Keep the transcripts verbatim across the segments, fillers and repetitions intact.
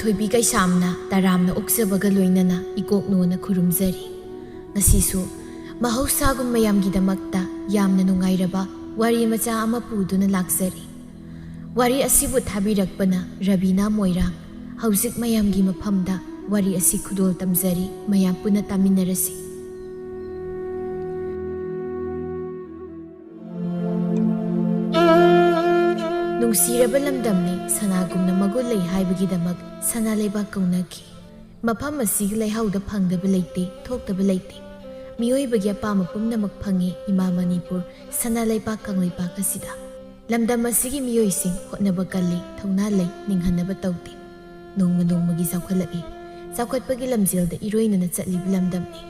ꯊꯣꯏꯕꯤ ꯀꯩꯁꯥꯝꯅ ꯇꯔꯥꯝꯅ ꯑꯣꯛꯆꯕꯒ ꯂꯣꯏꯅꯅ ꯏꯀꯣꯛꯅꯣꯅ ꯈꯨꯔꯨꯝꯖꯔꯤ꯫ ꯉꯁꯤꯁꯨ ꯃꯍꯧꯁꯥꯒꯨꯝ ꯃꯌꯥꯝꯒꯤꯗꯃꯛꯇ ꯌꯥꯝꯅ ꯅꯨꯡꯉꯥꯏꯔꯕ ꯋꯥꯔꯤ ꯃꯆꯥ ꯑꯃ ꯄꯨꯗꯨꯅ ꯂꯥꯛꯆꯔꯤ꯫ ꯋꯥꯔꯤ ꯑꯁꯤꯕꯨ ꯊꯥꯕꯤꯔꯛꯄꯅ ꯔꯕꯤꯅꯥ ꯃꯣꯏꯔꯥꯡ꯫ ꯍꯧꯖꯤꯛ ꯃꯌꯥꯝꯒꯤ ꯃꯐꯝꯗ ꯋꯥꯔꯤ ꯑꯁꯤ ꯈꯨꯗꯣꯜ ꯇꯝꯖꯔꯤ, ꯃꯌꯥꯝ ꯄꯨꯟꯅ ꯇꯥꯃꯤꯟꯅꯔꯁꯤ꯫ ꯅꯨꯡꯁꯤꯔꯕ ꯂꯝꯗꯝꯅꯤ, ꯁꯅꯥꯒꯨꯝꯅ ꯃꯒꯨꯟ ꯂꯩ ꯍꯥꯏꯕꯒꯤꯗꯃꯛ ꯁꯅꯥ ꯂꯩꯕꯥꯛ ꯀꯧꯅꯈꯤ꯫ ꯃꯐꯝ ꯑꯁꯤꯒꯤ ꯂꯩꯍꯥꯎꯗ ꯐꯪꯗꯕ ꯂꯩꯇꯦ, ꯊꯣꯛꯇꯕ ꯂꯩꯇꯦ꯫ ꯃꯤꯑꯣꯏꯕꯒꯤ ꯑꯄꯥꯝꯕ ꯄꯨꯝꯅꯃꯛ ꯐꯪꯉꯤ ꯏꯃꯥ ꯃꯅꯤꯄꯨꯔ, ꯁꯅꯥ ꯂꯩꯕꯥꯛ ꯀꯪꯂꯩꯄꯥꯛ ꯑꯁꯤꯗ꯫ ꯂꯝꯗꯝ ꯑꯁꯤꯒꯤ ꯃꯤꯑꯣꯏꯁꯤꯡ ꯍꯣꯠꯅꯕ ꯀꯜꯂꯤ, ꯊꯧꯅꯥ ꯂꯩ, ꯅꯤꯡꯍꯟꯅꯕ ꯇꯧꯗꯦ꯫ ꯅꯣꯡꯃ ꯅꯣꯡꯃꯒꯤ ꯆꯥꯎꯈꯠꯂꯛꯏ꯫ ꯆꯥꯎꯈꯠꯄꯒꯤ ꯂꯝꯖꯦꯜꯗ ꯏꯔꯣꯏꯅꯅ ꯆꯠꯂꯤꯕ ꯂꯝꯗꯝꯅꯤ꯫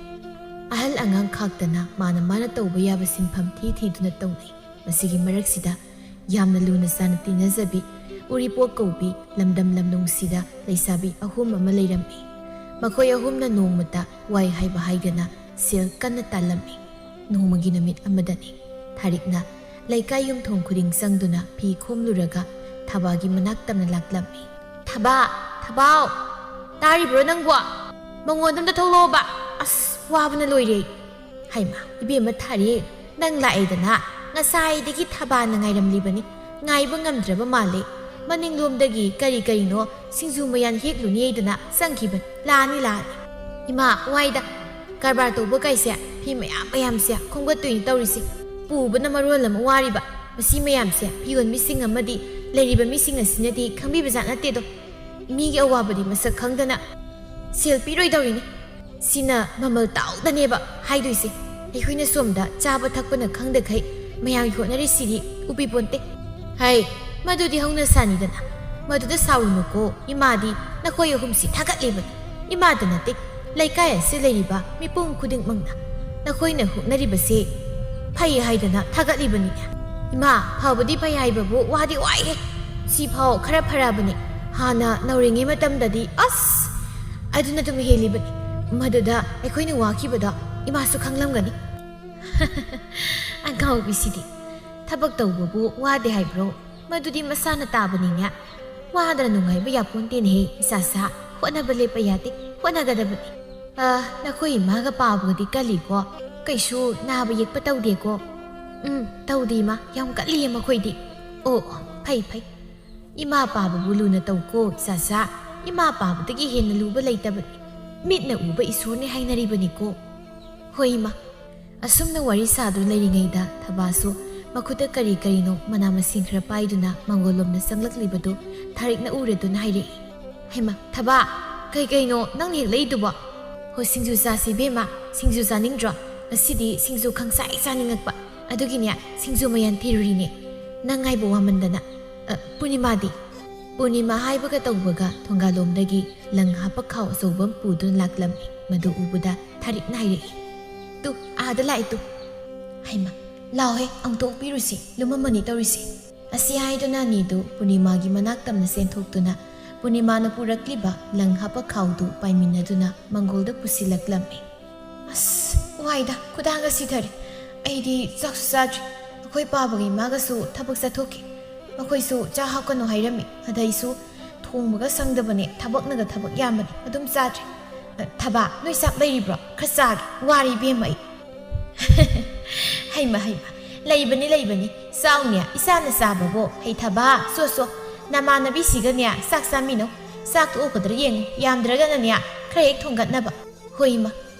ꯑꯍꯜ ꯑꯉꯥꯡ ꯈꯥꯛꯇꯅ ꯃꯥꯅ ꯃꯥꯅ ꯇꯧꯕ ꯌꯥꯕ ꯁꯤꯟꯐꯝ ꯊꯤ ꯊꯤꯗꯨꯅ ꯇꯧꯅꯩ꯫ ꯃꯁꯤꯒꯤ ꯃꯔꯛꯁꯤꯗ ꯌꯥꯝꯅ ꯂꯨꯅ ꯆꯥꯟꯅ ꯇꯤꯟꯅꯖꯕꯤ ꯎꯔꯤꯄꯣꯛ ꯀꯧꯕꯤ ꯂꯝꯗꯝ ꯂꯝꯂꯣꯡꯁꯤꯗ ꯂꯩꯁꯥꯕꯤ ꯑꯍꯨꯝ ꯑꯃ ꯂꯩꯔꯝꯃꯤ꯫ ꯃꯈꯣꯏ ꯑꯍꯨꯝꯅ ꯅꯣꯡꯃꯇ ꯋꯥꯏ ꯍꯥꯏꯕ ꯍꯥꯏꯗꯅ ꯁꯦꯜ ꯀꯟꯅ ꯇꯥꯜꯂꯝꯃꯤ꯫ ꯅꯣꯡꯃꯒꯤ ꯅꯨꯃꯤꯠ ꯑꯃꯗꯅꯤ꯫ ꯊꯥꯔꯤꯛꯅ ꯂꯩꯀꯥꯏ ꯌꯨꯝꯊꯣꯡ ꯈꯨꯗꯤꯡ ꯆꯪꯗꯨꯅ ꯐꯤ ꯈꯣꯝꯂꯨꯔꯒ ꯊꯕꯥꯒꯤ ꯃꯅꯥꯛ ꯇꯝꯅ ꯂꯥꯛꯂꯝꯃꯤ꯫ "ꯊꯕꯥ, ꯊꯕꯥꯎ, ꯇꯥꯔꯤꯕ꯭ꯔꯣ ꯅꯪꯕꯣ? ꯃꯉꯣꯟꯗ ꯑꯝꯇ ꯊꯣꯛꯂꯛꯑꯣꯕ꯫ ꯑꯁ, ꯋꯥꯕꯅ ꯂꯣꯏꯔꯦ꯫" "ꯍꯩꯃꯥ, ꯏꯕꯦꯝꯃ ꯊꯥꯔꯤ, ꯅꯪ ꯂꯥꯛꯑꯦꯗꯅ꯫ ꯉꯁꯥꯏꯗꯒꯤ ꯊꯕꯥꯅ ꯉꯥꯏꯔꯝꯂꯤꯕꯅꯤ꯫ ꯉꯥꯏꯕ ꯉꯝꯗ꯭ꯔꯕ ꯃꯥꯜꯂꯦ꯫ ꯃꯅꯤꯡꯂꯣꯝꯗꯒꯤ ꯀꯔꯤ ꯀꯔꯤꯅꯣ ꯁꯤꯡꯖꯨ ꯃꯌꯥꯟ ꯍꯦꯛꯂꯨꯅꯤ ꯍꯥꯏꯗꯅ ꯆꯪꯈꯤꯕꯅꯤ꯫ ꯂꯥꯛꯑꯅꯤ, ꯂꯥꯛꯑꯅꯤ꯫" "ꯏꯃꯥ, ꯋꯥꯏꯗ꯫ ꯀꯔꯕꯥꯔ ꯇꯧꯕ ꯀꯥꯏꯁꯦ ꯐꯤ ꯃꯌꯥꯝ ꯃꯌꯥꯝꯁꯦ ꯈꯣꯝꯒꯠꯇꯣꯏꯅꯤ ꯇꯧꯔꯤꯁꯦ꯫ ꯄꯨꯕꯅ ꯃꯔꯣꯜ ꯑꯃ ꯋꯥꯔꯤꯕ꯫ ꯃꯁꯤ ꯃꯌꯥꯝꯁꯦ ꯐꯤꯌꯣꯟꯕꯤꯁꯤꯡ ꯑꯃꯗꯤ ꯂꯩꯔꯤꯕ ꯃꯤꯁꯤꯡ ꯑꯁꯤꯅꯗꯤ ꯈꯪꯕꯤꯕꯖꯥꯠ ꯅꯠꯇꯦꯗꯣ꯫ ꯃꯤꯒꯤ ꯑꯋꯥꯕꯗꯤ ꯃꯁꯛ ꯈꯪꯗꯅ ꯁꯦꯜ ꯄꯤꯔꯣꯏꯗꯧꯔꯤꯅꯤ꯫ ꯁꯤꯅ ꯃꯃꯜ ꯇꯥꯎꯗꯅꯦꯕ ꯍꯥꯏꯗꯣꯏꯁꯦ꯫ ꯑꯩꯈꯣꯏꯅ ꯁꯣꯝꯗ ꯆꯥꯕ ꯊꯛꯄꯅ ꯈꯪꯗꯈꯩ ꯃꯌꯥꯝꯒꯤ ꯍꯣꯠꯅꯔꯤꯁꯤꯗꯤ ꯎꯕꯤꯄꯣꯟꯇꯦ꯫" "ꯍꯩ, ꯃꯗꯨꯗꯤ ꯍꯧꯅ ꯁꯥꯅꯤꯗꯅ꯫ ꯃꯗꯨꯗ ꯁꯥꯎꯔꯨꯅꯨꯀꯣ, ꯏꯃꯥꯗꯤ ꯅꯈꯣꯏ ꯑꯍꯨꯝꯁꯤ ꯊꯥꯒꯠꯂꯤꯕꯅꯤ꯫ ꯏꯃꯥꯗ ꯅꯠꯇꯦ, ꯂꯩꯀꯥꯏ ꯑꯁꯤꯗ ꯂꯩꯔꯤꯕ ꯃꯤꯄꯨꯝ ꯈꯨꯗꯤꯡꯃꯛꯅ ꯅꯈꯣꯏꯅ ꯍꯣꯠꯅꯔꯤꯕꯁꯦ ꯐꯩ ꯍꯥꯏꯗꯅ ꯊꯥꯒꯠꯂꯤꯕꯅꯤꯅꯦ꯫" "ꯏꯃꯥ, ꯐꯕꯗꯤ ꯐꯩ ꯍꯥꯏꯕꯕꯨ ꯋꯥꯗꯤ ꯋꯥꯏꯍꯦ꯫ ꯁꯤꯐꯥꯎ ꯈꯔ ꯐꯔꯕꯅꯤ꯫ ꯍꯥꯟꯅ ꯅꯧꯔꯤꯉꯩ ꯃꯇꯝꯗꯗꯤ ꯑꯁ, ꯑꯗꯨꯅ ꯑꯗꯨꯝ ꯍꯦꯜꯂꯤꯕꯅꯤ꯫ ꯃꯗꯨꯗ ꯑꯩꯈꯣꯏꯅ ꯋꯥꯈꯤꯕꯗꯣ ꯏꯃꯥꯁꯨ ꯈꯪꯂꯝꯒꯅꯤ꯫" "ꯑꯉꯥꯎꯕꯤꯁꯤꯗꯤ꯫ ꯊꯕꯛ ꯇꯧꯕꯕꯨ ꯋꯥꯗꯦ ꯍꯥꯏꯕ꯭ꯔꯣ? ꯃꯗꯨꯗꯤ ꯃꯁꯥꯅ ꯇꯥꯕꯅꯤꯅꯦ꯫" ꯋꯥꯗꯅ ꯅꯨꯡꯉꯥꯏꯕ ꯌꯥꯄꯣꯟꯇꯦꯅꯦꯍꯦ, ꯏꯆꯥꯁꯥ꯫ ꯍꯣꯠꯅꯕ ꯂꯦꯞꯄ ꯌꯥꯗꯦ, ꯍꯣꯠꯅꯒꯗꯕꯅꯤ꯫ ꯑ, ꯅꯈꯣꯏ ꯏꯃꯥꯒ ꯄꯥꯕꯒꯗꯤ ꯀꯜꯂꯤꯀꯣ? ꯀꯩꯁꯨ ꯅꯥꯕ ꯌꯦꯛꯄ ꯇꯧꯗꯦꯀꯣ? ꯎꯝ, ꯇꯧꯗꯦ ꯏꯃꯥ, ꯌꯥꯝ ꯀꯜꯂꯤꯌꯦ ꯃꯈꯣꯏꯗꯤ꯫ ꯑꯣ, ꯐꯩ, ꯐꯩ꯫ ꯏꯃꯥ ꯄꯥꯕꯕꯨ ꯂꯨꯅ ꯇꯧꯀꯣ, ꯏꯆꯥꯁꯥ꯫ ꯏꯃꯥ ꯄꯥꯕꯗꯒꯤ ꯍꯦꯟꯅ ꯂꯨꯕ ꯂꯩꯇꯕꯅꯤ꯫ ꯃꯤꯠꯅ ꯎꯕ ꯏꯁꯣꯔꯅꯤ ꯍꯥꯏꯅꯔꯤꯕꯅꯤꯀꯣ꯫ ꯍꯣꯏ ꯏꯃꯥ꯫ ꯑꯁꯨꯝꯅ ꯋꯥꯔꯤ ꯁꯥꯗꯨꯅ ꯂꯩꯔꯤꯉꯩꯗ ꯊꯕꯥꯁꯨ ꯃꯈꯨꯠꯇ ꯀꯔꯤ ꯀꯔꯤꯅꯣ ꯃꯅꯥ ꯃꯁꯤꯡ ꯈꯔ ꯄꯥꯏꯗꯨꯅ ꯃꯪꯒꯣꯜꯂꯣꯝꯗ ꯆꯪꯂꯛꯂꯤꯕꯗꯨ ꯊꯥꯔꯤꯛꯅ ꯎꯔꯗꯨꯅ ꯍꯥꯏꯔꯛꯏ꯫ ꯍꯩꯃꯥ, ꯊꯕꯥ, ꯀꯩ ꯀꯩꯅꯣ ꯅꯪꯅ ꯍꯦꯛꯂꯛꯏꯗꯨꯕꯣ? ꯍꯣ, ꯁꯤꯡꯖꯨ ꯆꯥꯁꯤ ꯏꯕꯦꯝꯃ, ꯁꯤꯡꯖꯨ ꯆꯥꯅꯤꯡꯗ꯭ꯔꯣ? ꯉꯁꯤꯗꯤ ꯁꯤꯡꯖꯨ ꯈꯪꯆꯥꯏ ꯆꯥꯅꯤꯡꯉꯛꯄ꯫ ꯑꯗꯨꯒꯤꯅꯦ, ꯁꯤꯡꯖꯨ ꯃꯌꯥꯟ ꯊꯤꯔꯨꯔꯤꯅꯦ꯫ ꯅꯪ ꯉꯥꯏꯕ ꯋꯥꯃꯟꯗꯅ꯫ ꯑ, ꯄꯨꯔꯅꯤꯃꯥꯗꯤ? ꯄꯨꯔꯅꯤꯃꯥ ꯍꯥꯏꯕꯒ ꯇꯧꯕꯒ ꯊꯣꯡꯒꯥꯂꯣꯝꯗꯒꯤ ꯂꯪ ꯍꯥꯞꯄ ꯈꯥꯎ ꯑꯆꯧꯕ ꯑꯃ ꯄꯨꯗꯨꯅ ꯂꯥꯛꯂꯝꯃꯤ꯫ ꯃꯗꯨ ꯎꯕꯗ ꯊꯥꯔꯤꯛꯅ ꯍꯥꯏꯔꯛꯏ, "ꯇꯨ, ꯑꯥꯗ ꯂꯥꯛꯑꯦ ꯇꯨ꯫ ꯍꯩꯃꯥ, ꯂꯥꯎꯍꯦ, ꯑꯃꯨꯛꯇ ꯑꯣꯛꯄꯤꯔꯨꯁꯤ, ꯂꯨꯝꯃꯝꯃꯅꯤ ꯇꯧꯔꯤꯁꯤ"꯫ ꯑꯁꯤ ꯍꯥꯏꯗꯨꯅ ꯑꯅꯤꯗꯨ ꯄꯨꯔꯅꯤꯃꯥꯒꯤ ꯃꯅꯥꯛ ꯇꯝꯅ ꯆꯦꯟꯊꯣꯛꯇꯨꯅ ꯄꯨꯔꯅꯤꯃꯥꯅ ꯄꯨꯔꯛꯂꯤꯕ ꯂꯪ ꯍꯥꯞꯄ ꯈꯥꯎꯗꯨ ꯄꯥꯏꯃꯤꯟꯅꯗꯨꯅ ꯃꯪꯒꯣꯜꯗ ꯄꯨꯁꯤꯜꯂꯛꯂꯝꯃꯤ꯫ "ꯑꯁ, ꯋꯥꯏꯗ, ꯈꯨꯗꯥꯡꯒ ꯁꯤꯊꯔꯦ꯫ ꯑꯩꯗꯤ ꯆꯥꯛꯁꯨ ꯆꯥꯗ꯭ꯔꯤ꯫ ꯑꯩꯈꯣꯏ ꯄꯥꯕꯒ ꯏꯃꯥꯒꯁꯨ ꯊꯕꯛ ꯆꯠꯊꯣꯛꯈꯤ꯫ ꯃꯈꯣꯏꯁꯨ ꯆꯥ ꯍꯥꯞꯀꯅꯨ ꯍꯥꯏꯔꯝꯃꯤ꯫ ꯑꯗꯩꯁꯨ ꯊꯣꯡꯕꯒ ꯁꯪꯗꯕꯅꯦ, ꯊꯕꯛꯅꯒ ꯊꯕꯛ ꯌꯥꯝꯕꯅꯦ, ꯑꯗꯨꯝ ꯆꯥꯗ꯭ꯔꯦ꯫ ꯑ, ꯊꯕꯥ, ꯅꯣꯏ ꯆꯥꯛ ꯂꯩꯔꯤꯕ꯭ꯔꯣ? ꯈꯔ ꯆꯥꯒꯦ, ꯋꯥꯔꯦ ꯏꯕꯦꯝꯃ ꯑꯩ"꯫ "ꯍꯩꯃ, ꯍꯩꯃ, ꯂꯩꯕꯅꯤ, ꯂꯩꯕꯅꯤ, ꯆꯥꯎꯅꯦ, ꯏꯆꯥꯅ ꯆꯥꯕꯕꯣ꯫ ꯍꯩ ꯊꯕꯥ, ꯁꯣ, ꯁꯣ, ꯅꯃꯥꯟꯅꯕꯤꯁꯤꯒꯅꯦ ꯆꯥꯛ ꯆꯥꯃꯤꯟꯅꯧ꯫ ꯆꯥꯛ ꯇꯣꯛꯑꯀꯗ꯭ꯔꯥ ꯌꯦꯡꯉꯨ, ꯌꯥꯝꯗ꯭ꯔꯒꯅꯅꯦ ꯈꯔ ꯍꯦꯛ ꯊꯣꯡꯒꯠꯅꯕ"꯫ "ꯍꯣꯏ ꯏꯃꯥ"꯫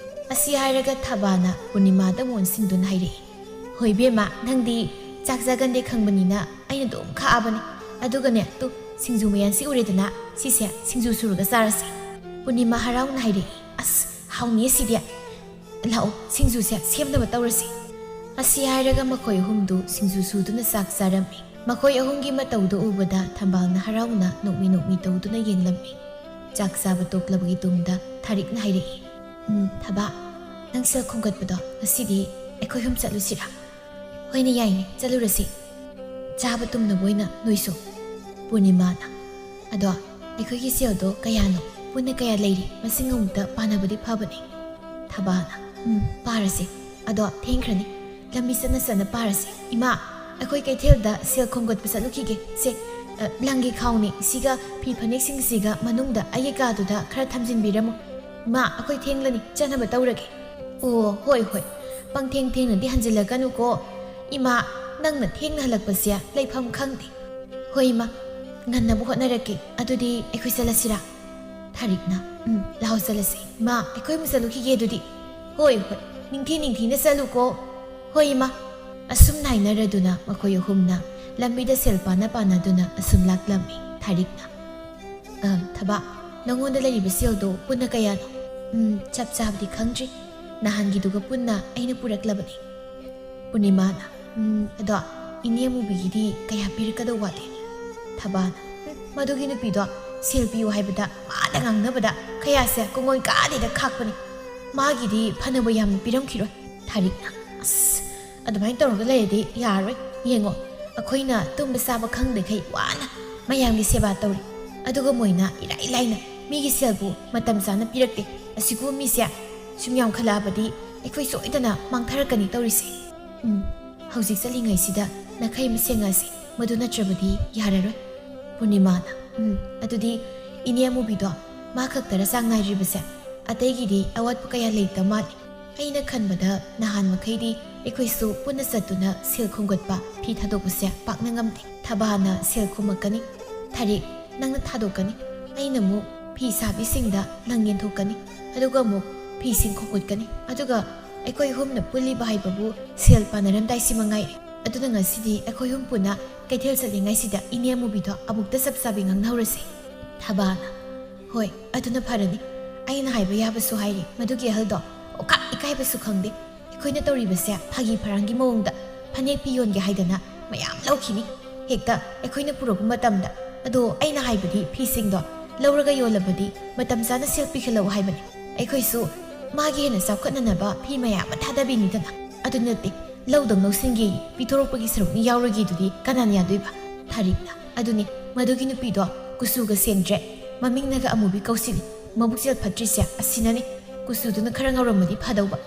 ꯑꯁꯤ ꯍꯥꯏꯔꯒ ꯊꯕꯥꯅ ꯄꯨꯔꯅꯤꯃꯥꯗ ꯑꯃꯨꯛ ꯑꯣꯟꯁꯤꯟꯗꯨꯅ ꯍꯥꯏꯔꯛꯏ, "ꯍꯣꯏ ꯏꯕꯦꯝꯃ, ꯅꯪꯗꯤ ꯆꯥꯛ ꯆꯥꯒꯟꯗꯦ ꯈꯪꯕꯅꯤꯅ ꯑꯩꯅ ꯑꯗꯨꯝ ꯈꯥꯛꯑꯕꯅꯤ꯫ ꯑꯗꯨꯒꯅꯦ, ꯇꯨ, ꯁꯤꯡꯖꯨ ꯃꯌꯥꯟꯁꯤ ꯎꯔꯦꯗꯅ, ꯁꯤꯁꯦ ꯁꯤꯡꯖꯨ ꯁꯨꯔꯒ ꯆꯥꯔꯁꯤ"꯫ ꯄꯨꯔꯅꯤꯃꯥ ꯍꯔꯥꯎꯅ ꯍꯥꯏꯔꯛꯏ, "ꯑꯁ, ꯍꯥꯎꯅꯤꯌꯦ ꯁꯤꯗꯤ꯫ ꯂꯥꯛꯑꯣ, ꯁꯤꯡꯖꯨꯁꯦ ꯁꯦꯝꯅꯕ ꯇꯧꯔꯁꯤ"꯫ ꯑꯁꯤ ꯍꯥꯏꯔꯒ ꯃꯈꯣꯏ ꯑꯍꯨꯝꯗꯨ ꯁꯤꯡꯖꯨ ꯁꯨꯗꯨꯅ ꯆꯥꯛ ꯆꯥꯔꯝꯃꯤ꯫ ꯃꯈꯣꯏ ꯑꯍꯨꯝꯒꯤ ꯃꯇꯧꯗꯨ ꯎꯕꯗ ꯊꯝꯕꯥꯜꯅ ꯍꯔꯥꯎꯅ ꯅꯣꯛꯃꯤ ꯅꯣꯛꯃꯤ ꯇꯧꯗꯨꯅ ꯌꯦꯡꯂꯝꯃꯤ꯫ ꯆꯥꯛ ꯆꯥꯕ ꯇꯣꯛꯂꯕꯒꯤ ꯇꯨꯡꯗ ꯊꯥꯔꯤꯛꯅ ꯍꯥꯏꯔꯛꯏ, "ꯎꯝ, ꯊꯕꯥ, ꯅꯪ ꯁꯦꯜ ꯈꯣꯝꯒꯠꯄꯗꯣ ꯉꯁꯤꯗꯤ ꯑꯩꯈꯣꯏ ꯑꯍꯨꯝ ꯆꯠꯂꯨꯁꯤꯔꯥ?" "ꯍꯣꯏꯅꯦ, ꯌꯥꯏꯅꯦ, ꯆꯠꯂꯨꯔꯁꯤ꯫ ꯆꯥꯕ ꯇꯨꯝꯅꯕ ꯑꯣꯏꯅ ꯅꯣꯏꯁꯨ"꯫ ꯄꯨꯔꯅꯤꯃꯥꯅ, "ꯑꯗꯣ ꯑꯩꯈꯣꯏꯒꯤ ꯁꯦꯜꯗꯣ ꯀꯌꯥꯅꯣ? ꯄꯨꯟꯅ ꯀꯌꯥ ꯂꯩꯔꯤ? ꯃꯁꯤꯡ ꯑꯃꯨꯛꯇ ꯄꯥꯅꯕꯗꯤ ꯐꯕꯅꯦ"꯫ ꯊꯕꯥꯅ, "ꯎꯝ, ꯄꯥꯔꯁꯦ꯫ ꯑꯗꯣ ꯊꯦꯡꯈ꯭ꯔꯅꯤ꯫ ꯂꯝꯕꯤ ꯆꯠꯅ ꯆꯠꯅ ꯄꯥꯔꯁꯦ꯫ ꯏꯃꯥ, ꯑꯩꯈꯣꯏ ꯀꯩꯊꯦꯜꯗ ꯁꯦꯜ ꯈꯣꯝꯒꯠꯄ ꯆꯠꯂꯨꯈꯤꯒꯦ꯫ ꯁꯦ, "ꯑ, ꯂꯪꯒꯤ ꯈꯥꯎꯅꯤ, ꯁꯤꯒ ꯐꯤ ꯐꯅꯦꯛꯁꯤꯡꯁꯤꯒ ꯃꯅꯨꯡꯗ ꯑꯩꯒꯤ ꯀꯥꯗꯨꯗ ꯈꯔ ꯊꯝꯖꯤꯟꯕꯤꯔꯝꯃꯨ꯫ ꯏꯃꯥ, ꯑꯩꯈꯣꯏ ꯊꯦꯡꯂꯅꯤ, ꯆꯠꯅꯕ ꯇꯧꯔꯒꯦ꯫" "ꯑꯣ, ꯍꯣꯏ, ꯍꯣꯏ, ꯄꯪꯊꯦꯡ ꯊꯦꯡꯅꯗꯤ ꯍꯟꯖꯤꯜꯂꯛꯀꯅꯨꯀꯣ꯫ ꯏꯃꯥ, ꯅꯪꯅ ꯊꯦꯡꯅ ꯍꯜꯂꯛꯄꯁꯦ ꯂꯩꯐꯝ ꯈꯪꯗꯦ꯫" "ꯍꯣꯏ, ꯏꯃꯥ, ꯉꯟꯅꯕ ꯍꯣꯠꯅꯔꯛꯀꯦ꯫ ꯑꯗꯨꯗꯤ ꯑꯩꯈꯣꯏ ꯆꯠꯂꯁꯤꯔꯥ?" ꯊꯥꯔꯤꯛꯅ, "ꯎꯝ, ꯂꯥꯛꯑꯣ ꯆꯠꯂꯁꯤ꯫ ꯏꯃꯥ, ꯑꯩꯈꯣꯏ ꯑꯃꯨꯛ ꯆꯠꯂꯨꯈꯤꯒꯦ ꯑꯗꯨꯗꯤ꯫" "ꯍꯣꯏ, ꯍꯣꯏ, ꯅꯤꯡꯊꯤ ꯅꯤꯡꯊꯤꯅ ꯆꯠꯂꯨꯀꯣ꯫" "ꯍꯣꯏ, ꯏꯃꯥ꯫" ꯑꯁꯨꯝ ꯍꯥꯏꯅꯔꯗꯨꯅ ꯃꯈꯣꯏ ꯑꯍꯨꯝꯅ ꯂꯝꯕꯤꯗ ꯁꯦꯜ ꯄꯥꯅ ꯄꯥꯅꯗꯨꯅ ꯑꯁꯨꯝ ꯂꯥꯛꯂꯝꯃꯤ꯫ ꯊꯥꯔꯤꯛꯅ, "ꯑ, ꯊꯕꯥ, ꯅꯉꯣꯟꯗ ꯂꯩꯔꯤꯕ ꯁꯦꯜꯗꯣ ꯄꯨꯟꯅ ꯀꯌꯥꯅꯣ?" "ꯎꯝ, ꯆꯞ ꯆꯥꯕꯗꯤ ꯈꯪꯗ꯭ꯔꯤ꯫ ꯅꯍꯥꯟꯒꯤꯗꯨꯒ ꯄꯨꯟꯅ ꯑꯩꯅ ꯄꯨꯔꯛꯂꯕꯅꯤ꯫" ꯄꯨꯔꯅꯤꯃꯥꯅ, "ꯎꯝ, ꯑꯗꯣ ꯏꯅꯦ ꯑꯃꯨꯕꯤꯒꯤꯗꯤ ꯀꯌꯥ ꯄꯤꯔꯛꯀꯗꯧ ꯋꯥꯠꯂꯤ?" ꯊꯕꯥꯅ, "ꯎꯝ, ꯃꯗꯨꯒꯤ ꯅꯨꯄꯤꯗꯣ ꯁꯦꯜ ꯄꯤꯌꯨ ꯍꯥꯏꯕꯗ ꯃꯥꯗ ꯉꯥꯡꯅꯕꯗ ꯈꯌꯥꯁꯦ ꯀꯣꯡꯒꯣꯟ ꯀꯥꯗꯩꯗ ꯈꯥꯛꯄꯅꯤ꯫ ꯃꯥꯒꯤꯗꯤ ꯐꯅꯕ ꯌꯥꯝꯅ ꯄꯤꯔꯝꯈꯤꯔꯣꯏ꯫" ꯊꯥꯔꯤꯛꯅ, "ꯑꯁ, ꯑꯗꯨꯃꯥꯏꯅ ꯇꯧꯔꯒ ꯂꯩꯔꯗꯤ ꯌꯥꯔꯣꯏ꯫ ꯌꯦꯡꯉꯣ, ꯑꯩꯈꯣꯏꯅ ꯇꯨꯝꯕ ꯆꯥꯕ ꯈꯪꯗꯈꯩ ꯋꯥꯅ ꯃꯌꯥꯝꯒꯤ ꯁꯦꯕꯥ ꯇꯧꯔꯤ꯫ ꯑꯗꯨꯒ ꯃꯣꯏꯅ ꯏꯔꯥꯏ ꯂꯥꯏꯅ ꯃꯤꯒꯤ ꯁꯦꯜꯕꯨ ꯃꯇꯝ ꯆꯥꯅ ꯄꯤꯔꯛꯇꯦ꯫ ꯑꯁꯤꯒꯨꯝꯕ ꯃꯤꯁꯦ ꯁꯨꯝ ꯌꯥꯝꯈꯠꯂꯛꯑꯕꯗꯤ ꯑꯩꯈꯣꯏ ꯁꯣꯏꯗꯅ ꯃꯥꯡꯊꯔꯛꯀꯅꯤ ꯇꯧꯔꯤꯁꯦ꯫ ꯎꯝ, ꯍꯧꯖꯤꯛ ꯆꯠꯂꯤꯉꯩꯁꯤꯗ ꯅꯥꯈꯩ ꯑꯃ ꯁꯦꯡꯉꯁꯤ, ꯃꯗꯨ ꯅꯠꯇ꯭ꯔꯕꯗꯤ ꯌꯥꯔꯔꯣꯏ꯫" ꯄꯨꯔꯅꯤꯃꯥꯅ, "ꯎꯝ, ꯑꯗꯨꯗꯤ ꯏꯅꯦ ꯑꯃꯨꯕꯤꯗꯣ ꯃꯥ ꯈꯛꯇꯔ ꯆꯥꯡ ꯅꯥꯏꯗ꯭ꯔꯤꯕꯁꯦ? ꯑꯇꯩꯒꯤꯗꯤ ꯑꯋꯥꯠꯄ ꯀꯌꯥ ꯂꯩꯇ ꯃꯥꯜꯂꯤ꯫ ꯑꯩꯅ ꯈꯟꯕꯗ ꯅꯍꯥꯟ ꯃꯈꯩꯗꯤ ꯑꯩꯈꯣꯏꯁꯨ ꯄꯨꯟꯅ ꯆꯠꯇꯨꯅ ꯁꯦꯜ ꯈꯣꯝꯒꯠꯄ, ꯐꯤ ꯊꯥꯗꯣꯛꯄꯁꯦ ꯄꯥꯛꯅ ꯉꯝꯗꯦ꯫ ꯊꯕꯥꯅ ꯁꯦꯜ ꯈꯣꯝꯃꯛꯀꯅꯤ, ꯊꯥꯔꯤꯛ, ꯅꯪꯅ ꯊꯥꯗꯣꯛꯀꯅꯤ, ꯑꯩꯅ ꯑꯃꯨꯛ ꯐꯤ ꯁꯥꯕꯤꯁꯤꯡꯗ ꯂꯪ ꯌꯦꯟꯊꯣꯛꯀꯅꯤ, ꯑꯗꯨꯒ ꯑꯃꯨꯛ ꯐꯤꯁꯤꯡ ꯈꯣꯝꯒꯠꯀꯅꯤ, ꯑꯗꯨꯒ ꯑꯩꯈꯣꯏ ꯑꯍꯨꯝꯅ ꯄꯨꯜꯂꯤꯕ ꯍꯥꯏꯕꯕꯨ ꯁꯦꯜ ꯄꯥꯅꯔꯝꯗꯥꯏꯁꯤ ꯃꯉꯥꯏꯔꯦ꯫ ꯑꯗꯨꯅ ꯉꯁꯤꯗꯤ ꯑꯩꯈꯣꯏ ꯑꯍꯨꯝ ꯄꯨꯟꯅ ꯀꯩꯊꯦꯜ ꯆꯠꯂꯤꯉꯩꯁꯤꯗ ꯏꯅꯦ ꯑꯃꯨꯕꯤꯗꯣ ꯑꯃꯨꯛꯇ ꯆꯞ ꯆꯥꯕꯤ ꯉꯥꯡꯅꯍꯧꯔꯁꯤ꯫" ꯊꯕꯥꯅ, "ꯍꯣꯏ, ꯑꯗꯨꯅ ꯐꯔꯅꯤ꯫ ꯑꯩꯅ ꯍꯥꯏꯕ ꯌꯥꯕꯁꯨ ꯍꯥꯏꯔꯤ, ꯃꯗꯨꯒꯤ ꯑꯍꯜꯗꯣ ꯑꯣꯀꯥꯞ ꯏꯀꯥꯏꯕꯁꯨ ꯈꯪꯗꯦ꯫ ꯑꯩꯈꯣꯏꯅ ꯇꯧꯔꯤꯕꯁꯦ ꯐꯥꯒꯤ ꯐꯔꯥꯡꯒꯤ ꯃꯑꯣꯡꯗ ꯐꯅꯦꯛ ꯐꯤ ꯌꯣꯟꯒꯦ ꯍꯥꯏꯗꯅ ꯃꯌꯥꯝ ꯂꯧꯈꯤꯅꯤ꯫ ꯍꯦꯛꯇ ꯑꯩꯈꯣꯏꯅ ꯄꯨꯔꯛꯄ ꯃꯇꯝꯗ, ꯑꯗꯣ ꯑꯩꯅ ꯍꯥꯏꯕꯗꯤ ꯐꯤꯁꯤꯡꯗꯣ ꯂꯧꯔꯒ ꯌꯣꯜꯂꯕꯗꯤ ꯃꯇꯝ ꯆꯥꯅ ꯁꯦꯜ ꯄꯤꯈꯠꯂꯛꯎ ꯍꯥꯏꯕꯅꯤ꯫ ꯑꯩꯈꯣꯏꯁꯨ ꯃꯥꯒꯤ ꯍꯦꯟꯅ ꯆꯥꯎꯈꯠꯅꯅꯕ ꯐꯤ ꯃꯌꯥꯝ ꯑꯃ ꯊꯥꯗꯕꯤꯅꯤꯗꯅ꯫ ꯑꯗꯨ ꯅꯠꯇꯦ, ꯂꯧꯗꯪ ꯂꯧꯁꯤꯟꯒꯦ, ꯄꯤꯊꯣꯔꯛꯄꯒꯤ ꯁꯔꯨꯛꯅꯤ ꯌꯥꯎꯔꯣꯏꯒꯦꯗꯨꯗꯤ ꯀꯅꯥꯅ ꯌꯥꯗꯣꯏꯕ?" ꯊꯥꯔꯤꯛꯅ, "ꯑꯗꯨꯅꯤ, ꯃꯗꯨꯒꯤ ꯅꯨꯄꯤꯗꯣ ꯀꯨꯆꯨꯒ ꯁꯦꯡꯗ꯭ꯔꯦ, ꯃꯃꯤꯡꯅꯒ ꯑꯃꯨꯕꯤ ꯀꯧꯁꯤꯜꯂꯤ, ꯃꯕꯨꯛꯆꯦꯜ ꯐꯠꯇ꯭ꯔꯤꯁꯦ ꯑꯁꯤꯅꯅꯤ꯫ ꯀꯨꯆꯨꯗꯨꯅ ꯈꯔ ꯉꯧꯔꯝꯃꯗꯤ ꯐꯗꯧꯕ꯫"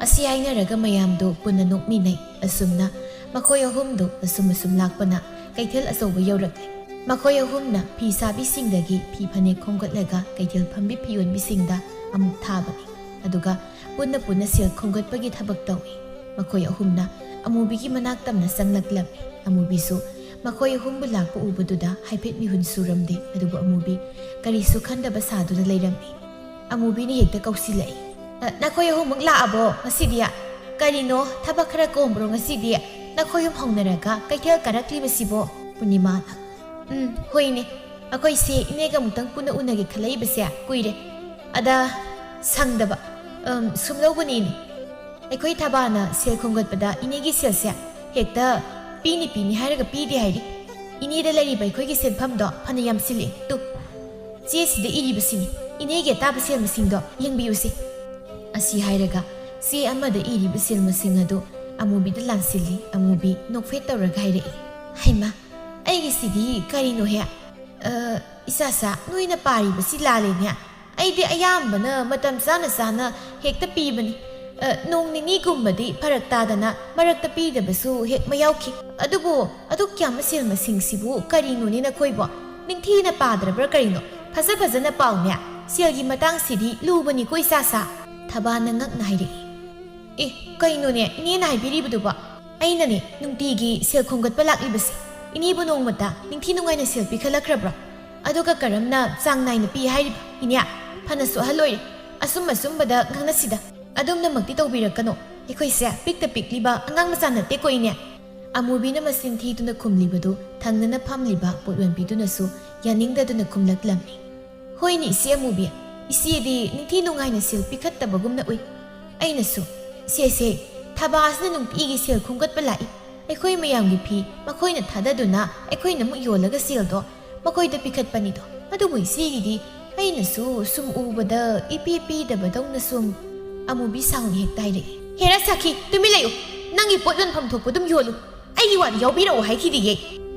ꯑꯁꯤ ꯍꯥꯏꯅꯔꯒ ꯃꯌꯥꯝꯗꯨ ꯄꯨꯟꯅ ꯅꯣꯛꯃꯤꯟꯅꯩ꯫ ꯑꯁꯨꯝꯅ ꯃꯈꯣꯏ ꯑꯍꯨꯝꯗꯨ ꯑꯁꯨꯝ ꯑꯁꯨꯝ ꯂꯥꯛꯄꯅ ꯀꯩꯊꯦꯜ ꯑꯆꯧꯕ ꯌꯧꯔꯛꯂꯦ꯫ ꯃꯈꯣꯏ ꯑꯍꯨꯝꯅ ꯐꯤ ꯁꯥꯕꯤꯁꯤꯡꯗꯒꯤ ꯐꯤ ꯐꯅꯦꯛ ꯈꯣꯝꯒꯠꯂꯒ ꯀꯩꯊꯦꯜ ꯐꯝꯕꯤ ꯐꯤꯌꯣꯟꯕꯤꯁꯤꯡꯗ ꯑꯃꯨꯛ ꯊꯥꯕꯅꯤ꯫ ꯑꯗꯨꯒ ꯄꯨꯟꯅ ꯄꯨꯟꯅ ꯁꯦꯜ ꯈꯣꯝꯒꯠꯄꯒꯤ ꯊꯕꯛ ꯇꯧꯏ꯫ ꯃꯈꯣꯏ ꯑꯍꯨꯝꯅ ꯑꯃꯨꯕꯤꯒꯤ ꯃꯅꯥꯛ ꯇꯝꯅ ꯆꯪꯂꯛꯂꯝꯃꯤ꯫ ꯑꯃꯨꯕꯤꯁꯨ ꯃꯈꯣꯏ ꯑꯍꯨꯝꯕꯨ ꯂꯥꯛꯄ ꯎꯕꯗꯨꯗ ꯍꯥꯏꯐꯦꯠ ꯃꯤꯍꯨꯟ ꯁꯨꯔꯝꯗꯦ, ꯑꯗꯨꯕꯨ ꯑꯃꯨꯕꯤ ꯀꯔꯤꯁꯨ ꯈꯟꯗꯕ ꯁꯥꯗꯨꯅ ꯂꯩꯔꯝꯃꯤ꯫ ꯑꯃꯨꯕꯤꯅ ꯍꯦꯛꯇ ꯀꯧꯁꯤꯜꯂꯛꯏ꯫ "ꯑ, ꯅꯈꯣꯏ ꯑꯍꯨꯝꯃꯛ ꯂꯥꯛꯑꯕꯣ ꯉꯁꯤꯗꯤ? ꯀꯔꯤꯅꯣ, ꯊꯕꯛ ꯈꯔ ꯀꯣꯝꯕ꯭ꯔꯣ ꯉꯁꯤꯗꯤ? ꯅꯈꯣꯏ ꯑꯍꯨꯝ ꯍꯧꯅꯔꯒ ꯀꯩꯊꯦꯜ ꯀꯥꯔꯛꯂꯤꯕꯁꯤꯕꯣ?" ꯄꯨꯔꯅꯤꯃꯥꯅ, "ꯎꯝ, ꯍꯣꯏꯅꯦ, ꯑꯩꯈꯣꯏꯁꯦ ꯏꯅꯦꯒ ꯑꯃꯨꯛꯇꯪ ꯄꯨꯟꯅ ꯎꯅꯒꯦ ꯈꯜꯂꯛꯏꯕꯁꯦ ꯀꯨꯏꯔꯦ꯫ ꯑꯗ ꯁꯪꯗꯕ, ꯎꯝ, ꯁꯨꯝ ꯂꯧꯕꯅꯤꯅꯦ꯫ ꯑꯩꯈꯣꯏ ꯊꯕꯥꯅ ꯁꯦꯜ ꯈꯣꯝꯒꯠꯄꯗ ꯏꯅꯦꯒꯤ ꯁꯦꯜꯁꯦ ꯍꯦꯛꯇ ꯄꯤꯅꯤ ꯄꯤꯅꯤ ꯍꯥꯏꯔꯒ ꯄꯤꯗꯦ ꯍꯥꯏꯔꯤ꯫ ꯏꯅꯦꯗ ꯂꯩꯔꯤꯕ ꯑꯩꯈꯣꯏꯒꯤ ꯁꯦꯟꯐꯝꯗꯣ ꯐꯅ ꯌꯥꯝꯁꯤꯜꯂꯦ꯫ ꯇꯨ, ꯆꯦꯁꯤꯗ ꯏꯔꯤꯕꯁꯤꯅꯤ ꯏꯅꯦꯒꯤ ꯑꯇꯥꯕ ꯁꯦꯜ ꯃꯁꯤꯡꯗꯣ ꯌꯦꯡꯕꯤꯌꯨꯁꯦ꯫" ꯑꯁꯤ ꯍꯥꯏꯔꯒ ꯆꯦ ꯑꯃꯗ ꯏꯔꯤꯕ ꯁꯦꯜ ꯃꯁꯤꯡ ꯑꯗꯨ ꯑꯃꯨꯕꯤꯗ ꯂꯥꯟꯁꯤꯜꯂꯤ꯫ ꯑꯃꯨꯕꯤ ꯅꯣꯛꯐꯦꯠ ꯇꯧꯔꯒ ꯍꯥꯏꯔꯛꯏ, "ꯍꯩꯃꯥ, ꯑꯩꯒꯤꯁꯤꯗꯤ ꯀꯔꯤꯅꯣꯍꯦ? ꯑ, ꯏꯆꯥꯁꯥ, ꯅꯣꯏꯅ ꯄꯥꯔꯤꯕꯁꯤ ꯂꯥꯜꯂꯦꯅꯦ꯫ ꯑꯩꯗꯤ ꯑꯌꯥꯝꯕꯅ ꯃꯇꯝ ꯆꯥꯅ ꯆꯥꯅ ꯍꯦꯛꯇ ꯄꯤꯕꯅꯤ꯫ ꯑ, ꯅꯣꯡ ꯅꯤꯅꯤꯒꯨꯝꯕꯗꯤ ꯐꯔꯛ ꯇꯥꯗꯅ ꯃꯔꯛꯇ ꯄꯤꯗꯕꯁꯨ ꯍꯦꯛ ꯃꯌꯥꯎꯈꯤ꯫ ꯑꯗꯨꯕꯨ ꯑꯗꯨꯛ ꯌꯥꯝꯕ ꯁꯦꯜ ꯃꯁꯤꯡꯁꯤꯕꯨ ꯀꯔꯤꯅꯣꯅꯦ ꯅꯈꯣꯏꯕꯣ? ꯅꯤꯡꯊꯤꯅ ꯄꯥꯗ꯭ꯔꯕ꯭ꯔꯥ ꯀꯔꯤꯅꯣ? ꯐꯖ ꯐꯖꯅ ꯄꯥꯎꯅꯦ꯫ ꯁꯦꯜꯒꯤ ꯃꯇꯥꯡꯁꯤꯗꯤ ꯂꯨꯕꯅꯤꯀꯣ ꯏꯆꯥꯁꯥ꯫" ꯊꯕꯥꯅ ꯉꯛꯅ ꯍꯥꯏꯔꯛꯏ꯫ "ꯑꯦ, ꯀꯩꯅꯣꯅꯦ ꯏꯅꯦꯅ ꯍꯥꯏꯕꯤꯔꯤꯕꯗꯨꯕꯣ? ꯑꯩꯅꯅꯦ ꯅꯨꯡꯇꯤꯒꯤ ꯁꯦꯜ ꯈꯣꯝꯒꯠꯄ ꯂꯥꯛꯂꯤꯕꯁꯦ꯫ ꯏꯅꯦꯕꯨ ꯅꯣꯡꯃꯇ ꯅꯤꯡꯊꯤ ꯅꯨꯡꯉꯥꯏꯅ ꯁꯦꯜ ꯄꯤꯈꯠꯂꯛꯈ꯭ꯔꯕ꯭ꯔꯣ? ꯑꯗꯨꯒ ꯀꯔꯝꯅ ꯆꯥꯡ ꯅꯥꯏꯅ ꯄꯤ ꯍꯥꯏꯔꯤꯕ? ꯏꯅꯦ, ꯐꯅꯁꯨ ꯑꯍꯜ ꯑꯣꯏꯔꯦ꯫ ꯑꯆꯨꯝ ꯑꯆꯨꯝꯕꯗ ꯉꯥꯡꯅꯁꯤꯗ꯫ ꯑꯗꯨꯝꯅꯃꯛꯇꯤ ꯇꯧꯕꯤꯔꯛꯀꯅꯣ꯫ ꯑꯩꯈꯣꯏꯁꯦ ꯄꯤꯛꯇ ꯄꯤꯛꯂꯤꯕ ꯑꯉꯥꯡ ꯃꯆꯥ ꯅꯠꯇꯦꯀꯣ ꯏꯅꯦ꯫" ꯑꯃꯨꯕꯤꯅ ꯃꯆꯤꯟ ꯊꯤꯗꯨꯅ ꯈꯨꯝꯂꯤꯕꯗꯨ ꯊꯪꯅꯅ ꯐꯝꯂꯤꯕ ꯄꯣꯠꯌꯣꯟꯕꯤꯗꯨꯅꯁꯨ ꯌꯥꯅꯤꯡꯗꯗꯨꯅ ꯈꯨꯝꯂꯛꯂꯝꯃꯤ꯫ "ꯍꯣꯏꯅꯦ ꯏꯆꯦ ꯑꯃꯨꯕꯤ, ꯏꯆꯦꯗꯤ ꯅꯤꯡꯊꯤ ꯅꯨꯡꯉꯥꯏꯅ ꯁꯦꯜ ꯄꯤꯈꯠꯇꯕꯒꯨꯝꯅ ꯎꯏ꯫ ꯑꯩꯅꯁꯨ, ꯏꯆꯦꯁꯦ, ꯊꯕꯥꯁꯤꯅ ꯅꯨꯡꯇꯤꯒꯤ ꯁꯦꯜ ꯈꯣꯝꯒꯠꯄ ꯂꯥꯛꯏ꯫ ꯑꯩꯈꯣꯏ ꯃꯌꯥꯝꯒꯤ ꯐꯤ ꯃꯈꯣꯏꯅ ꯊꯥꯗꯗꯨꯅ ꯑꯩꯈꯣꯏꯅ ꯑꯃꯨꯛ ꯌꯣꯜꯂꯒ ꯁꯦꯜꯗꯣ ꯃꯈꯣꯏꯗ ꯄꯤꯈꯠꯄꯅꯤꯗꯣ꯫ ꯑꯗꯨꯕꯨ ꯏꯆꯦꯒꯤꯗꯤ ꯑꯩꯅꯁꯨ ꯁꯨꯝ ꯎꯕꯗ ꯏꯄꯤ ꯄꯤꯗꯕꯗꯧꯅ ꯁꯨꯝ꯫" ꯑꯃꯨꯕꯤ ꯁꯥꯎꯅ ꯍꯦꯛꯇ ꯍꯥꯏꯔꯛꯏ꯫ "ꯍꯦꯔꯥ ꯁꯥꯈꯤ, ꯇꯨꯃꯤꯟ ꯂꯩꯌꯨ꯫ ꯅꯪꯒꯤ ꯄꯣꯠ ꯌꯣꯟꯐꯝ ꯊꯣꯛꯄ ꯑꯗꯨꯝ ꯌꯣꯜꯂꯨ꯫ ꯑꯩꯒꯤ ꯋꯥꯗꯤ ꯌꯥꯎꯕꯤꯔꯛꯑꯣ ꯍꯥꯏꯈꯤꯗꯤꯌꯦ꯫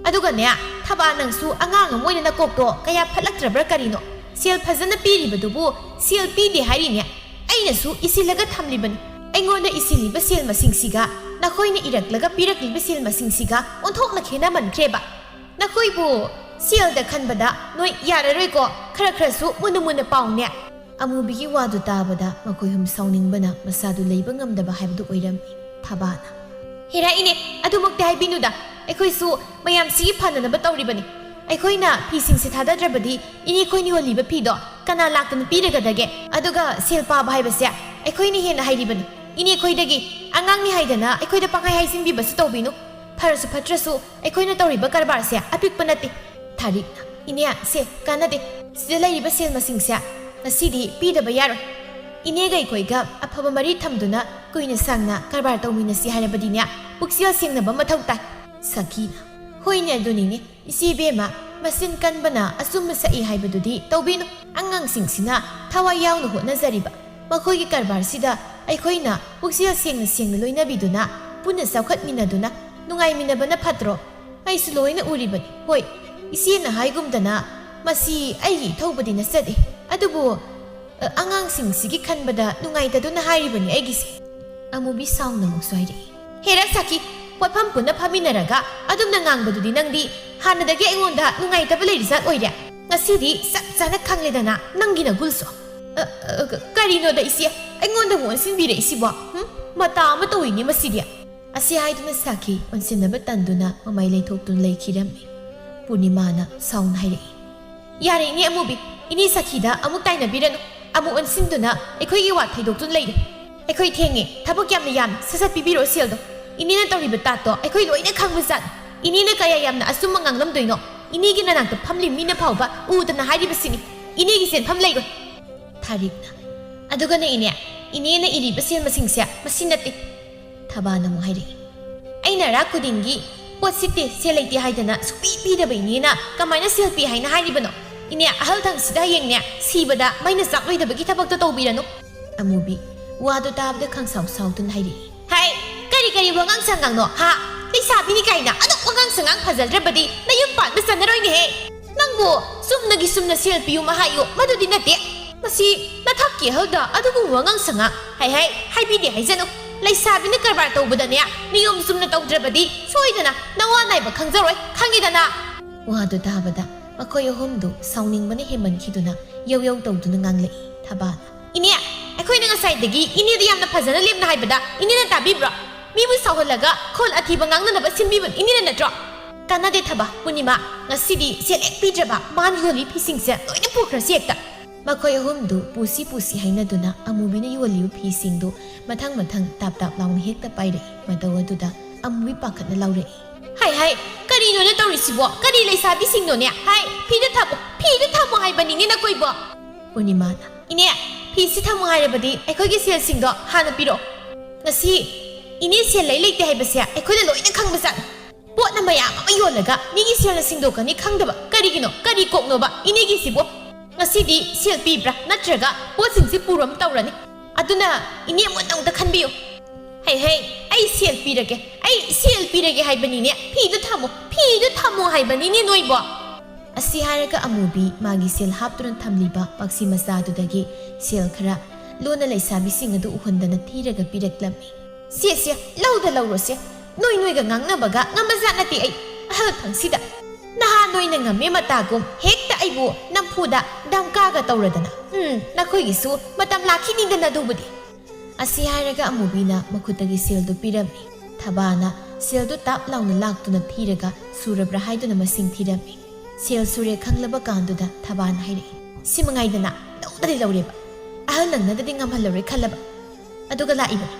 ꯑꯗꯨꯒꯅꯦ, ꯊꯕꯥ ꯅꯪꯁꯨ ꯑꯉꯥꯡ ꯑꯃ ꯑꯣꯏꯅ ꯅꯀꯣꯛꯇꯣ ꯀꯌꯥ ꯐꯠꯂꯛꯇ꯭ꯔꯕ꯭ꯔꯥ ꯀꯔꯤꯅꯣ? ꯁꯦꯜ ꯐꯖꯅ ꯄꯤꯔꯤꯕꯗꯨꯕꯨ ꯁꯦꯜ ꯄꯤꯗꯦ ꯍꯥꯏꯔꯤꯅꯦ꯫ ꯑꯩꯅꯁꯨ ꯏꯁꯤꯜꯂꯒ ꯊꯝꯂꯤꯕꯅꯤ꯫ ꯑꯩꯉꯣꯟꯗ ꯏꯁꯤꯜꯂꯤꯕ ꯁꯦꯜ ꯃꯁꯤꯡꯁꯤꯒ ꯅꯈꯣꯏꯅ ꯏꯔꯛꯂꯒ ꯄꯤꯔꯛꯂꯤꯕ ꯁꯦꯜ ꯃꯁꯤꯡꯁꯤꯒ ꯑꯣꯟꯊꯣꯛꯅ ꯈꯦꯠꯅꯃꯟꯈ꯭ꯔꯦꯕ꯫ ꯅꯈꯣꯏꯕꯨ ꯁꯦꯜꯗ ꯈꯟꯕꯗ ꯅꯣꯏ ꯌꯥꯔꯔꯣꯏꯀꯣ, ꯈꯔ ꯈꯔꯁꯨ ꯃꯨꯟꯅ ꯃꯨꯟꯅ ꯄꯥꯎꯅꯦ꯫ ꯑꯃꯨꯕꯤꯒꯤ ꯋꯥꯗꯨ ꯇꯥꯕꯗ ꯃꯈꯣꯏ ꯍꯨꯝ ꯁꯥꯎꯅꯤꯡꯕꯅ ꯃꯁꯥꯗꯨ ꯂꯩꯕ ꯉꯝꯗꯕ ꯍꯥꯏꯕꯗꯨ ꯑꯣꯏꯔꯝꯃꯤ꯫ ꯊꯕꯥꯅ, "ꯍꯦꯔꯥ ꯏꯅꯦ, ꯑꯗꯨꯃꯛꯇꯤ ꯍꯥꯏꯕꯤꯅꯨꯗ, ꯑꯩꯈꯣꯏꯁꯨ ꯃꯌꯥꯝꯁꯤꯒꯤ ꯐꯅꯅꯕ ꯇꯧꯔꯤꯕꯅꯤ꯫ ꯑꯩꯈꯣꯏꯅ ꯐꯤꯁꯤꯡꯁꯦ ꯊꯥꯗꯗ꯭ꯔꯕꯗꯤ ꯏꯅꯦ ꯑꯩꯈꯣꯏꯅ ꯌꯣꯜꯂꯤꯕ ꯐꯤꯗꯣ ꯀꯅꯥ ꯂꯥꯛꯇꯅ ꯄꯤꯔꯒꯗꯒꯦ? ꯑꯗꯨꯒ ꯁꯦꯜ ꯄꯥꯕ ꯍꯥꯏꯕꯁꯦ ꯑꯩꯈꯣꯏꯅ ꯍꯦꯟꯅ ꯍꯩꯔꯤꯕꯅꯤ꯫ ꯏꯅꯦ ꯑꯩꯈꯣꯏꯗꯒꯤ ꯑꯉꯥꯡꯅꯤ ꯍꯥꯏꯗꯅ ꯑꯩꯈꯣꯏꯗ ꯄꯪꯍꯥꯏ ꯍꯥꯏꯖꯤꯟꯕꯤꯕꯁꯨ ꯇꯧꯕꯤꯅꯨ꯫ ꯐꯔꯁꯨ ꯐꯠꯇ꯭ꯔꯁꯨ ꯑꯩꯈꯣꯏꯅ ꯇꯧꯔꯤꯕ ꯀꯔꯕꯥꯔꯁꯦ ꯑꯄꯤꯛꯄ ꯅꯠꯇꯦ꯫" ꯊꯥꯔꯤꯛꯅ, "ꯏꯅꯦ, ꯁꯦ ꯀꯥꯟꯅꯗꯦ꯫ ꯁꯤꯗ ꯂꯩꯔꯤꯕ ꯁꯦꯜ ꯃꯁꯤꯡꯁꯦ ꯉꯁꯤꯗꯤ ꯄꯤꯗꯕ ꯌꯥꯔꯣꯏ꯫ ꯏꯅꯦꯒ ꯑꯩꯈꯣꯏꯒ ꯑꯐꯕ ꯃꯔꯤ ꯊꯝꯗꯨꯅ ꯀꯨꯏꯅ ꯁꯥꯡꯅ ꯀꯔꯕꯥꯔ ꯇꯧꯃꯤꯟꯅꯁꯤ ꯍꯥꯏꯔꯕꯗꯤꯅꯦ, ꯄꯨꯛꯆꯦꯜ ꯁꯦꯡꯅꯕ ꯃꯊꯧ ꯇꯥꯏ꯫" ꯁꯈꯤꯅ, "ꯍꯣꯏꯅꯦ, ꯑꯗꯨꯅꯤꯅꯦ꯫ ꯏꯆꯦ ꯏꯕꯦꯝꯃ, ꯃꯆꯤꯟ ꯀꯟꯕꯅ ꯑꯆꯨꯝꯕ ꯁꯛꯏ ꯍꯥꯏꯕꯗꯨꯗꯤ ꯇꯧꯕꯤꯅꯨ꯫ ꯑꯉꯥꯡꯁꯤꯡꯁꯤꯅ ꯊꯋꯥꯏ ꯌꯥꯎꯅ ꯍꯣꯠꯅꯖꯔꯤꯕ ꯃꯈꯣꯏꯒꯤ ꯀꯔꯕꯥꯔꯁꯤꯗ ꯑꯩꯈꯣꯏꯅ ꯄꯨꯛꯆꯦꯜ ꯁꯦꯡꯅ ꯁꯦꯡꯅ ꯂꯣꯏꯅꯕꯤꯗꯨꯅ, ꯄꯨꯟꯅ ꯆꯥꯎꯈꯠꯃꯤꯟꯅꯗꯨꯅ ꯅꯨꯡꯉꯥꯏꯃꯤꯟꯅꯕꯅ ꯐꯠꯇ꯭ꯔꯣ? ꯑꯩꯁꯨ ꯂꯣꯏꯅ ꯎꯔꯤꯕꯅꯤ꯫ ꯍꯣꯏ, ꯏꯆꯦꯅ ꯍꯥꯏꯒꯨꯝꯗꯅ ꯃꯁꯤ ꯑꯩꯒꯤ ꯏꯊꯧꯕꯨꯗꯤ ꯅꯠꯆꯗꯦ, ꯑꯗꯨꯕꯨ, ꯑ, ꯑꯉꯥꯡꯁꯤꯡꯁꯤꯒꯤ ꯈꯟꯕꯗ ꯅꯨꯡꯉꯥꯏꯇꯗꯨꯅ ꯍꯥꯏꯔꯤꯕꯅꯤ ꯑꯩꯒꯤꯁꯦ꯫" ꯑꯃꯨꯕꯤ ꯁꯥꯎꯅ ꯑꯃꯨꯛꯁꯨ ꯍꯥꯏꯔꯛꯏ, "ꯍꯦꯔꯥ ꯁꯈꯤ, ꯄꯣꯠꯐꯝ ꯄꯨꯟꯅ ꯐꯝꯃꯤꯟꯅꯔꯒ ꯑꯗꯨꯝꯅ ꯉꯥꯡꯕꯗꯨꯗꯤ ꯅꯪꯗꯤ ꯍꯥꯟꯅꯗꯒꯤ ꯑꯩꯉꯣꯟꯗ ꯅꯨꯡꯉꯥꯏꯇꯕ ꯂꯩꯔꯤꯖꯥꯠ ꯑꯣꯏꯔꯦ꯫ ꯉꯁꯤꯗꯤ ꯆꯞ ꯆꯥꯅ ꯈꯪꯂꯦꯗꯅ ꯅꯪꯒꯤ ꯅꯒꯨꯜꯁꯨ꯫ ꯑ, ꯑ, ꯀ-, ꯀꯔꯤꯅꯣꯗ ꯏꯆꯦ, ꯑꯩꯉꯣꯟꯗꯕꯨ ꯑꯣꯟꯁꯤꯟꯕꯤꯔꯛꯏꯁꯤꯕꯣ? ꯍꯨꯝ? ꯃꯇꯥ ꯑꯃ ꯇꯧꯏꯅꯦ ꯃꯁꯤꯗꯤ꯫" ꯑꯁꯤ ꯍꯥꯏꯗꯨꯅ ꯁꯈꯤ ꯑꯣꯟꯁꯤꯟꯅꯕ ꯇꯟꯗꯨꯅ ꯃꯃꯥꯏ ꯂꯩꯊꯣꯛꯇꯨꯅ ꯂꯩꯈꯤꯔꯝꯃꯤ꯫ ꯄꯨꯔꯅꯤꯃꯥꯅ ꯁꯥꯎꯅ ꯍꯥꯏꯔꯛꯏ, "ꯌꯥꯔꯦ ꯏꯅꯦ ꯑꯃꯨꯕꯤ, ꯏꯅꯦ ꯁꯈꯤꯗ ꯑꯃꯨꯛ ꯇꯥꯏꯅꯕꯤꯔꯅꯨ꯫ ꯑꯃꯨꯛ ꯑꯣꯟꯁꯤꯟꯗꯨꯅ ꯑꯩꯈꯣꯏꯒꯤ ꯋꯥ ꯊꯩꯗꯣꯛꯇꯨꯅ ꯂꯩꯔꯦ꯫ ꯑꯩꯈꯣꯏ ꯊꯦꯡꯉꯦ, ꯊꯕꯛ ꯌꯥꯝꯅ ꯌꯥꯝꯃꯤ, ꯁꯠ ꯁꯠ ꯄꯤꯕꯤꯔꯛꯑꯣ ꯁꯦꯜꯗꯣ꯫ ꯏꯅꯦꯅ ꯇꯧꯔꯤꯕ ꯇꯥꯠꯇꯣ ꯑꯩꯈꯣꯏ ꯂꯣꯏꯅ ꯈꯪꯕꯖꯥꯠꯅꯤ꯫ ꯏꯅꯦꯅ ꯀꯌꯥ ꯌꯥꯝꯅ ꯑꯆꯨꯝꯕ ꯉꯥꯡꯂꯝꯗꯣꯏꯅꯣ? ꯏꯅꯦꯒꯤ ꯅꯅꯥꯛꯇ ꯐꯝꯂꯤ ꯃꯤꯅ ꯐꯥꯎꯕ ꯎꯗꯅ ꯍꯥꯏꯔꯤꯕꯁꯤꯅꯤ꯫ ꯏꯅꯦꯒꯤ ꯁꯦꯟꯐꯝ ꯂꯩꯔꯣꯏ꯫" ꯊꯥꯔꯤꯛꯅ, "ꯑꯗꯨꯒꯅꯦ ꯏꯅꯦ, ꯏꯅꯦꯅ ꯏꯔꯤꯕ ꯁꯦꯜ ꯃꯁꯤꯡꯁꯦ ꯃꯁꯤ ꯅꯠꯇꯦ꯫" ꯊꯕꯥꯅ ꯑꯃꯨꯛ ꯍꯥꯏꯔꯛꯏ, "ꯑꯩꯅ ꯑꯔꯥꯛ ꯈꯨꯗꯤꯡꯒꯤ ꯄꯣꯠ ꯁꯤꯠꯇꯦ, ꯁꯦꯜ ꯂꯩꯇꯦ ꯍꯥꯏꯗꯅ ꯁꯨꯛꯄꯤ ꯄꯤꯗꯕ ꯏꯅꯦꯅ ꯀꯃꯥꯏꯅ ꯁꯦꯜ ꯄꯤ ꯍꯥꯏꯅ ꯍꯥꯏꯔꯤꯕꯅꯣ? ꯏꯅꯦ, ꯑꯍꯜ ꯊꯪꯁꯤꯗ ꯍꯌꯦꯡꯅꯦ ꯁꯤꯕꯗ ꯃꯩꯅ ꯆꯥꯛꯂꯣꯏꯗꯕꯒꯤ ꯊꯕꯛꯇꯣ ꯇꯧꯕꯤꯔꯅꯨ꯫" ꯑꯃꯨꯕꯤ ꯋꯥꯗꯨ ꯇꯥꯕꯗ ꯈꯪꯁꯥꯎ ꯁꯥꯎꯗꯨꯅ ꯍꯥꯏꯔꯛꯏ, "ꯍꯥꯏ, ꯀꯔꯤ ꯀꯔꯤ ꯋꯥꯉꯥꯡ ꯁꯉꯥꯡꯅꯣ, ꯍꯥ? ꯂꯩꯁꯥꯕꯤꯅꯤ ꯀꯥꯏꯅ ꯑꯗꯨꯛ ꯋꯥꯉꯥꯡ ꯁꯉꯥꯡ ꯐꯖꯗ꯭ꯔꯕꯗꯤ ꯅꯌꯨꯝ ꯄꯥꯟꯕ ꯆꯟꯅꯔꯣꯏꯅꯦꯍꯦ꯫ ꯅꯪꯕꯨ ꯆꯨꯝꯅꯒꯤ ꯆꯨꯝꯅ ꯁꯦꯜ ꯄꯤꯌꯨ ꯍꯥꯏꯌꯨ, ꯃꯗꯨꯗꯤ ꯅꯠꯇꯦ꯫ ꯃꯁꯤ ꯅꯊꯛꯀꯤ ꯑꯍꯜꯗ ꯑꯗꯨꯒꯨꯝꯕ ꯋꯥꯉꯥꯡ ꯁꯉꯥꯡ ꯍꯥꯏ ꯍꯥꯏ ꯍꯥꯏꯕꯤꯗꯦ ꯍꯥꯏꯖꯅꯨ꯫ ꯂꯩꯁꯥꯕꯤꯅ ꯀꯔꯕꯥꯔ ꯇꯧꯕꯗꯅꯦ ꯅꯤꯌꯣꯝ ꯆꯨꯝꯅ ꯇꯧꯗ꯭ꯔꯕꯗꯤ ꯁꯣꯏꯗꯅ ꯅꯋꯥ ꯅꯥꯏꯕ ꯈꯪꯖꯔꯣꯏ, ꯈꯪꯉꯤꯗꯅ?" ꯋꯥꯗꯨ ꯇꯥꯕꯗ ꯃꯈꯣꯏ ꯑꯍꯨꯝꯗꯨ ꯁꯥꯎꯅꯤꯡꯕꯅ ꯍꯦꯟꯃꯟꯈꯤꯗꯨꯅ ꯌꯧ ꯌꯧ ꯇꯧꯗꯨꯅ ꯉꯥꯡꯂꯛꯏ ꯊꯕꯥꯅ꯫ "ꯏꯅꯦ, ꯑꯩꯈꯣꯏꯅ ꯉꯁꯥꯏꯗꯒꯤ ꯏꯅꯦꯗ ꯌꯥꯝꯅ ꯐꯖꯅ ꯂꯦꯝꯅ ꯍꯥꯏꯕꯗ ꯏꯅꯦꯅ ꯇꯥꯕꯤꯕ꯭ꯔꯣ? ꯃꯤꯕꯨ ꯁꯥꯎꯍꯜꯂꯒ ꯈꯣꯜ ꯑꯊꯤꯕ ꯉꯥꯡꯅꯅꯕ ꯁꯤꯟꯕꯤꯕ ꯏꯅꯦꯅ ꯅꯠꯇ꯭ꯔꯣ?" "ꯀꯥꯟꯅꯗꯦ ꯊꯕꯥ, ꯄꯨꯔꯅꯤꯃꯥ, ꯉꯁꯤꯗꯤ ꯁꯦꯜ ꯍꯦꯛ ꯄꯤꯗ꯭ꯔꯕ ꯃꯥꯅ ꯌꯣꯜꯂꯤ ꯐꯤꯁꯤꯡꯁꯦ ꯂꯣꯏꯅ ꯄꯨꯈ꯭ꯔꯁꯤ ꯍꯦꯛꯇ꯫" ꯃꯈꯣꯏ ꯑꯍꯨꯝꯗꯨ ꯄꯨꯁꯤ ꯄꯨꯁꯤ ꯍꯥꯏꯅꯗꯨꯅ ꯑꯃꯨꯕꯤꯅ ꯌꯣꯜꯂꯤꯕ ꯐꯤꯁꯤꯡꯗꯨ ꯃꯊꯪ ꯃꯊꯪ ꯇꯥꯞ ꯇꯥꯞ ꯂꯥꯎꯅ ꯍꯦꯛꯇ ꯄꯥꯏꯔꯛꯏ꯫ ꯃꯇꯧ ꯑꯗꯨꯗ ꯑꯃꯨꯕꯤ ꯄꯥꯈꯠꯅ ꯂꯥꯎꯔꯛꯏ꯫ "ꯍꯥꯏ ꯍꯥꯏ, ꯀꯔꯤꯅꯣꯅ ꯇꯧꯔꯤꯁꯤꯕꯣ? ꯀꯔꯤ ꯂꯩꯁꯥꯕꯤꯁꯤꯡꯅꯣꯅꯦ? ꯍꯥꯏ, ꯐꯤꯗꯨ ꯊꯝꯃꯣ, ꯐꯤꯗꯨ ꯊꯝꯃꯣ ꯍꯥꯏꯕꯅꯤꯅꯦ ꯅꯈꯣꯏꯕꯣ!" ꯄꯨꯔꯅꯤꯃꯥꯅ, "ꯏꯅꯦ, ꯐꯤꯁꯤ ꯊꯝꯃꯣ ꯍꯥꯏꯔꯕꯗꯤ ꯑꯩꯈꯣꯏꯒꯤ ꯁꯦꯜꯁꯤꯡꯗꯣ ꯍꯥꯟꯅ ꯄꯤꯔꯛꯑꯣ꯫ ꯉꯁꯤ ꯏꯅꯦ ꯁꯦꯜ ꯂꯩ ꯂꯩꯇꯦ ꯍꯥꯏꯕꯁꯦ ꯑꯩꯈꯣꯏꯅ ꯂꯣꯏꯅ ꯈꯪꯕꯖꯥꯠꯅꯤ꯫ ꯄꯣꯠꯅ ꯃꯌꯥꯝ ꯑꯃ ꯌꯣꯜꯂꯒ ꯃꯤꯒꯤ ꯁꯦꯜꯅ ꯁꯤꯡꯗꯣꯛꯀꯅꯤ ꯈꯪꯗꯕ ꯀꯔꯤꯒꯤꯅꯣ? ꯀꯔꯤ ꯀꯣꯛꯅꯣꯕ ꯏꯅꯦꯒꯤꯁꯤꯕꯨ? ꯉꯁꯤꯗꯤ ꯁꯦꯜ ꯄꯤꯕ꯭ꯔꯥ ꯅꯠꯇ꯭ꯔꯒ ꯄꯣꯠꯁꯤꯡꯁꯤ ꯄꯨꯔꯝ ꯇꯧꯔꯅꯤ꯫ ꯑꯗꯨꯅ ꯏꯅꯦ ꯃꯨꯟꯅ ꯑꯃꯨꯛꯇ ꯈꯟꯕꯤꯌꯨ꯫" "ꯍꯩ ꯍꯩ, ꯑꯩ ꯁꯦꯜ ꯄꯤꯔꯒꯦ, ꯑꯩ ꯁꯦꯜ ꯄꯤꯔꯒꯦ ꯍꯥꯏꯕꯅꯤꯅꯦ꯫ ꯐꯤꯗꯨ ꯊꯝꯃꯣ, ꯐꯤꯗꯨ ꯊꯝꯃꯣ ꯍꯥꯏꯕꯅꯤꯅꯦ ꯅꯣꯏꯕꯣ!" ꯑꯁꯤ ꯍꯥꯏꯔꯒ ꯑꯃꯨꯕꯤ ꯃꯥꯒꯤ ꯁꯦꯜ ꯍꯥꯞꯇꯨꯅ ꯊꯝꯂꯤꯕ ꯄꯥꯛꯁꯤ ꯃꯆꯥꯗꯨꯗꯒꯤ ꯁꯦꯜ ꯈꯔ ꯂꯣꯟꯅ ꯂꯩꯁꯥꯕꯤꯁꯤꯡ ꯑꯗꯨ ꯎꯍꯟꯗꯅ ꯊꯤꯔꯒ ꯄꯤꯔꯛꯂꯝꯃꯤ꯫ "ꯁꯦ ꯁꯦ, ꯂꯧꯗ ꯂꯧꯔꯣꯁꯦ꯫ ꯅꯣꯏ ꯅꯣꯏꯒ ꯉꯥꯡꯅꯕꯒ ꯉꯝꯕꯖꯥꯠ ꯅꯠꯇꯦ ꯑꯩ꯫ ꯑꯍꯜ ꯐꯪꯁꯤꯗ ꯅꯍꯥꯟ ꯅꯣꯏꯅ ꯉꯝꯃꯦ ꯃꯇꯥꯒꯨꯝ ꯍꯦꯛꯇ ꯑꯩꯕꯨ ꯅꯝꯐꯨꯗ ꯗꯝꯀꯥꯒ ꯇꯧꯔꯗꯅ꯫ ꯎꯝ, ꯅꯈꯣꯏꯒꯤꯁꯨ ꯃꯇꯝ ꯂꯥꯛꯈꯤꯅꯤꯗꯅ ꯑꯗꯨꯕꯨꯗꯤ꯫" ꯑꯁꯤ ꯍꯥꯏꯔꯒ ꯑꯃꯨꯕꯤꯅ ꯃꯈꯨꯠꯇꯒꯤ ꯁꯦꯜꯗꯨ ꯄꯤꯔꯝꯃꯤ꯫ ꯊꯕꯥꯅ ꯁꯦꯜꯗꯨ ꯇꯥꯞ ꯂꯥꯎꯅ ꯂꯥꯛꯇꯨꯅ ꯊꯤꯔꯒ ꯁꯨꯔꯕ꯭ꯔꯥ ꯍꯥꯏꯗꯨꯅ ꯃꯁꯤꯡ ꯊꯤꯔꯝꯃꯤ꯫ ꯁꯦꯜ ꯁꯨꯔꯦ ꯈꯪꯂꯕ ꯀꯥꯟꯗꯨꯗ ꯊꯕꯥꯅ ꯍꯥꯏꯔꯛꯏ, "ꯁꯤ ꯃꯉꯥꯏꯗꯅ ꯂꯧꯗꯗꯤ ꯂꯧꯔꯦꯕ꯫ ꯑꯍꯜ ꯅꯪꯅꯗꯗꯤ ꯉꯝꯍꯜꯂꯔꯣꯏ ꯈꯜꯂꯕ꯫ ꯑꯗꯨꯒ ꯂꯥꯛꯏꯕꯅꯤ꯫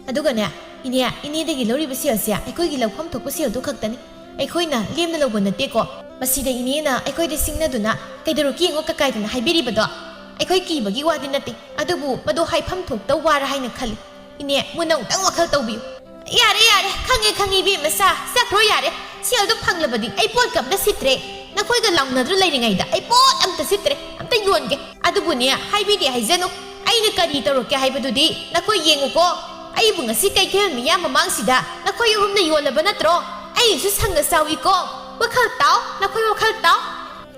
ꯑꯗꯨꯒꯅꯦ, ꯏꯅꯦ, ꯏꯅꯦꯗꯒꯤ ꯂꯧꯔꯤꯕ ꯁꯦꯜꯁꯦ ꯑꯩꯈꯣꯏꯒꯤ ꯂꯧꯐꯝ ꯊꯣꯛꯄ ꯁꯦꯜꯗꯨ ꯈꯛꯇꯅꯤ꯫ ꯑꯩꯈꯣꯏꯅ ꯂꯦꯝꯅ ꯂꯧꯕ ꯅꯠꯇꯦꯀꯣ꯫ ꯃꯁꯤꯗ ꯏꯅꯦꯅ ꯑꯩꯈꯣꯏꯗ ꯁꯤꯡꯅꯗꯨꯅ ꯀꯩꯗꯧꯔꯛꯀꯦ ꯌꯦꯡꯉꯣ ꯀꯀꯥꯏꯗꯅ ꯍꯥꯏꯕꯤꯔꯤꯕꯗꯣ ꯑꯩꯈꯣꯏ ꯀꯤꯕꯒꯤ ꯋꯥꯗꯤ ꯅꯠꯇꯦ, ꯑꯗꯨꯕꯨ ꯃꯗꯨ ꯍꯥꯏꯐꯝ ꯊꯣꯛꯇꯧ ꯋꯥꯔ ꯍꯥꯏꯅ ꯈꯜꯂꯤ꯫ ꯏꯅꯦ, ꯃꯨꯟꯅ ꯑꯃꯨꯛꯇꯪ ꯋꯥꯈꯜ ꯇꯧꯕꯤꯌꯨ꯫" "ꯌꯥꯔꯦ, ꯌꯥꯔꯦ, ꯈꯪꯉꯦ, ꯈꯪꯉꯦ, ꯏꯕꯦꯝꯃ, ꯁꯥ, ꯆꯠꯈ꯭ꯔꯣ ꯌꯥꯔꯦ꯫ ꯁꯦꯜꯗꯣ ꯐꯪꯂꯕꯗꯤ ꯑꯩ ꯄꯣꯠꯀ ꯑꯝꯇ ꯁꯤꯠꯇ꯭ꯔꯦ꯫ ꯅꯈꯣꯏꯒ ꯂꯥꯎꯅꯗꯨꯅ ꯂꯩꯔꯤꯉꯩꯗ ꯑꯩ ꯄꯣꯠ ꯑꯝꯇ ꯁꯤꯠꯇ꯭ꯔꯦ, ꯑꯝꯇ ꯌꯣꯟꯒꯦ꯫ ꯑꯗꯨꯕꯨꯅꯦ, ꯍꯥꯏꯕꯤꯗꯦ ꯍꯥꯏꯖꯅꯨ꯫ ꯑꯩꯅ ꯀꯔꯤ ꯇꯧꯔꯛꯀꯦ ꯍꯥꯏꯕꯗꯨꯗꯤ ꯅꯈꯣꯏ ꯌꯦꯡꯉꯨꯀꯣ꯫ ꯑꯩꯕꯨ ꯉꯁꯤ ꯀꯩꯊꯦꯜ ꯃꯤꯌꯥꯝ ꯃꯃꯥꯡꯁꯤꯗ ꯅꯈꯣꯏ ꯑꯍꯨꯝꯅ ꯌꯣꯜꯂꯕ ꯅꯠꯇ꯭ꯔꯣ? ꯑꯩꯁꯨ ꯁꯪꯒ ꯆꯥꯎꯏꯀꯣ꯫ ꯋꯥꯈꯜ ꯇꯥꯎ, ꯅꯈꯣꯏ ꯋꯥꯈꯜ ꯇꯥꯎ꯫"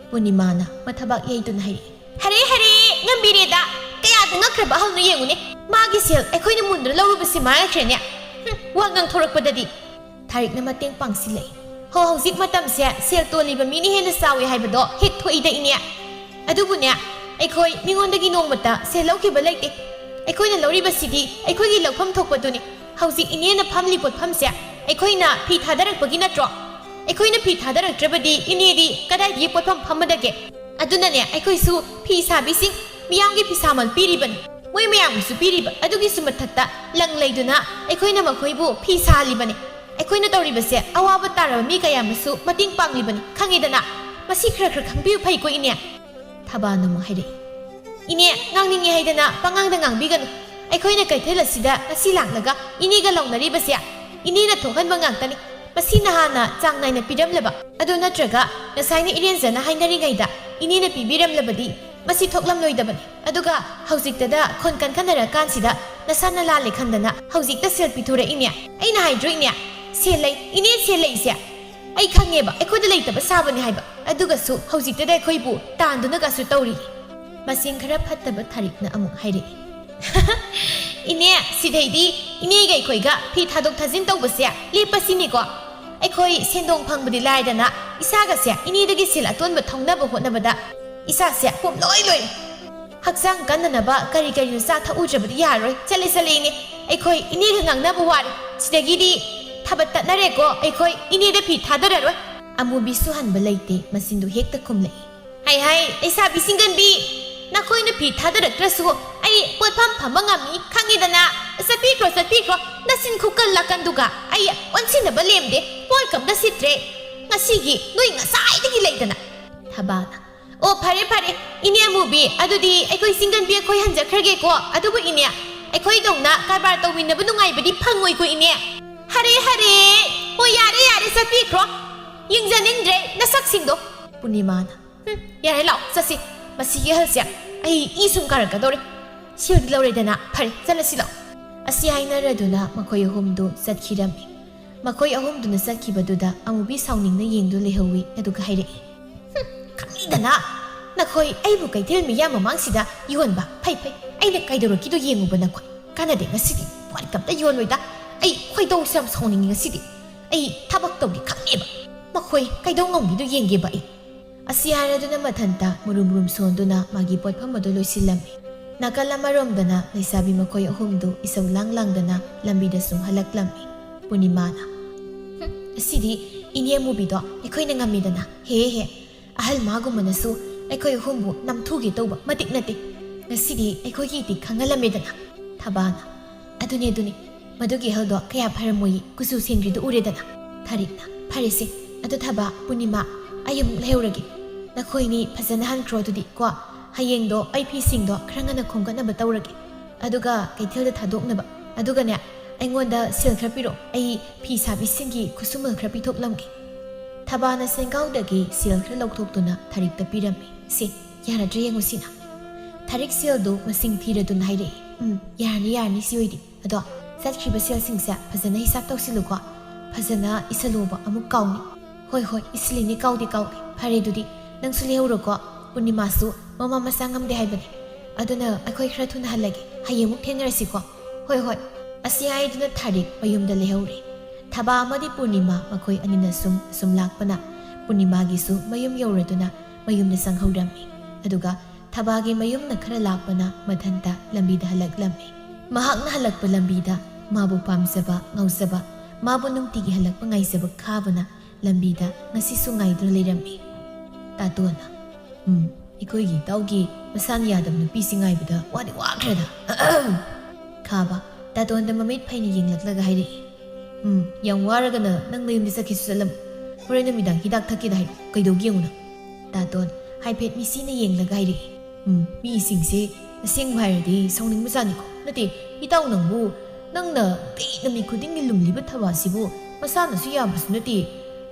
ꯄꯨꯔꯅꯤꯃꯥꯅ ꯃꯊꯕꯥꯛ ꯌꯩꯗꯨꯅ ꯍꯥꯏꯔꯛꯏ꯫ "ꯍꯔꯦ, ꯍꯔꯦ, ꯉꯝꯕꯤꯔꯦꯗ꯫ ꯀꯌꯥꯗ ꯉꯛꯈ꯭ꯔꯕ ꯑꯍꯜꯅꯣ ꯌꯦꯡꯉꯨꯅꯦ꯫ ꯃꯥꯒꯤ ꯁꯦꯜ ꯑꯩꯈꯣꯏꯅ ꯃꯨꯟꯗꯨꯅ ꯂꯧꯔꯨꯕꯁꯤ ꯃꯥꯡꯈ꯭ꯔꯦꯅꯦ꯫ ꯍꯨꯝ, ꯋꯥ ꯉꯥꯡꯊꯣꯔꯛꯄꯗꯗꯤ꯫" ꯊꯥꯔꯤꯛꯅ ꯃꯇꯦꯡ ꯄꯥꯡꯁꯤꯜꯂꯛꯏ꯫ ꯍꯣ, ꯍꯧꯖꯤꯛ ꯃꯇꯝꯁꯦ ꯁꯦꯜ ꯇꯣꯜꯂꯤꯕ ꯃꯤꯅ ꯍꯦꯟꯅ ꯆꯥꯎꯏ ꯍꯥꯏꯕꯗꯣ ꯍꯦꯛ ꯊꯣꯛꯏꯗ, ꯏꯅꯦ꯫ ꯑꯗꯨꯕꯨꯅꯦ, ꯑꯩꯈꯣꯏ ꯃꯤꯉꯣꯟꯗꯒꯤ ꯅꯣꯡꯃꯇ ꯁꯦꯜ ꯂꯧꯈꯤꯕ ꯂꯩꯇꯦ꯫ ꯑꯩꯈꯣꯏꯅ ꯂꯧꯔꯤꯕꯁꯤꯗꯤ ꯑꯩꯈꯣꯏꯒꯤ ꯂꯧꯐꯝ ꯊꯣꯛꯄꯗꯨꯅꯤ꯫ ꯍꯧꯖꯤꯛ ꯏꯅꯦꯅ ꯐꯝꯂꯤ ꯄꯣꯠꯐꯝꯁꯦ ꯑꯩꯈꯣꯏꯅ ꯐꯤ ꯊꯥꯗꯔꯛꯄꯒꯤ ꯅꯠꯇ꯭ꯔꯣ? ꯑꯩꯈꯣꯏꯅ ꯐꯤ ꯊꯥꯗꯔꯛꯇ꯭ꯔꯕꯗꯤ ꯏꯅꯦꯗꯤ ꯀꯗꯥꯏꯗꯒꯤ ꯄꯣꯠꯐꯝ ꯐꯝꯃꯗꯒꯦ? ꯑꯗꯨꯅꯅꯦ, ꯑꯩꯈꯣꯏꯁꯨ ꯐꯤ ꯁꯥꯕꯤꯁꯤꯡ ꯃꯤꯌꯥꯝꯒꯤ ꯐꯤꯁꯥꯃꯜ ꯄꯤꯔꯤꯕꯅꯤ꯫ ꯃꯣꯏ ꯃꯌꯥꯝꯒꯤꯁꯨ ꯄꯤꯔꯤꯕ ꯑꯗꯨꯒꯤꯁꯨ ꯃꯊꯛꯇ ꯂꯪ ꯂꯩꯗꯨꯅ ꯑꯩꯈꯣꯏꯅ ꯃꯈꯣꯏꯕꯨ ꯐꯤ ꯁꯥꯍꯜꯂꯤꯕꯅꯤ꯫ ꯑꯩꯈꯣꯏꯅ ꯇꯧꯔꯤꯕꯁꯦ ꯑꯋꯥꯕ ꯇꯥꯔꯕ ꯃꯤ ꯀꯌꯥ ꯑꯃꯁꯨ ꯃꯇꯦꯡ ꯄꯥꯡꯂꯤꯕꯅꯤ, ꯈꯪꯉꯤꯗꯅ꯫ ꯃꯁꯤ ꯈꯔ ꯈꯔ ꯈꯪꯕꯤꯌꯨ ꯐꯩꯀꯣ, ꯏꯅꯦ꯫ ꯊꯕꯥꯅ ꯑꯃꯨꯛ ꯍꯥꯏꯔꯛꯏ, "ꯏꯅꯦ, ꯉꯥꯡꯅꯤꯡꯉꯦ ꯍꯥꯏꯗꯅ ꯄꯉꯥꯡꯗ ꯉꯥꯡꯕꯤꯒꯅꯨ꯫ ꯑꯩꯈꯣꯏꯅ ꯀꯩꯊꯦꯜ ꯑꯁꯤꯗ ꯉꯁꯤ ꯂꯥꯛꯂꯒ ꯏꯅꯦꯒ ꯂꯥꯎꯅꯔꯤꯕꯁꯦ ꯏꯅꯦꯅ ꯊꯣꯛꯍꯟꯕ ꯉꯥꯛꯇꯅꯤ꯫ ꯃꯁꯤ ꯅꯍꯥꯟꯅ ꯆꯥꯡ ꯅꯥꯏꯅ ꯄꯤꯔꯝꯂꯕ, ꯑꯗꯨ ꯅꯠꯇ꯭ꯔꯒ ꯉꯁꯥꯏꯅ ꯏꯔꯦꯟꯖꯅ ꯍꯥꯏꯅꯔꯤꯉꯩꯗ ꯏꯅꯦꯅ ꯄꯤꯕꯤꯔꯝꯂꯕꯗꯤ ꯃꯁꯤ ꯊꯣꯛꯂꯝꯂꯣꯏꯗꯕꯅꯤ꯫ ꯑꯗꯨꯒ ꯍꯧꯖꯤꯛꯇꯗ ꯈꯣꯟ ꯀꯟꯈꯠꯅꯔꯀꯥꯟꯁꯤꯗ ꯅꯁꯥꯅ ꯂꯥꯜꯂꯦ ꯈꯟꯗꯅ ꯍꯧꯖꯤꯛꯇ ꯁꯦꯜ ꯄꯤꯊꯣꯔꯛꯏꯅꯦ꯫ ꯑꯩꯅ ꯍꯥꯏꯗ꯭ꯔꯣ, ꯏꯅꯦ? ꯁꯦꯜ ꯂꯩ, ꯏꯅꯦ, ꯁꯦꯜ ꯂꯩꯁꯦ ꯑꯩ ꯈꯪꯉꯦꯕ, ꯑꯩꯈꯣꯏꯗ ꯂꯩꯇꯕ ꯁꯥꯕꯅꯤ ꯍꯥꯏꯕ꯫ ꯑꯗꯨꯒꯁꯨ ꯍꯧꯖꯤꯛꯇꯗ ꯑꯩꯈꯣꯏꯕꯨ ꯇꯥꯟꯗꯨꯅꯒꯁꯨ ꯇꯧꯔꯤ꯫" ꯃꯆꯤꯟ ꯈꯔ ꯐꯠꯇꯕ ꯊꯥꯔꯤꯛꯅ ꯑꯃꯨꯛ ꯍꯥꯏꯔꯛꯏ, "ꯏꯅꯦ, ꯁꯤꯗꯩꯗꯤ ꯏꯅꯦꯒ ꯑꯩꯈꯣꯏꯒ ꯐꯤ ꯊꯥꯗꯣꯛ ꯊꯥꯖꯤꯟ ꯇꯧꯕꯁꯦ ꯂꯦꯞꯄꯁꯤꯅꯦꯀꯣ꯫ ꯑꯩꯈꯣꯏ ꯁꯦꯟꯗꯣꯡ ꯐꯪꯕꯗꯤ ꯂꯥꯏꯗꯅ, ꯏꯁꯥꯒꯁꯦ ꯏꯅꯦꯗꯒꯤ ꯁꯦꯜ ꯑꯇꯣꯟꯕ ꯊꯧꯅꯕ ꯍꯣꯠꯅꯕꯗ ꯏꯁꯥꯁꯦ ꯄꯨꯝꯂꯣꯏ ꯂꯣꯏꯔꯦ꯫ ꯍꯛꯆꯥꯡ ꯀꯟꯅꯅꯕ ꯀꯔꯤ ꯀꯔꯤꯅꯣ ꯆꯥ ꯊꯛꯎꯗ꯭ꯔꯕꯗꯤ ꯌꯥꯔꯣꯏ꯫ ꯆꯠꯂꯦ, ꯆꯠꯂꯦ, ꯏꯅꯦ꯫ ꯑꯩꯈꯣꯏ ꯏꯅꯦꯒ ꯉꯥꯡꯅꯕ ꯋꯥꯔꯦ꯫ ꯁꯤꯗꯒꯤꯗꯤ ꯊꯥꯕ ꯇꯠꯅꯔꯦꯀꯣ꯫ ꯑꯩꯈꯣꯏ ꯏꯅꯦꯗ ꯐꯤ ꯊꯥꯗꯔꯔꯣꯏ꯫" ꯑꯃꯨꯕꯤꯁꯨ ꯍꯟꯕ ꯂꯩꯇꯦ, ꯃꯆꯤꯟꯗꯨ ꯍꯦꯛꯇ ꯈꯨꯝꯂꯛꯏ꯫ "ꯍꯥꯏ, ꯍꯥꯏ, ꯂꯩꯁꯥꯕꯤ ꯁꯤꯡꯒꯟꯕꯤ, ꯅꯈꯣꯏꯅ ꯐꯤ ꯊꯥꯗꯔꯛꯇ꯭ꯔꯁꯨ ꯑꯩ ꯄꯣꯠꯐꯝ ꯐꯝꯕ ꯉꯝꯃꯤ, ꯈꯪꯉꯤꯗꯅ꯫ ꯆꯠꯄꯤꯈ꯭ꯔꯣ, ꯆꯠꯄꯤꯈ꯭ꯔꯣ꯫ ꯅꯆꯤꯟ ꯈꯨꯀꯟ ꯂꯥꯀꯟꯗꯨꯒ ꯑꯩ ꯑꯣꯟꯁꯤꯟꯅꯕ ꯂꯦꯝꯗꯦ꯫ ꯄꯣꯠꯀ ꯑꯝꯇ ꯁꯤꯠꯇ꯭ꯔꯦ꯫ ꯉꯁꯤꯒꯤ ꯅꯣꯏ ꯉꯁꯥꯏꯗꯒꯤ ꯂꯩꯗꯅ꯫" ꯊꯕꯥꯅ, "ꯑꯣ, ꯐꯔꯦ, ꯐꯔꯦ, ꯏꯅꯦ ꯑꯃꯨꯕꯤ, ꯑꯗꯨꯗꯤ ꯑꯩꯈꯣꯏ ꯁꯤꯡꯒꯟꯕꯤ ꯑꯩꯈꯣꯏ ꯍꯟꯖꯈ꯭ꯔꯒꯦꯀꯣ꯫ ꯑꯗꯨꯕꯨ ꯏꯅꯦ, ꯑꯩꯈꯣꯏꯗꯧꯅ ꯀꯔꯕꯥꯔ ꯇꯧꯃꯤꯟꯅꯕ ꯅꯨꯡꯉꯥꯏꯕꯗꯤ ꯐꯪꯉꯣꯏꯀꯣ, ꯏꯅꯦ꯫" "ꯍꯔꯦ, ꯍꯔꯦ, ꯍꯣꯏ, ꯌꯥꯔꯦ, ꯌꯥꯔꯦ, ꯆꯠꯄꯤꯈ꯭ꯔꯣ꯫ ꯌꯦꯡꯖꯅꯤꯡꯗ꯭ꯔꯦ ꯅꯁꯛꯁꯤꯡꯗꯣ꯫" ꯄꯨꯔꯅꯤꯃꯥꯅ, "ꯍꯨꯝ, ꯌꯥꯔꯦ, ꯂꯥꯛꯑꯣ, ꯆꯠꯁꯤ꯫ ꯃꯁꯤꯒꯤ ꯑꯍꯜꯁꯦ ꯑꯩ ꯏ ꯁꯨꯝ ꯀꯥꯔꯛꯀꯗꯧꯔꯦ꯫ ꯁꯦꯜꯗꯤ ꯂꯧꯔꯦꯗꯅ, ꯐꯔꯦ, ꯆꯠꯂꯁꯤ ꯂꯥꯛꯑꯣ꯫" ꯑꯁꯤ ꯍꯥꯏꯅꯔꯗꯨꯅ ꯃꯈꯣꯏ ꯑꯍꯨꯝꯗꯨ ꯆꯠꯈꯤꯔꯝꯃꯤ꯫ ꯃꯈꯣꯏ ꯑꯍꯨꯝꯗꯨꯅ ꯆꯠꯈꯤꯕꯗꯨꯗ ꯑꯃꯨꯕꯤ ꯁꯥꯎꯅꯤꯡꯅ ꯌꯦꯡꯗꯨ ꯂꯩꯍꯧꯏ, ꯑꯗꯨꯒ ꯍꯥꯏꯔꯛꯏ, "ꯍꯨꯝ, ꯈꯪꯂꯤꯗꯅ, ꯅꯈꯣꯏ ꯑꯩꯕꯨ ꯀꯩꯊꯦꯜ ꯃꯤꯌꯥꯝ ꯃꯃꯥꯡꯁꯤꯗ ꯌꯣꯟꯕ꯫ ꯐꯩ, ꯐꯩ, ꯑꯩꯅ ꯀꯩꯗꯧꯔꯛꯈꯤꯗꯣ ꯌꯦꯡꯉꯨꯕ ꯅꯈꯣꯏ꯫ ꯀꯥꯟꯅꯗꯦ, ꯉꯁꯤꯗꯤ ꯄꯣꯠꯀ ꯑꯝꯇ ꯌꯣꯜꯂꯣꯏꯗ꯫ ꯑꯩ ꯈꯣꯏꯗꯧꯁꯦ ꯌꯥꯝ ꯁꯥꯎꯅꯤꯡꯉꯤ ꯉꯁꯤꯗꯤ꯫ ꯑꯩ ꯊꯕꯛ ꯇꯧꯒꯦ ꯈꯪꯉꯦꯕ꯫ ꯃꯈꯣꯏ ꯀꯩꯗꯧ ꯉꯝꯃꯤꯗꯨ ꯌꯦꯡꯒꯦꯕ ꯑꯩ꯫ ꯑꯁꯤ ꯍꯥꯏꯔꯗꯨꯅ ꯃꯊꯟꯇ ꯃꯨꯔꯨꯝ ꯃꯨꯔꯨꯝ ꯁꯣꯟꯗꯨꯅ ꯃꯥꯒꯤ ꯄꯣꯠꯐꯝ ꯑꯗꯨ ꯂꯣꯏꯁꯤꯜꯂꯝꯃꯤ꯫ ꯅꯥꯀꯜ ꯑꯃꯔꯣꯝꯗꯅ ꯂꯩꯁꯥꯕꯤ ꯃꯈꯣꯏ ꯑꯍꯨꯝꯗꯨ ꯏꯁꯧ ꯂꯥꯡ ꯂꯥꯡꯗꯅ ꯂꯝꯕꯤꯗ ꯁꯨꯝ ꯍꯜꯂꯛꯂꯝꯃꯤ꯫ ꯄꯨꯔꯅꯤꯃꯥꯅ, "ꯍꯨꯝ, ꯑꯁꯤꯗꯤ ꯏꯅꯦ ꯑꯃꯨꯕꯤꯗꯣ ꯑꯩꯈꯣꯏꯅ ꯉꯝꯃꯤꯗꯅ꯫ ꯍꯦ ꯍꯦ, ꯑꯍꯜ ꯃꯥꯒꯨꯝꯕꯅꯁꯨ ꯑꯩꯈꯣꯏ ꯑꯍꯨꯝꯕꯨ ꯅꯝꯊꯨꯒꯦ ꯇꯧꯕ ꯃꯇꯤꯛ ꯅꯠꯇꯦ꯫ ꯉꯁꯤꯗꯤ ꯑꯩꯈꯣꯏꯒꯤ ꯏꯇꯤꯛ ꯈꯪꯍꯜꯂꯝꯃꯦꯗꯅ"꯫ ꯊꯕꯥꯅ, "ꯑꯗꯨꯅꯦ, ꯑꯗꯨꯅꯦ, ꯃꯗꯨꯒꯤ ꯑꯍꯜꯗꯣ ꯀꯌꯥ ꯐꯔꯝꯃꯣꯏꯌꯦ, ꯀꯨꯆꯨ ꯁꯦꯡꯗ꯭ꯔꯤꯗꯨ ꯎꯔꯦꯗꯅ"꯫ ꯊꯥꯔꯤꯛꯅ, "ꯐꯔꯦꯁꯦ, ꯑꯗꯨ ꯊꯕꯥ, ꯄꯨꯔꯅꯤꯃꯥ, ꯑꯩ ꯑꯃꯨꯛ ꯂꯩꯍꯧꯔꯒꯦ꯫ ꯅꯈꯣꯏꯅꯤ ꯐꯖꯅ ꯍꯟꯈ꯭ꯔꯣ ꯑꯗꯨꯗꯤ ꯀꯣ꯫ ꯍꯌꯦꯡꯗꯣ ꯑꯩ ꯐꯤꯁꯤꯡꯗꯣ ꯈꯔ ꯉꯟꯅ ꯈꯣꯝꯒꯠꯅꯕ ꯇꯧꯔꯒꯦ꯫ ꯑꯗꯨꯒ ꯀꯩꯊꯦꯜꯗ ꯊꯥꯗꯣꯛꯅꯕ꯫ ꯑꯗꯨꯒꯅꯦ, ꯑꯩꯉꯣꯟꯗ ꯁꯦꯜ ꯈꯔ ꯄꯤꯔꯛꯑꯣ, ꯑꯩ ꯐꯤ ꯁꯥꯕꯤꯁꯤꯡꯒꯤ ꯈꯨꯠꯁꯨꯃꯜ ꯈꯔ ꯄꯤꯊꯣꯛꯂꯝꯒꯦ"꯫ ꯊꯕꯥꯅ ꯁꯦꯟꯒꯥꯎꯗꯒꯤ ꯁꯦꯜ ꯈꯔ ꯂꯧꯊꯣꯛꯇꯨꯅ ꯊꯥꯔꯤꯛꯇ ꯄꯤꯔꯝꯃꯤ꯫ "ꯁꯦ, ꯌꯥꯔꯗ꯭ꯔꯥ ꯌꯦꯡꯉꯨꯁꯤꯅ"꯫ ꯊꯥꯔꯤꯛ ꯁꯦꯜꯗꯨ ꯃꯁꯤꯡ ꯊꯤꯔꯗꯨꯅ ꯍꯥꯏꯔꯛꯏ꯫ "ꯎꯝ, ꯌꯥꯔꯅꯤ, ꯌꯥꯔꯅꯤ, ꯁꯤ ꯑꯣꯏꯗꯤ꯫ ꯑꯗꯣ ꯆꯠꯈ꯭ꯔꯤꯕ ꯁꯦꯜꯁꯤꯡꯁꯦ ꯐꯖꯅ ꯍꯤꯁꯥꯞ ꯇꯧꯁꯤꯜꯂꯨꯀꯣ꯫ ꯐꯖꯅ ꯏꯁꯜꯂꯣꯕ, ꯑꯃꯨꯛ ꯀꯥꯎꯅꯤ"꯫ "ꯍꯣꯏ, ꯍꯣꯏ, ꯏꯁꯤꯜꯂꯤꯅꯤ, ꯀꯥꯎꯗꯦ, ꯀꯥꯎꯗꯦ꯫ ꯐꯔꯦ, ꯑꯗꯨꯗꯤ ꯅꯪꯁꯨ ꯂꯩꯍꯧꯔꯣꯀꯣ꯫ ꯄꯨꯔꯅꯤꯃꯥꯁꯨ ꯃꯃꯥ ꯃꯆꯥ ꯉꯝꯗꯦ ꯍꯥꯏꯕꯅꯤ꯫ ꯑꯗꯨꯅ ꯑꯩꯈꯣꯏ ꯈꯔ ꯊꯨꯅ ꯍꯜꯂꯒꯦ꯫ ꯍꯌꯦꯡꯃꯨꯛ ꯊꯦꯡꯅꯔꯁꯤꯀꯣ"꯫ "ꯍꯣꯏ, ꯍꯣꯏ"꯫ ꯑꯁꯤ ꯍꯥꯏꯗꯨꯅ ꯊꯥꯔꯤꯛ ꯃꯌꯨꯝꯗ ꯂꯩꯍꯧꯔꯦ꯫ ꯊꯕꯥ ꯑꯃꯗꯤ ꯄꯨꯔꯅꯤꯃꯥ ꯃꯈꯣꯏ ꯑꯅꯤꯅ ꯁꯨꯝ ꯁꯨꯝ ꯂꯥꯛꯄꯅ ꯄꯨꯔꯅꯤꯃꯥꯒꯤꯁꯨ ꯃꯌꯨꯝ ꯌꯧꯔꯗꯨꯅ ꯃꯌꯨꯝꯗ ꯆꯪꯍꯧꯔꯝꯃꯤ꯫ ꯑꯗꯨꯒ ꯊꯕꯥꯒꯤ ꯃꯌꯨꯝꯅ ꯈꯔ ꯂꯥꯞꯄꯅ ꯃꯊꯟꯇ ꯂꯝꯕꯤꯗ ꯍꯜꯂꯛꯂꯝꯃꯤ꯫ ꯃꯍꯥꯛꯅ ꯍꯜꯂꯛꯄ ꯂꯝꯕꯤꯗ ꯃꯥꯕꯨ ꯄꯥꯝꯖꯕ, ꯉꯥꯎꯖꯕ, ꯃꯥꯕꯨ ꯅꯨꯡꯇꯤꯒꯤ ꯍꯜꯂꯛꯄ ꯉꯥꯏꯖꯕ ꯈꯥꯕꯅ ꯂꯝꯕꯤꯗ ꯉꯁꯤꯁꯨ ꯉꯥꯏꯗꯨꯅ ꯂꯩꯔꯝꯃꯤ꯫ ꯇꯥꯇꯣꯟꯅ, "ꯎꯝ, ꯑꯩꯈꯣꯏꯒꯤ ꯏꯇꯥꯎꯒꯤ ꯃꯁꯥꯅ ꯌꯥꯗꯕ ꯅꯨꯄꯤꯁꯤ ꯉꯥꯏꯕꯗ ꯋꯥꯗꯤ ꯋꯥꯈ꯭ꯔꯦꯗ"꯫ ꯈꯥꯕ, ꯇꯥꯇꯣꯟꯗ ꯃꯃꯤꯠ ꯐꯩꯅ ꯌꯦꯡꯂꯛꯂꯒ ꯍꯥꯏꯔꯛꯏ꯫ "ꯎꯝ, ꯌꯥꯝ ꯋꯥꯔꯒꯅ ꯅꯪ ꯅꯌꯨꯝꯗ ꯆꯠꯈꯤꯁꯨ ꯆꯠꯂꯝꯃꯨ꯫ ꯍꯣꯔꯦꯟ ꯅꯨꯃꯤꯗꯥꯡ ꯍꯤꯗꯥꯛ ꯊꯛꯀꯦꯗ ꯍꯥꯏꯔꯛꯑꯣ꯫ ꯀꯩꯗꯧꯒꯦ ꯌꯦꯡꯉꯨꯅ"꯫ ꯇꯥꯇꯣꯟ, ꯍꯥꯏꯐꯦꯠ ꯃꯤꯁꯤꯅ ꯌꯦꯡꯂꯒ ꯍꯥꯏꯔꯛꯏ꯫ "ꯎꯝ, ꯃꯤꯁꯤꯡꯁꯦ ꯑꯁꯦꯡꯕ ꯍꯥꯏꯔꯗꯤ ꯁꯥꯎꯅꯤꯡꯕꯖꯥꯠꯅꯤꯀꯣ꯫ ꯅꯠꯇꯦ, ꯏꯇꯥꯎ ꯅꯪꯕꯨ, ꯅꯪꯅ ꯅꯨꯃꯤꯠ ꯈꯨꯗꯤꯡꯒꯤ ꯂꯨꯝꯂꯤꯕ ꯊꯕꯥꯁꯤꯕꯨ ꯃꯁꯥꯅꯁꯨ ꯌꯥꯕꯁꯨ ꯅꯠꯇꯦ꯫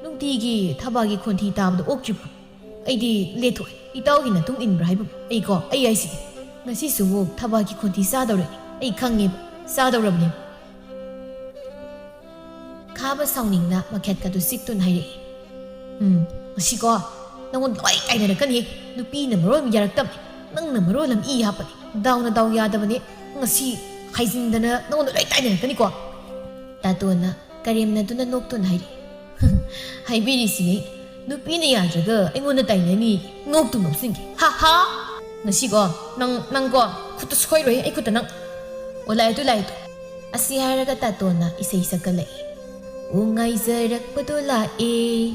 ꯅꯨꯡꯇꯤꯒꯤ ꯊꯕꯥꯒꯤ ꯈꯣꯟꯊꯤ ꯇꯥꯕꯗ ꯑꯣꯛꯇ꯭ꯔꯤꯕ꯭ꯔꯣ? ꯑꯩꯗꯤ ꯂꯦꯊꯣꯛꯑꯦ꯫ ꯏꯇꯥꯎꯒꯤ ꯅꯇꯨꯡ ꯏꯟꯕ꯭ꯔꯥ ꯍꯥꯏꯕꯕꯨ꯫ ꯑꯩꯀꯣ, ꯑꯩ ꯍꯥꯏꯁꯤꯗꯤ, ꯉꯁꯤꯁꯨ ꯑꯃꯨꯛ ꯊꯕꯥꯒꯤ ꯈꯣꯟꯊꯤ ꯆꯥꯗꯧꯔꯦ꯫ ꯑꯩ ꯈꯪꯉꯦꯕ, ꯆꯥꯗꯧꯔꯕꯅꯦꯕ"꯫ ꯈꯥꯕ ꯁꯥꯎꯅꯤꯡꯅ ꯃꯈꯦꯠꯀꯗꯨ ꯆꯤꯛꯇꯨꯅ ꯍꯥꯏꯔꯛꯏ꯫ "ꯎꯝ, ꯉꯁꯤꯀꯣ ꯅꯪꯉꯣꯟꯗ ꯂꯣꯏ ꯇꯥꯏꯅꯔꯛꯀꯅꯤ꯫ ꯅꯨꯄꯤꯅ ꯃꯔꯣꯜ ꯑꯃ ꯌꯥꯔꯛꯇꯕꯅꯤ, ꯅꯪꯅ ꯃꯔꯣꯜ ꯑꯃ ꯏ ꯍꯥꯞꯄꯅꯤ꯫ ꯗꯥꯎꯅ ꯗꯥꯎ ꯌꯥꯗꯕꯅꯦ꯫ ꯉꯁꯤ ꯍꯥꯏꯖꯤꯟꯗꯅ ꯅꯪꯉꯣꯟꯗ ꯂꯣꯏ ꯇꯥꯏꯅꯔꯛꯀꯅꯤꯀꯣ"꯫ ꯇꯥꯇꯣꯟꯅ ꯀꯔꯦꯝꯅꯗꯨꯅ ꯅꯣꯛꯇꯨꯅ ꯍꯥꯏꯔꯛꯏ꯫ ꯍꯥꯏꯕꯤꯔꯤꯁꯤꯅꯤ, ꯅꯨꯄꯤꯅ ꯌꯥꯗ꯭ꯔꯒ ꯑꯩꯉꯣꯟꯗ ꯇꯥꯏꯅꯅꯤ, ꯉꯧꯇꯨ ꯉꯧꯁꯤꯟꯒꯦ, ꯍꯥ ꯍꯥ꯫ ꯉꯁꯤꯀꯣ, ꯅꯪ, ꯅꯪꯀꯣ, ꯈꯨꯠꯇ ꯁꯣꯏꯔꯣꯏ, ꯑꯩ ꯈꯨꯠꯇ ꯅꯪ꯫ ꯑꯣ, ꯂꯥꯛꯑꯦ ꯇꯨ, ꯂꯥꯛꯑꯦ ꯇꯨ꯫ ꯑꯁꯤ ꯍꯥꯏꯔꯒ ꯇꯥꯇꯣꯟꯅ ꯏꯁꯩ ꯁꯛꯀꯠꯂꯛꯏ꯫ ꯑꯣ, ꯉꯥꯏꯖꯔꯛꯄꯗꯣ ꯂꯥꯛꯑꯦ,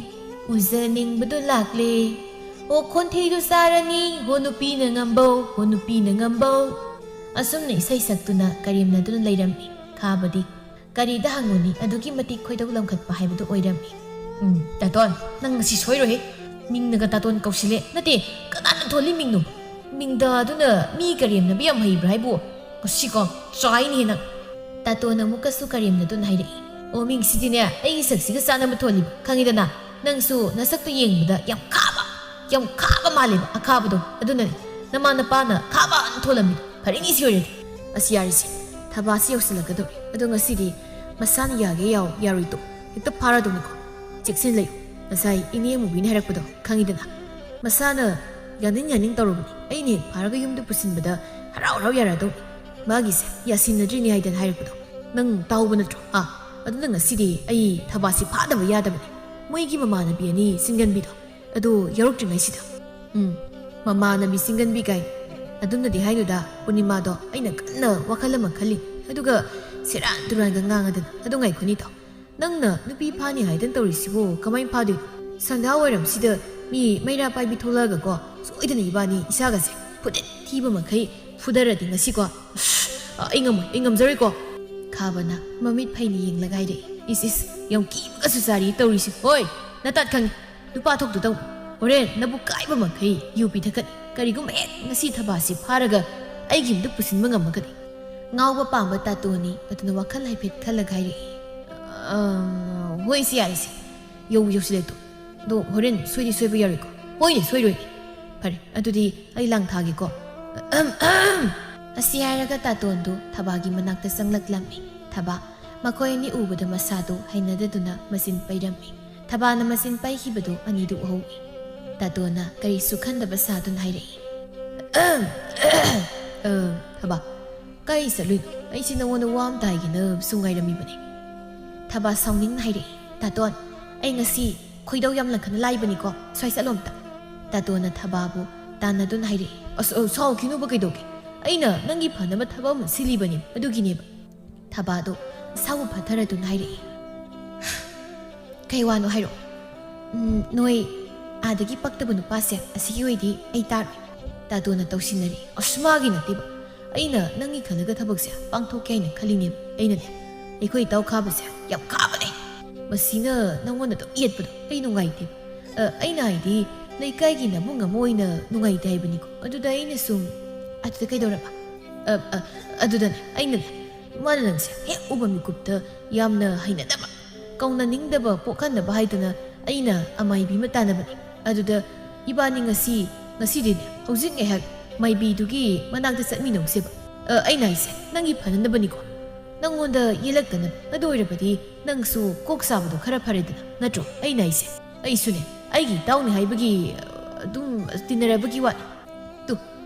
ꯎꯖꯅꯤꯡꯕꯗꯣ ꯂꯥꯛꯂꯦ꯫ ꯑꯣ, ꯈꯣꯟꯊꯤꯗꯨ ꯆꯥꯔꯅꯤ, ꯍꯣ ꯅꯨꯄꯤꯅ ꯉꯝꯕꯧ, ꯍꯣ ꯅꯨꯄꯤꯅ ꯉꯝꯕꯧ꯫ ꯑꯁꯨꯝꯅ ꯏꯁꯩ ꯁꯛꯇꯨꯅ ꯀꯔꯦꯝꯅꯗꯨꯅ ꯂꯩꯔꯝꯃꯤ꯫ ꯈꯥꯕꯗꯤ ꯀꯔꯤꯗ ꯍꯪꯉꯨꯅꯤ, ꯑꯗꯨꯛꯀꯤ ꯃꯇꯤꯛ ꯈꯣꯏꯗꯧ ꯂꯪꯈꯠꯄ ꯍꯥꯏꯕꯗꯨ ꯑꯣꯏꯔꯝꯃꯤ꯫ ꯎꯝ, ꯇꯥꯇꯣꯟ, ꯅꯪ ꯉꯁꯤ ꯁꯣꯏꯔꯣꯏꯍꯦ꯫ ꯃꯤꯡꯅꯒ ꯇꯥꯇꯣꯟ ꯀꯧꯁꯤꯜꯂꯦ꯫ ꯅꯠꯇꯦ, ꯀꯅꯥꯅ ꯊꯣꯜꯂꯤ ꯃꯤꯡꯅꯣ? ꯃꯤꯡꯗ ꯑꯗꯨꯅ ꯃꯤ ꯀꯔꯦꯝꯅꯕ ꯌꯥꯝ ꯍꯩꯕ꯭ꯔꯥ ꯍꯥꯏꯕꯨ? ꯉꯁꯤꯀꯣ, ꯆꯥꯏꯅꯦꯍꯦ ꯅꯪ꯫ ꯇꯥꯇꯣꯟ ꯑꯃꯨꯛꯀꯁꯨ ꯀꯔꯦꯝꯅꯗꯨꯅ ꯍꯥꯏꯔꯛꯏ꯫ ꯑꯣ, ꯃꯤꯡꯁꯤꯗꯤꯅꯦ, ꯑꯩꯒꯤ ꯁꯛꯁꯤꯒ ꯆꯥꯟꯅꯕ ꯊꯣꯜꯂꯤꯕ, ꯈꯪꯉꯤꯗꯅ? ꯅꯪꯁꯨ ꯅꯁꯛꯇꯣ ꯌꯦꯡꯕꯗ ꯌꯥꯝ ꯈꯥꯕ, ꯌꯥꯝ ꯈꯥꯕ ꯃꯥꯜꯂꯦꯕ, ꯑꯈꯥꯕꯗꯣ꯫ ꯑꯗꯨꯅꯅꯦ ꯅꯃꯥ ꯅꯄꯥꯅ ꯈꯥꯕꯅ ꯊꯣꯜꯂꯝꯃꯤꯗꯣ꯫ ꯐꯔꯦꯅꯦ ꯁꯤ ꯑꯣꯏꯔꯗꯤ꯫ ꯑꯁ, ꯌꯥꯔꯦꯁꯦ, ꯊꯕꯥꯁꯤ ꯌꯧꯁꯤꯜꯂꯛꯀꯗꯧꯔꯦ꯫ ꯑꯗꯣ ꯉꯁꯤꯗꯤ ꯃꯁꯥꯅ ꯌꯥꯒꯦ ꯌꯥꯎ, ꯌꯥꯔꯣꯏꯗꯣ ꯍꯦꯛꯇ ꯐꯥꯔꯗꯧꯅꯤꯀꯣ꯫ ꯆꯦꯛꯁꯤꯟ ꯂꯩꯌꯨ꯫ ꯉꯁꯥꯏ ꯏꯅꯦ ꯑꯃꯨꯕꯤꯅ ꯍꯥꯏꯔꯛꯄꯗꯣ ꯈꯪꯉꯤꯗꯅ? ꯃꯁꯥꯅ ꯌꯥꯅꯤꯡ ꯌꯥꯅꯤꯡ ꯇꯧꯔꯨꯕꯅꯤ꯫ ꯑꯩꯅ ꯍꯦꯛ ꯐꯥꯔꯒ ꯌꯨꯝꯗ ꯄꯨꯁꯤꯟꯕꯗ ꯍꯔꯥꯎ ꯍꯔꯥꯎ ꯌꯥꯔꯛꯑꯗꯧꯅꯤ꯫ ꯃꯥꯒꯤꯁꯦ ꯌꯥꯁꯤꯟꯅꯗ꯭ꯔꯤꯅꯦ ꯍꯥꯏꯗꯅ ꯍꯥꯏꯔꯛꯄꯗꯣ ꯅꯪ ꯇꯥꯍꯧꯕ ꯅꯠꯇ꯭ꯔꯣ? ꯑꯥ, ꯑꯗꯨꯅ ꯉꯁꯤꯗꯤ ꯑꯩ ꯊꯕꯥꯁꯤ ꯐꯥꯗꯕ ꯌꯥꯗꯕꯅꯤ꯫ ꯃꯣꯏꯒꯤ ꯃꯃꯥꯟꯅꯕꯤ ꯑꯅꯤ ꯆꯤꯡꯒꯟꯕꯤꯗꯣ ꯑꯗꯨ ꯌꯥꯎꯔꯛꯇ꯭ꯔꯤꯉꯩꯁꯤꯗ꯫ ꯎꯝ, ꯃꯃꯥꯟꯅꯕꯤ ꯆꯤꯡꯒꯟꯕꯤ ꯀꯥꯏ꯫ ꯑꯗꯨꯝꯅꯗꯤ ꯍꯥꯏꯅꯨꯗ, ꯄꯨꯔꯅꯤꯃꯥꯗꯣ꯫ ꯑꯩꯅ ꯀꯟꯅ ꯋꯥꯈꯜ ꯑꯃ ꯈꯜꯂꯤ, ꯑꯗꯨꯒ ꯁꯦꯔꯥꯟ ꯇꯨꯔꯥꯟꯒ ꯉꯥꯡꯉꯗꯅ꯫ ꯑꯗꯨ ꯉꯥꯏꯈꯣꯅꯤꯗꯣ, ꯅꯪꯅ ꯅꯨꯄꯤ ꯐꯥꯅꯤ ꯍꯥꯏꯗꯅ ꯇꯧꯔꯤꯁꯤꯕꯨ ꯀꯃꯥꯏꯅ ꯐꯥꯗꯣꯏꯅꯣ? ꯁꯟꯙꯥ ꯋꯥꯏꯔꯝꯁꯤꯗ ꯃꯤ ꯃꯩꯔꯥ ꯄꯥꯏꯕꯤ ꯊꯣꯛꯂꯛꯑꯒꯀꯣ, ꯁꯣꯏꯗꯅ ꯏꯕꯥꯅꯤ ꯏꯁꯥꯒꯁꯦ ꯐꯨꯗꯠ ꯊꯤꯕ ꯃꯈꯩ ꯐꯨꯗꯔꯗꯤ ꯉꯁꯤꯀꯣ꯫ ꯑꯁ, ꯑꯩ ꯉꯝꯃꯣꯏ, ꯑꯩ ꯉꯝꯖꯔꯣꯏꯀꯣ꯫ ꯈꯥꯕꯅ ꯃꯃꯤꯠ ꯐꯩꯅ ꯌꯦꯡꯂꯒ ꯍꯥꯏꯔꯛꯏ꯫ ꯏꯁ, ꯏꯁ, ꯌꯥꯝ ꯀꯤꯕꯒꯁꯨ ꯆꯥꯔꯤ ꯇꯧꯔꯤꯁꯤ꯫ ꯍꯣꯏ, ꯅꯇꯥꯠ ꯈꯪꯉꯤ꯫ ꯅꯨꯄꯥ ꯊꯣꯛꯇꯨ ꯇꯧ꯫ ꯍꯣꯔꯦꯟ ꯅꯕꯨꯛ ꯀꯥꯏꯕ ꯃꯈꯩ ꯌꯨ ꯄꯤꯊꯛꯀꯅꯤ꯫ ꯀꯔꯤꯒꯨꯝꯕ ꯍꯦꯛ ꯉꯁꯤ ꯊꯕꯥꯁꯤ ꯐꯥꯔꯒ ꯑꯩꯒꯤ ꯌꯨꯝꯗ ꯄꯨꯁꯤꯟꯕ ꯉꯝꯃꯒꯗꯤ꯫ ꯉꯥꯎꯕ ꯄꯥꯝꯕ ꯇꯥꯇꯣꯅꯤ ꯑꯗꯨꯅ ꯋꯥꯈꯜ ꯍꯥꯏꯐꯦꯠ ꯈꯜꯂꯒ ꯍꯥꯏꯔꯛꯏ, "ꯑꯝ, ꯍꯣꯏꯁꯦ, ꯌꯥꯔꯦꯁꯦ꯫ ꯌꯧ, ꯌꯧꯁꯤꯜꯂꯦ ꯇꯨ꯫ ꯑꯗꯣ ꯍꯣꯔꯦꯟ ꯁꯣꯏꯗꯤ ꯁꯣꯏꯕ ꯌꯥꯔꯣꯏꯀꯣ?" "ꯍꯣꯏꯅꯦ, ꯁꯣꯏꯔꯣꯏꯅꯦ꯫ ꯐꯔꯦ, ꯑꯗꯨꯗꯤ ꯑꯩ ꯂꯥꯡ ꯊꯥꯒꯦꯀꯣ꯫" ꯑꯁꯤ ꯍꯥꯏꯔꯒ ꯇꯥꯇꯣꯟꯗꯨ ꯊꯕꯥꯒꯤ ꯃꯅꯥꯛꯇ ꯆꯪꯂꯛꯂꯝꯃꯤ꯫ ꯊꯕꯥ ꯃꯈꯣꯏ ꯑꯅꯤ ꯎꯕꯗ ꯃꯁꯥꯗꯨ ꯍꯩꯅꯗꯗꯨꯅ ꯃꯆꯤꯟ ꯄꯩꯔꯝꯃꯤ꯫ ꯊꯕꯥꯅ ꯃꯆꯤꯟ ꯄꯩꯈꯤꯕꯗꯨ ꯑꯅꯤꯗꯨ ꯎꯍꯧꯏ꯫ ꯇꯥꯇꯣꯟꯅ ꯀꯔꯤꯁꯨ ꯈꯟꯗꯕ ꯁꯥꯗꯨꯅ ꯍꯥꯏꯔꯛꯏ, "ꯑ, ꯊꯕꯥ, ꯀꯥꯏ ꯆꯠꯂꯨꯏꯅꯣ? ꯑꯩꯁꯦ ꯅꯉꯣꯟꯗ ꯋꯥ ꯑꯝꯇ ꯍꯥꯏꯒꯦꯅ ꯁꯨꯝ ꯉꯥꯏꯔꯝꯃꯤꯕꯅꯤ꯫" ꯊꯕꯥ ꯁꯥꯎꯅꯤꯡꯅ ꯍꯥꯏꯔꯛꯏ, "ꯇꯥꯇꯣꯟ, ꯑꯩ ꯉꯁꯤ ꯈꯣꯏꯗꯧ ꯌꯥꯝ ꯂꯪꯈꯠꯅ ꯂꯥꯛꯏꯕꯅꯤꯀꯣ, ꯁ꯭ꯋꯥꯏ ꯆꯠꯂꯣ ꯑꯝꯇ꯫ ꯇꯥꯇꯣꯟꯅ ꯊꯕꯥꯕꯨ ꯇꯥꯟꯅꯗꯨꯅ ꯍꯥꯏꯔꯛꯏ꯫ "ꯑꯁ, ꯑ, ꯁꯥꯎꯈꯤꯅꯨꯕ ꯀꯩꯗꯧꯒꯦ? ꯑꯩꯅ ꯅꯪꯒꯤ ꯐꯅꯕ ꯊꯕꯛ ꯑꯃ ꯁꯤꯜꯂꯤꯕꯅꯤ, ꯑꯗꯨꯒꯤꯅꯦꯕ꯫" ꯊꯕꯥꯗꯣ ꯃꯁꯥꯕꯨ ꯐꯥꯊꯔꯗꯨꯅ ꯍꯥꯏꯔꯛꯏ꯫ "ꯀꯩ ꯋꯥꯅꯣ ꯍꯥꯏꯔꯛꯑꯣ꯫" "ꯎꯝ, ꯅꯣꯏ ꯑꯥꯗꯒꯤ ꯄꯛꯇꯕ ꯅꯨꯄꯥꯁꯦ ꯑꯁꯤꯒꯤ ꯑꯣꯏꯗꯤ ꯑꯩ ꯇꯥꯔꯣꯏ꯫" ꯇꯥꯇꯣꯟꯅ ꯇꯧꯁꯤꯟꯅꯔꯤ꯫ "ꯑꯁ, ꯃꯥꯒꯤ ꯅꯠꯇꯦꯕ꯫ ꯑꯩꯅ ꯅꯪꯒꯤ ꯈꯜꯂꯒ ꯊꯕꯛꯁꯦ ꯄꯥꯡꯊꯣꯛꯀꯦ ꯍꯥꯏꯅ ꯈꯜꯂꯤꯅꯦꯕ꯫ ꯑꯩꯅꯅꯦ, ꯑꯩꯈꯣꯏ ꯏꯇꯥꯎ ꯈꯥꯕꯁꯦ ꯌꯥꯝ ꯈꯥꯕꯅꯦ꯫ ꯃꯁꯤꯅ ꯅꯪꯉꯣꯟꯗ ꯑꯗꯨꯝ ꯌꯦꯠꯄꯗꯣ ꯑꯩ ꯅꯨꯡꯉꯥꯏꯇꯦꯕ꯫ ꯑ, ꯑꯩꯅ ꯍꯥꯏꯗꯤ, ꯂꯩꯀꯥꯏꯒꯤ ꯅꯕꯨꯡ ꯑꯃ ꯑꯣꯏꯅ ꯅꯨꯡꯉꯥꯏꯇꯦ ꯍꯥꯏꯕꯅꯤꯀꯣ꯫ ꯑꯗꯨꯗ ꯑꯩꯅ ꯁꯨꯝ..." "ꯑꯗꯨꯗ ꯀꯩꯗꯧꯔꯕ?" "ꯑ, ꯑ, ꯑꯗꯨꯗꯅꯦ, ꯑꯩꯅꯅꯦ, ꯃꯥꯅ ꯅꯪꯁꯦ ꯍꯦꯛ ꯎꯕ ꯃꯤꯀꯨꯞꯇ ꯌꯥꯝꯅ ꯍꯩꯅꯗꯕ, ꯀꯧꯅꯅꯤꯡꯗꯕ ꯄꯣꯛꯍꯟꯅꯕ ꯍꯥꯏꯗꯅ ꯑꯩꯅ ꯑꯃꯥꯏꯕꯤ ꯑꯃ ꯇꯥꯟꯅꯕꯅꯦ꯫ ꯑꯗꯨꯗ ꯏꯕꯥꯅꯤ ꯉꯁꯤ, ꯉꯁꯤꯗꯤꯅꯦ, ꯍꯧꯖꯤꯛ ꯉꯥꯏꯍꯥꯛ ꯃꯥꯏꯕꯤꯗꯨꯒꯤ ꯃꯅꯥꯛꯇ ꯆꯠꯃꯤꯟꯅꯧꯁꯦꯕ꯫ ꯑ, ꯑꯩꯅ ꯍꯥꯏꯁꯦ, ꯅꯪꯒꯤ ꯐꯅꯅꯕꯅꯤꯀꯣ꯫ ꯅꯪꯉꯣꯟꯗ ꯌꯦꯜꯂꯛꯇꯅꯕ꯫ ꯑꯗꯨ ꯑꯣꯏꯔꯕꯗꯤ ꯅꯪꯁꯨ ꯀꯣꯛ ꯆꯥꯕꯗꯣ ꯈꯔ ꯐꯔꯦꯗꯅ, ꯅꯠꯇ꯭ꯔꯣ? ꯑꯩꯅ ꯍꯥꯏꯁꯦ, ꯑꯩꯁꯨꯅꯦ, ꯑꯩꯒꯤ ꯏꯇꯥꯎꯅꯤ ꯍꯥꯏꯕꯒꯤ, ꯑ, ꯑꯗꯨꯝ ꯇꯤꯟꯅꯔꯕꯒꯤ ꯋꯥꯅꯤ꯫ ꯇꯨ,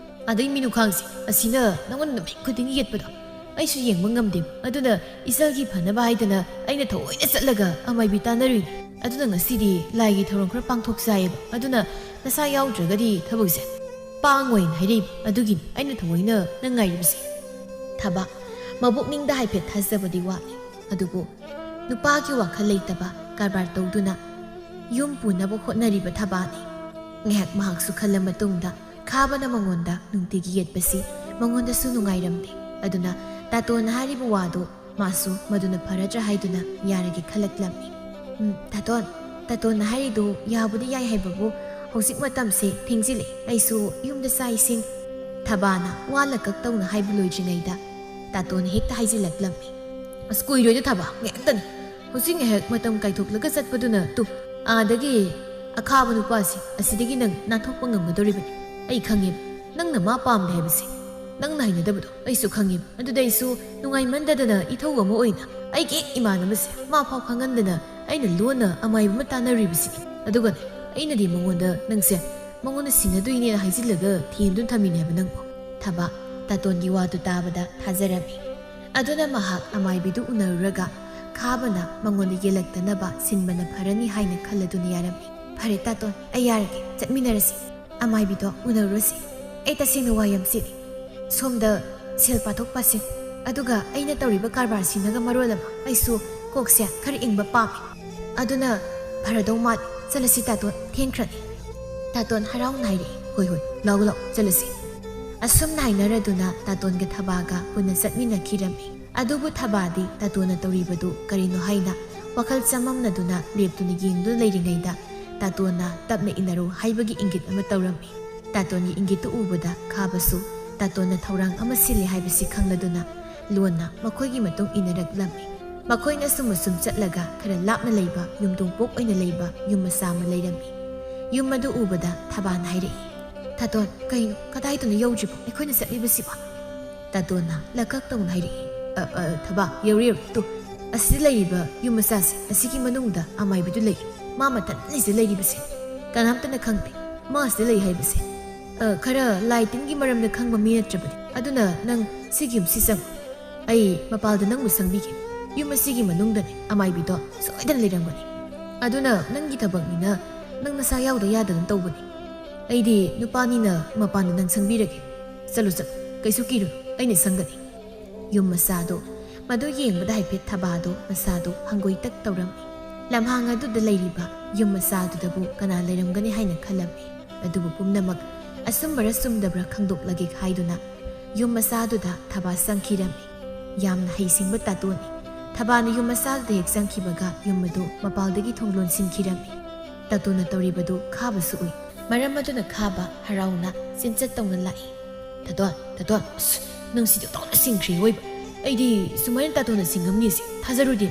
ꯑꯗꯩ ꯃꯤꯅꯨꯈꯥꯡꯁꯦ, ꯑꯁꯤꯅ ꯅꯪꯉꯣꯟꯗ ꯅꯨꯃꯤꯠ ꯈꯨꯗꯤꯡꯒꯤ ꯌꯦꯠꯄꯗꯣ ꯑꯩꯁꯨ ꯌꯦꯡꯕ ꯉꯝꯗꯦꯕ꯫ ꯑꯗꯨꯅ ꯏꯆꯜꯒꯤ ꯐꯅꯕ ꯍꯥꯏꯗꯅ ꯑꯩꯅ ꯊꯑꯣꯏꯅ ꯆꯠꯂꯒ ꯑꯃꯥꯏꯕꯤ ꯇꯥꯟꯅꯔꯨꯏꯅꯦ꯫ ꯑꯗꯨꯅ ꯉꯁꯤꯗꯤ ꯂꯥꯏꯒꯤ ꯊꯧꯔꯝ ꯈꯔ ꯄꯥꯡꯊꯣꯛꯁꯦ ꯍꯥꯏꯌꯦꯕ꯫ ꯑꯗꯨꯅ ꯅꯁꯥ ꯌꯥꯎꯗ꯭ꯔꯒꯗꯤ ꯊꯕꯛꯁꯦ ꯄꯥꯡꯉꯣꯏꯅ ꯍꯥꯏꯔꯛꯏꯕ꯫ ꯑꯗꯨꯒꯤꯅꯤ ꯑꯩꯅ ꯊꯑꯣꯏꯅ ꯅꯪ ꯉꯥꯏꯔꯤꯕꯁꯦ꯫" ꯊꯕꯥ ꯃꯕꯨꯛꯅꯤꯡꯗ ꯍꯥꯏꯐꯦꯠ ꯊꯥꯖꯕꯗꯤ ꯋꯥꯠꯂꯤ, ꯑꯗꯨꯕꯨ ꯅꯨꯄꯥꯒꯤ ꯋꯥꯈꯜ ꯂꯩꯇꯕ ꯀꯔꯕꯥꯔ ꯇꯧꯗꯨꯅ ꯌꯨꯝ ꯄꯨꯅꯕ ꯍꯣꯠꯅꯔꯤꯕ ꯊꯕꯥꯅꯤ꯫ ꯉꯥꯏꯍꯥꯛ ꯃꯍꯥꯛꯁꯨ ꯈꯜꯂ ꯃꯇꯨꯡꯗ, ꯈꯥꯕꯅ ꯃꯉꯣꯟꯗ ꯅꯨꯡꯇꯤꯒꯤ ꯌꯦꯠꯄꯁꯤ ꯃꯉꯣꯟꯗꯁꯨ ꯅꯨꯡꯉꯥꯏꯔꯝꯗꯦ꯫ ꯑꯗꯨꯅ ꯇꯥꯇꯣꯟꯅ ꯍꯥꯏꯔꯤꯕ ꯋꯥꯗꯨ ꯃꯥꯁꯨ ꯃꯗꯨꯅ ꯐꯔꯗ꯭ꯔꯥ ꯍꯥꯏꯗꯨꯅ ꯌꯥꯔꯒꯦ ꯈꯜꯂꯛꯂꯝꯃꯤ꯫ "ꯎꯝ, ꯇꯥꯇꯣꯟ, ꯇꯥꯇꯣꯟꯅ ꯍꯥꯏꯔꯤꯗꯨ ꯌꯥꯕꯨꯗꯤ ꯌꯥꯏ ꯍꯥꯏꯕꯕꯨ, ꯍꯧꯖꯤꯛ ꯃꯇꯝꯁꯦ ꯊꯦꯡꯖꯤꯜꯂꯦ, ꯑꯩꯁꯨ ꯌꯨꯝꯗ ꯆꯥꯛ ꯏꯁꯤꯡ..." ꯊꯕꯥꯅ ꯋꯥ ꯂꯀꯛ ꯇꯧꯅ ꯍꯥꯏꯕ ꯂꯣꯏꯗ꯭ꯔꯤꯉꯩꯗ ꯇꯥꯇꯣꯟꯅ ꯍꯦꯛꯇ ꯍꯥꯏꯖꯤꯜꯂꯛꯂꯝꯃꯤ꯫ "ꯑꯁ, ꯀꯨꯏꯔꯣꯏꯗ ꯊꯕꯥ, ꯉꯥꯏꯍꯥꯛꯇꯅꯤ꯫ ꯍꯧꯖꯤꯛ ꯉꯥꯏꯍꯥꯛ ꯃꯇꯝ ꯀꯥꯏꯊꯣꯛꯂꯒ ꯆꯠꯄꯗꯨꯅ, ꯇꯨ, ꯑꯥꯗꯒꯤ ꯑꯈꯥꯕ ꯅꯨꯄꯥꯁꯤ ꯑꯁꯤꯗꯒꯤ ꯅꯪ ꯅꯥꯟꯊꯣꯛꯄ ꯉꯝꯒꯗꯧꯔꯤꯕꯅꯤ꯫ ꯑꯩ ꯈꯪꯉꯦꯕ, ꯅꯪꯅ ꯃꯥ ꯄꯥꯝꯗꯦ ꯍꯥꯏꯕꯁꯦ, ꯅꯪꯅ ꯍꯩꯅꯗꯕꯗꯣ ꯑꯩꯁꯨ ꯈꯪꯉꯦꯕ꯫ ꯑꯗꯨꯗ ꯑꯩꯁꯨ ꯅꯨꯡꯉꯥꯏꯃꯟꯗꯗꯅ ꯏꯊꯧ ꯑꯃ ꯑꯣꯏꯅ ꯑꯩꯒꯤ ꯍꯦꯛ ꯏꯃꯥꯟꯅꯕꯁꯦ ꯃꯥ ꯐꯥꯎ ꯈꯪꯍꯟꯗꯅ ꯑꯩꯅ ꯂꯣꯟꯅ ꯑꯃꯥꯏꯕ ꯑꯃ ꯇꯥꯟꯅꯔꯨꯏꯕꯁꯤꯅꯤ꯫ ꯑꯗꯨꯒꯅꯦ, ꯑꯩꯅꯗꯤ ꯃꯉꯣꯟꯗ ꯅꯪꯁꯦ ꯃꯉꯣꯟꯗ ꯁꯤꯟꯅꯗꯣꯏꯅꯦꯅ ꯍꯥꯏꯖꯤꯜꯂꯒ ꯊꯦꯝꯗꯨꯅ ꯊꯝꯃꯤꯅꯦ ꯍꯥꯏꯕ ꯅꯪꯕꯨ꯫" ꯊꯕꯥ ꯇꯥꯇꯣꯟꯒꯤ ꯋꯥꯗꯨ ꯇꯥꯕꯗ ꯊꯥꯖꯔꯝꯃꯤ꯫ ꯑꯗꯨꯅ ꯃꯍꯥꯛ ꯑꯃꯥꯏꯕꯤꯗꯨ ꯎꯅꯔꯨꯔꯒ ꯈꯥꯕꯅ ꯃꯉꯣꯟꯗ ꯌꯦꯜꯂꯛꯇꯅꯕ ꯁꯤꯟꯕꯅ ꯐꯔꯅꯤ ꯍꯥꯏꯅ ꯈꯜꯂꯗꯨꯅ ꯌꯥꯔꯝꯃꯤ꯫ "ꯐꯔꯦ ꯇꯥꯇꯣꯟ, ꯑꯩ ꯌꯥꯔꯒꯦ, ꯆꯠꯃꯤꯟꯅꯔꯁꯤ꯫ ꯑꯃꯥꯏꯕꯤꯗꯣ ꯎꯅꯔꯨꯔꯁꯤ꯫ ꯑꯩ ꯇꯁꯦꯡꯅ ꯋꯥ ꯌꯥꯝ ꯆꯤꯜꯂꯤ꯫ ꯁꯣꯝꯗ ꯁꯦꯜ ꯄꯥꯊꯣꯛ ꯄꯥꯁꯤꯟ, ꯑꯗꯨꯒ ꯑꯩꯅ ꯇꯧꯔꯤꯕ ꯀꯔꯕꯥꯔꯁꯤꯅꯒ ꯃꯔꯣꯜ ꯑꯃ ꯑꯩꯁꯨ ꯀꯣꯛꯁꯦ ꯈꯔ ꯏꯪꯕ ꯄꯥꯝꯃꯤ꯫ ꯑꯗꯨꯅ ꯐꯔꯗꯧ ꯃꯥꯜꯂꯤ꯫ ꯆꯠꯂꯁꯤ ꯇꯥꯇꯣꯟ, ꯊꯦꯡꯈ꯭ꯔꯅꯤ꯫" ꯇꯥꯇꯣꯟ ꯍꯔꯥꯎꯅ ꯍꯥꯏꯔꯛꯏ꯫ "ꯍꯣꯏ, ꯍꯣꯏ, ꯂꯥꯛꯎ, ꯂꯥꯛꯎ, ꯆꯠꯂꯁꯤ꯫" ꯑꯁꯨꯝꯅ ꯍꯥꯏꯅꯔꯗꯨꯅ ꯇꯥꯇꯣꯟꯒ ꯊꯕꯥꯒ ꯄꯨꯟꯅ ꯆꯠꯃꯤꯟꯅꯈꯤꯔꯝꯃꯤ꯫ ꯑꯗꯨꯕꯨ ꯊꯕꯥꯗꯤ ꯇꯥꯇꯣꯟꯅ ꯇꯧꯔꯤꯕꯗꯨ ꯀꯔꯤꯅꯣ ꯍꯥꯏꯅ ꯋꯥꯈꯜ ꯆꯃꯝꯅꯗꯨꯅ ꯂꯦꯞꯇꯨꯅ ꯌꯦꯡꯗꯨꯅ ꯂꯩꯔꯤꯉꯩꯗ, ꯇꯥꯇꯣꯟꯅ "ꯇꯞꯅ ꯏꯟꯅꯔꯨ" ꯍꯥꯏꯕꯒꯤ ꯏꯪꯒꯤꯠ ꯑꯃ ꯇꯧꯔꯝꯃꯤ꯫ ꯇꯥꯇꯣꯟꯒꯤ ꯏꯪꯒꯤꯠꯇꯨ ꯎꯕꯗ ꯈꯥꯕꯁꯨ ꯇꯥꯇꯣꯟꯅ ꯊꯧꯔꯥꯡ ꯑꯃ ꯁꯤꯜꯂꯤ ꯍꯥꯏꯕꯁꯤ ꯈꯪꯂꯗꯨꯅ ꯂꯣꯟꯅ ꯃꯈꯣꯏꯒꯤ ꯃꯇꯨꯡ ꯏꯟꯅꯔꯛꯂꯝꯃꯤ꯫ ꯃꯈꯣꯏꯅ ꯑꯁꯨꯝ ꯑꯁꯨꯝ ꯆꯠꯂꯒ ꯈꯔ ꯂꯥꯞꯅ ꯂꯩꯕ ꯌꯨꯝꯊꯣꯡꯄꯣꯛ ꯑꯣꯏꯅ ꯂꯩꯕ ꯌꯨꯝ ꯃꯆꯥ ꯑꯃ ꯂꯩꯔꯝꯃꯤ꯫ ꯌꯨꯝ ꯑꯗꯨ ꯎꯕꯗ ꯊꯕꯥꯅ ꯍꯥꯏꯔꯛꯏ, "ꯇꯥꯇꯣꯟ, ꯀꯩꯅꯣ, ꯀꯗꯥꯏꯗꯅꯣ ꯌꯧꯗ꯭ꯔꯤꯕꯣ ꯑꯩꯈꯣꯏꯅ ꯆꯠꯂꯤꯕꯁꯤꯕꯣ?" ꯇꯥꯇꯣꯟꯅ ꯂꯀꯛ ꯇꯧꯅ ꯍꯥꯏꯔꯛꯏ, "ꯑ, ꯑ, ꯊꯕꯥ, ꯌꯧꯔꯦ, ꯌꯧꯔꯦ꯫ ꯇꯨ, ꯑꯁꯤꯗ ꯂꯩꯔꯤꯕ ꯌꯨꯝ ꯃꯆꯥꯁꯦ, ꯑꯁꯤꯒꯤ ꯃꯅꯨꯡꯗ ꯑꯃꯥꯏꯕꯤꯗꯨ ꯂꯩ꯫ ꯃꯥ ꯃꯊꯟꯇꯅꯤ ꯁꯤꯗ ꯂꯩꯔꯤꯕꯁꯦ꯫ ꯀꯅꯥꯝꯇꯅ ꯈꯪꯗꯦ ꯃꯥ ꯑꯁꯤꯗ ꯂꯩ ꯍꯥꯏꯕꯁꯦ꯫ ꯑ, ꯈꯔ ꯂꯥꯏ ꯇꯤꯟꯒꯤ ꯃꯔꯝꯗ ꯈꯪꯕ ꯃꯤ ꯅꯠꯇ꯭ꯔꯕꯗꯤ꯫ ꯑꯗꯨꯅ ꯅꯪ ꯁꯤꯒꯤ ꯌꯨꯝꯁꯤ ꯆꯪꯉꯨ꯫ ꯑꯩ ꯃꯄꯥꯜꯗ ꯅꯪꯕꯨ ꯁꯪꯕꯤꯒꯦ꯫ ꯌꯨꯝ ꯑꯁꯤꯒꯤ ꯃꯅꯨꯡꯗꯅꯦ ꯑꯃꯥꯏꯕꯤꯗꯣ ꯁꯣꯏꯗꯅ ꯂꯩꯔꯝꯒꯅꯤ꯫ ꯑꯗꯨꯅ ꯅꯪꯒꯤ ꯊꯕꯛꯅꯤꯅ ꯅꯪ ꯅꯁꯥ ꯌꯥꯎꯗ ꯌꯥꯗꯅ ꯇꯧꯕꯅꯤ꯫ ꯑꯩꯗꯤ ꯅꯨꯄꯥꯅꯤꯅ ꯃꯄꯥꯟꯗ ꯅꯪ ꯁꯪꯕꯤꯔꯒꯦ꯫ ꯆꯠꯂꯨ, ꯆꯠꯂꯨ, ꯀꯩꯁꯨ ꯀꯤꯔꯨꯅꯨ, ꯑꯩꯅ ꯁꯪꯒꯅꯤ꯫" ꯌꯨꯝ ꯃꯆꯥꯗꯣ ꯃꯗꯨ ꯌꯦꯡꯕꯗ ꯍꯥꯏꯐꯦꯠ ꯊꯕꯥꯗꯣ ꯃꯁꯥꯗꯣ ꯍꯪꯒꯣꯏꯇꯛ ꯇꯧꯔꯝꯃꯤ꯫ ꯂꯝꯍꯥꯡ ꯑꯗꯨꯗ ꯂꯩꯔꯤꯕ ꯌꯨꯝ ꯃꯆꯥꯗꯨꯗꯕꯨ ꯀꯅꯥ ꯂꯩꯔꯝꯒꯅꯤ ꯍꯥꯏꯅ ꯈꯜꯂꯝꯃꯤ꯫ ꯑꯗꯨꯕꯨ ꯄꯨꯝꯅꯃꯛ ꯑꯆꯨꯝꯕꯔ ꯆꯨꯝꯗꯕ꯭ꯔꯥ ꯈꯪꯗꯣꯛꯂꯒꯦ ꯍꯥꯏꯗꯨꯅ ꯌꯨꯝ ꯃꯆꯥꯗꯨꯗ ꯊꯕꯥ ꯆꯪꯈꯤꯔꯝꯃꯤ꯫ ꯌꯥꯝꯅ ꯍꯩꯁꯤꯡꯕ ꯇꯥꯇꯣꯟꯅꯤ꯫ ꯊꯕꯥꯅ ꯌꯨꯝ ꯃꯆꯥꯗꯨꯗ ꯍꯦꯛ ꯆꯪꯈꯤꯕꯒ ꯌꯨꯝ ꯑꯗꯨ ꯃꯄꯥꯜꯗꯒꯤ ꯊꯣꯡ ꯂꯣꯟꯁꯤꯟꯈꯤꯔꯝꯃꯤ꯫ ꯇꯥꯇꯣꯟꯅ ꯇꯧꯔꯤꯕꯗꯨ ꯈꯥꯕꯁꯨ ꯎꯏ꯫ ꯃꯔꯝ ꯑꯗꯨꯅ ꯈꯥꯕ ꯍꯔꯥꯎꯅ ꯆꯦꯟꯆꯠ ꯇꯧꯅ ꯂꯥꯛꯏ꯫ "ꯇꯥꯇꯣꯟ, ꯇꯥꯇꯣꯟ, ꯑꯁ, ꯅꯪ ꯁꯤꯗꯤ ꯇꯥꯎꯅ ꯁꯤꯡꯈ꯭ꯔꯦ ꯑꯣꯏꯕ꯫ ꯑꯩꯗꯤ ꯁꯨꯃꯥꯏꯅ ꯇꯥꯇꯣꯟꯅ ꯁꯤꯡꯉꯝꯅꯤꯁꯦ ꯊꯥꯖꯔꯨꯗꯦ꯫"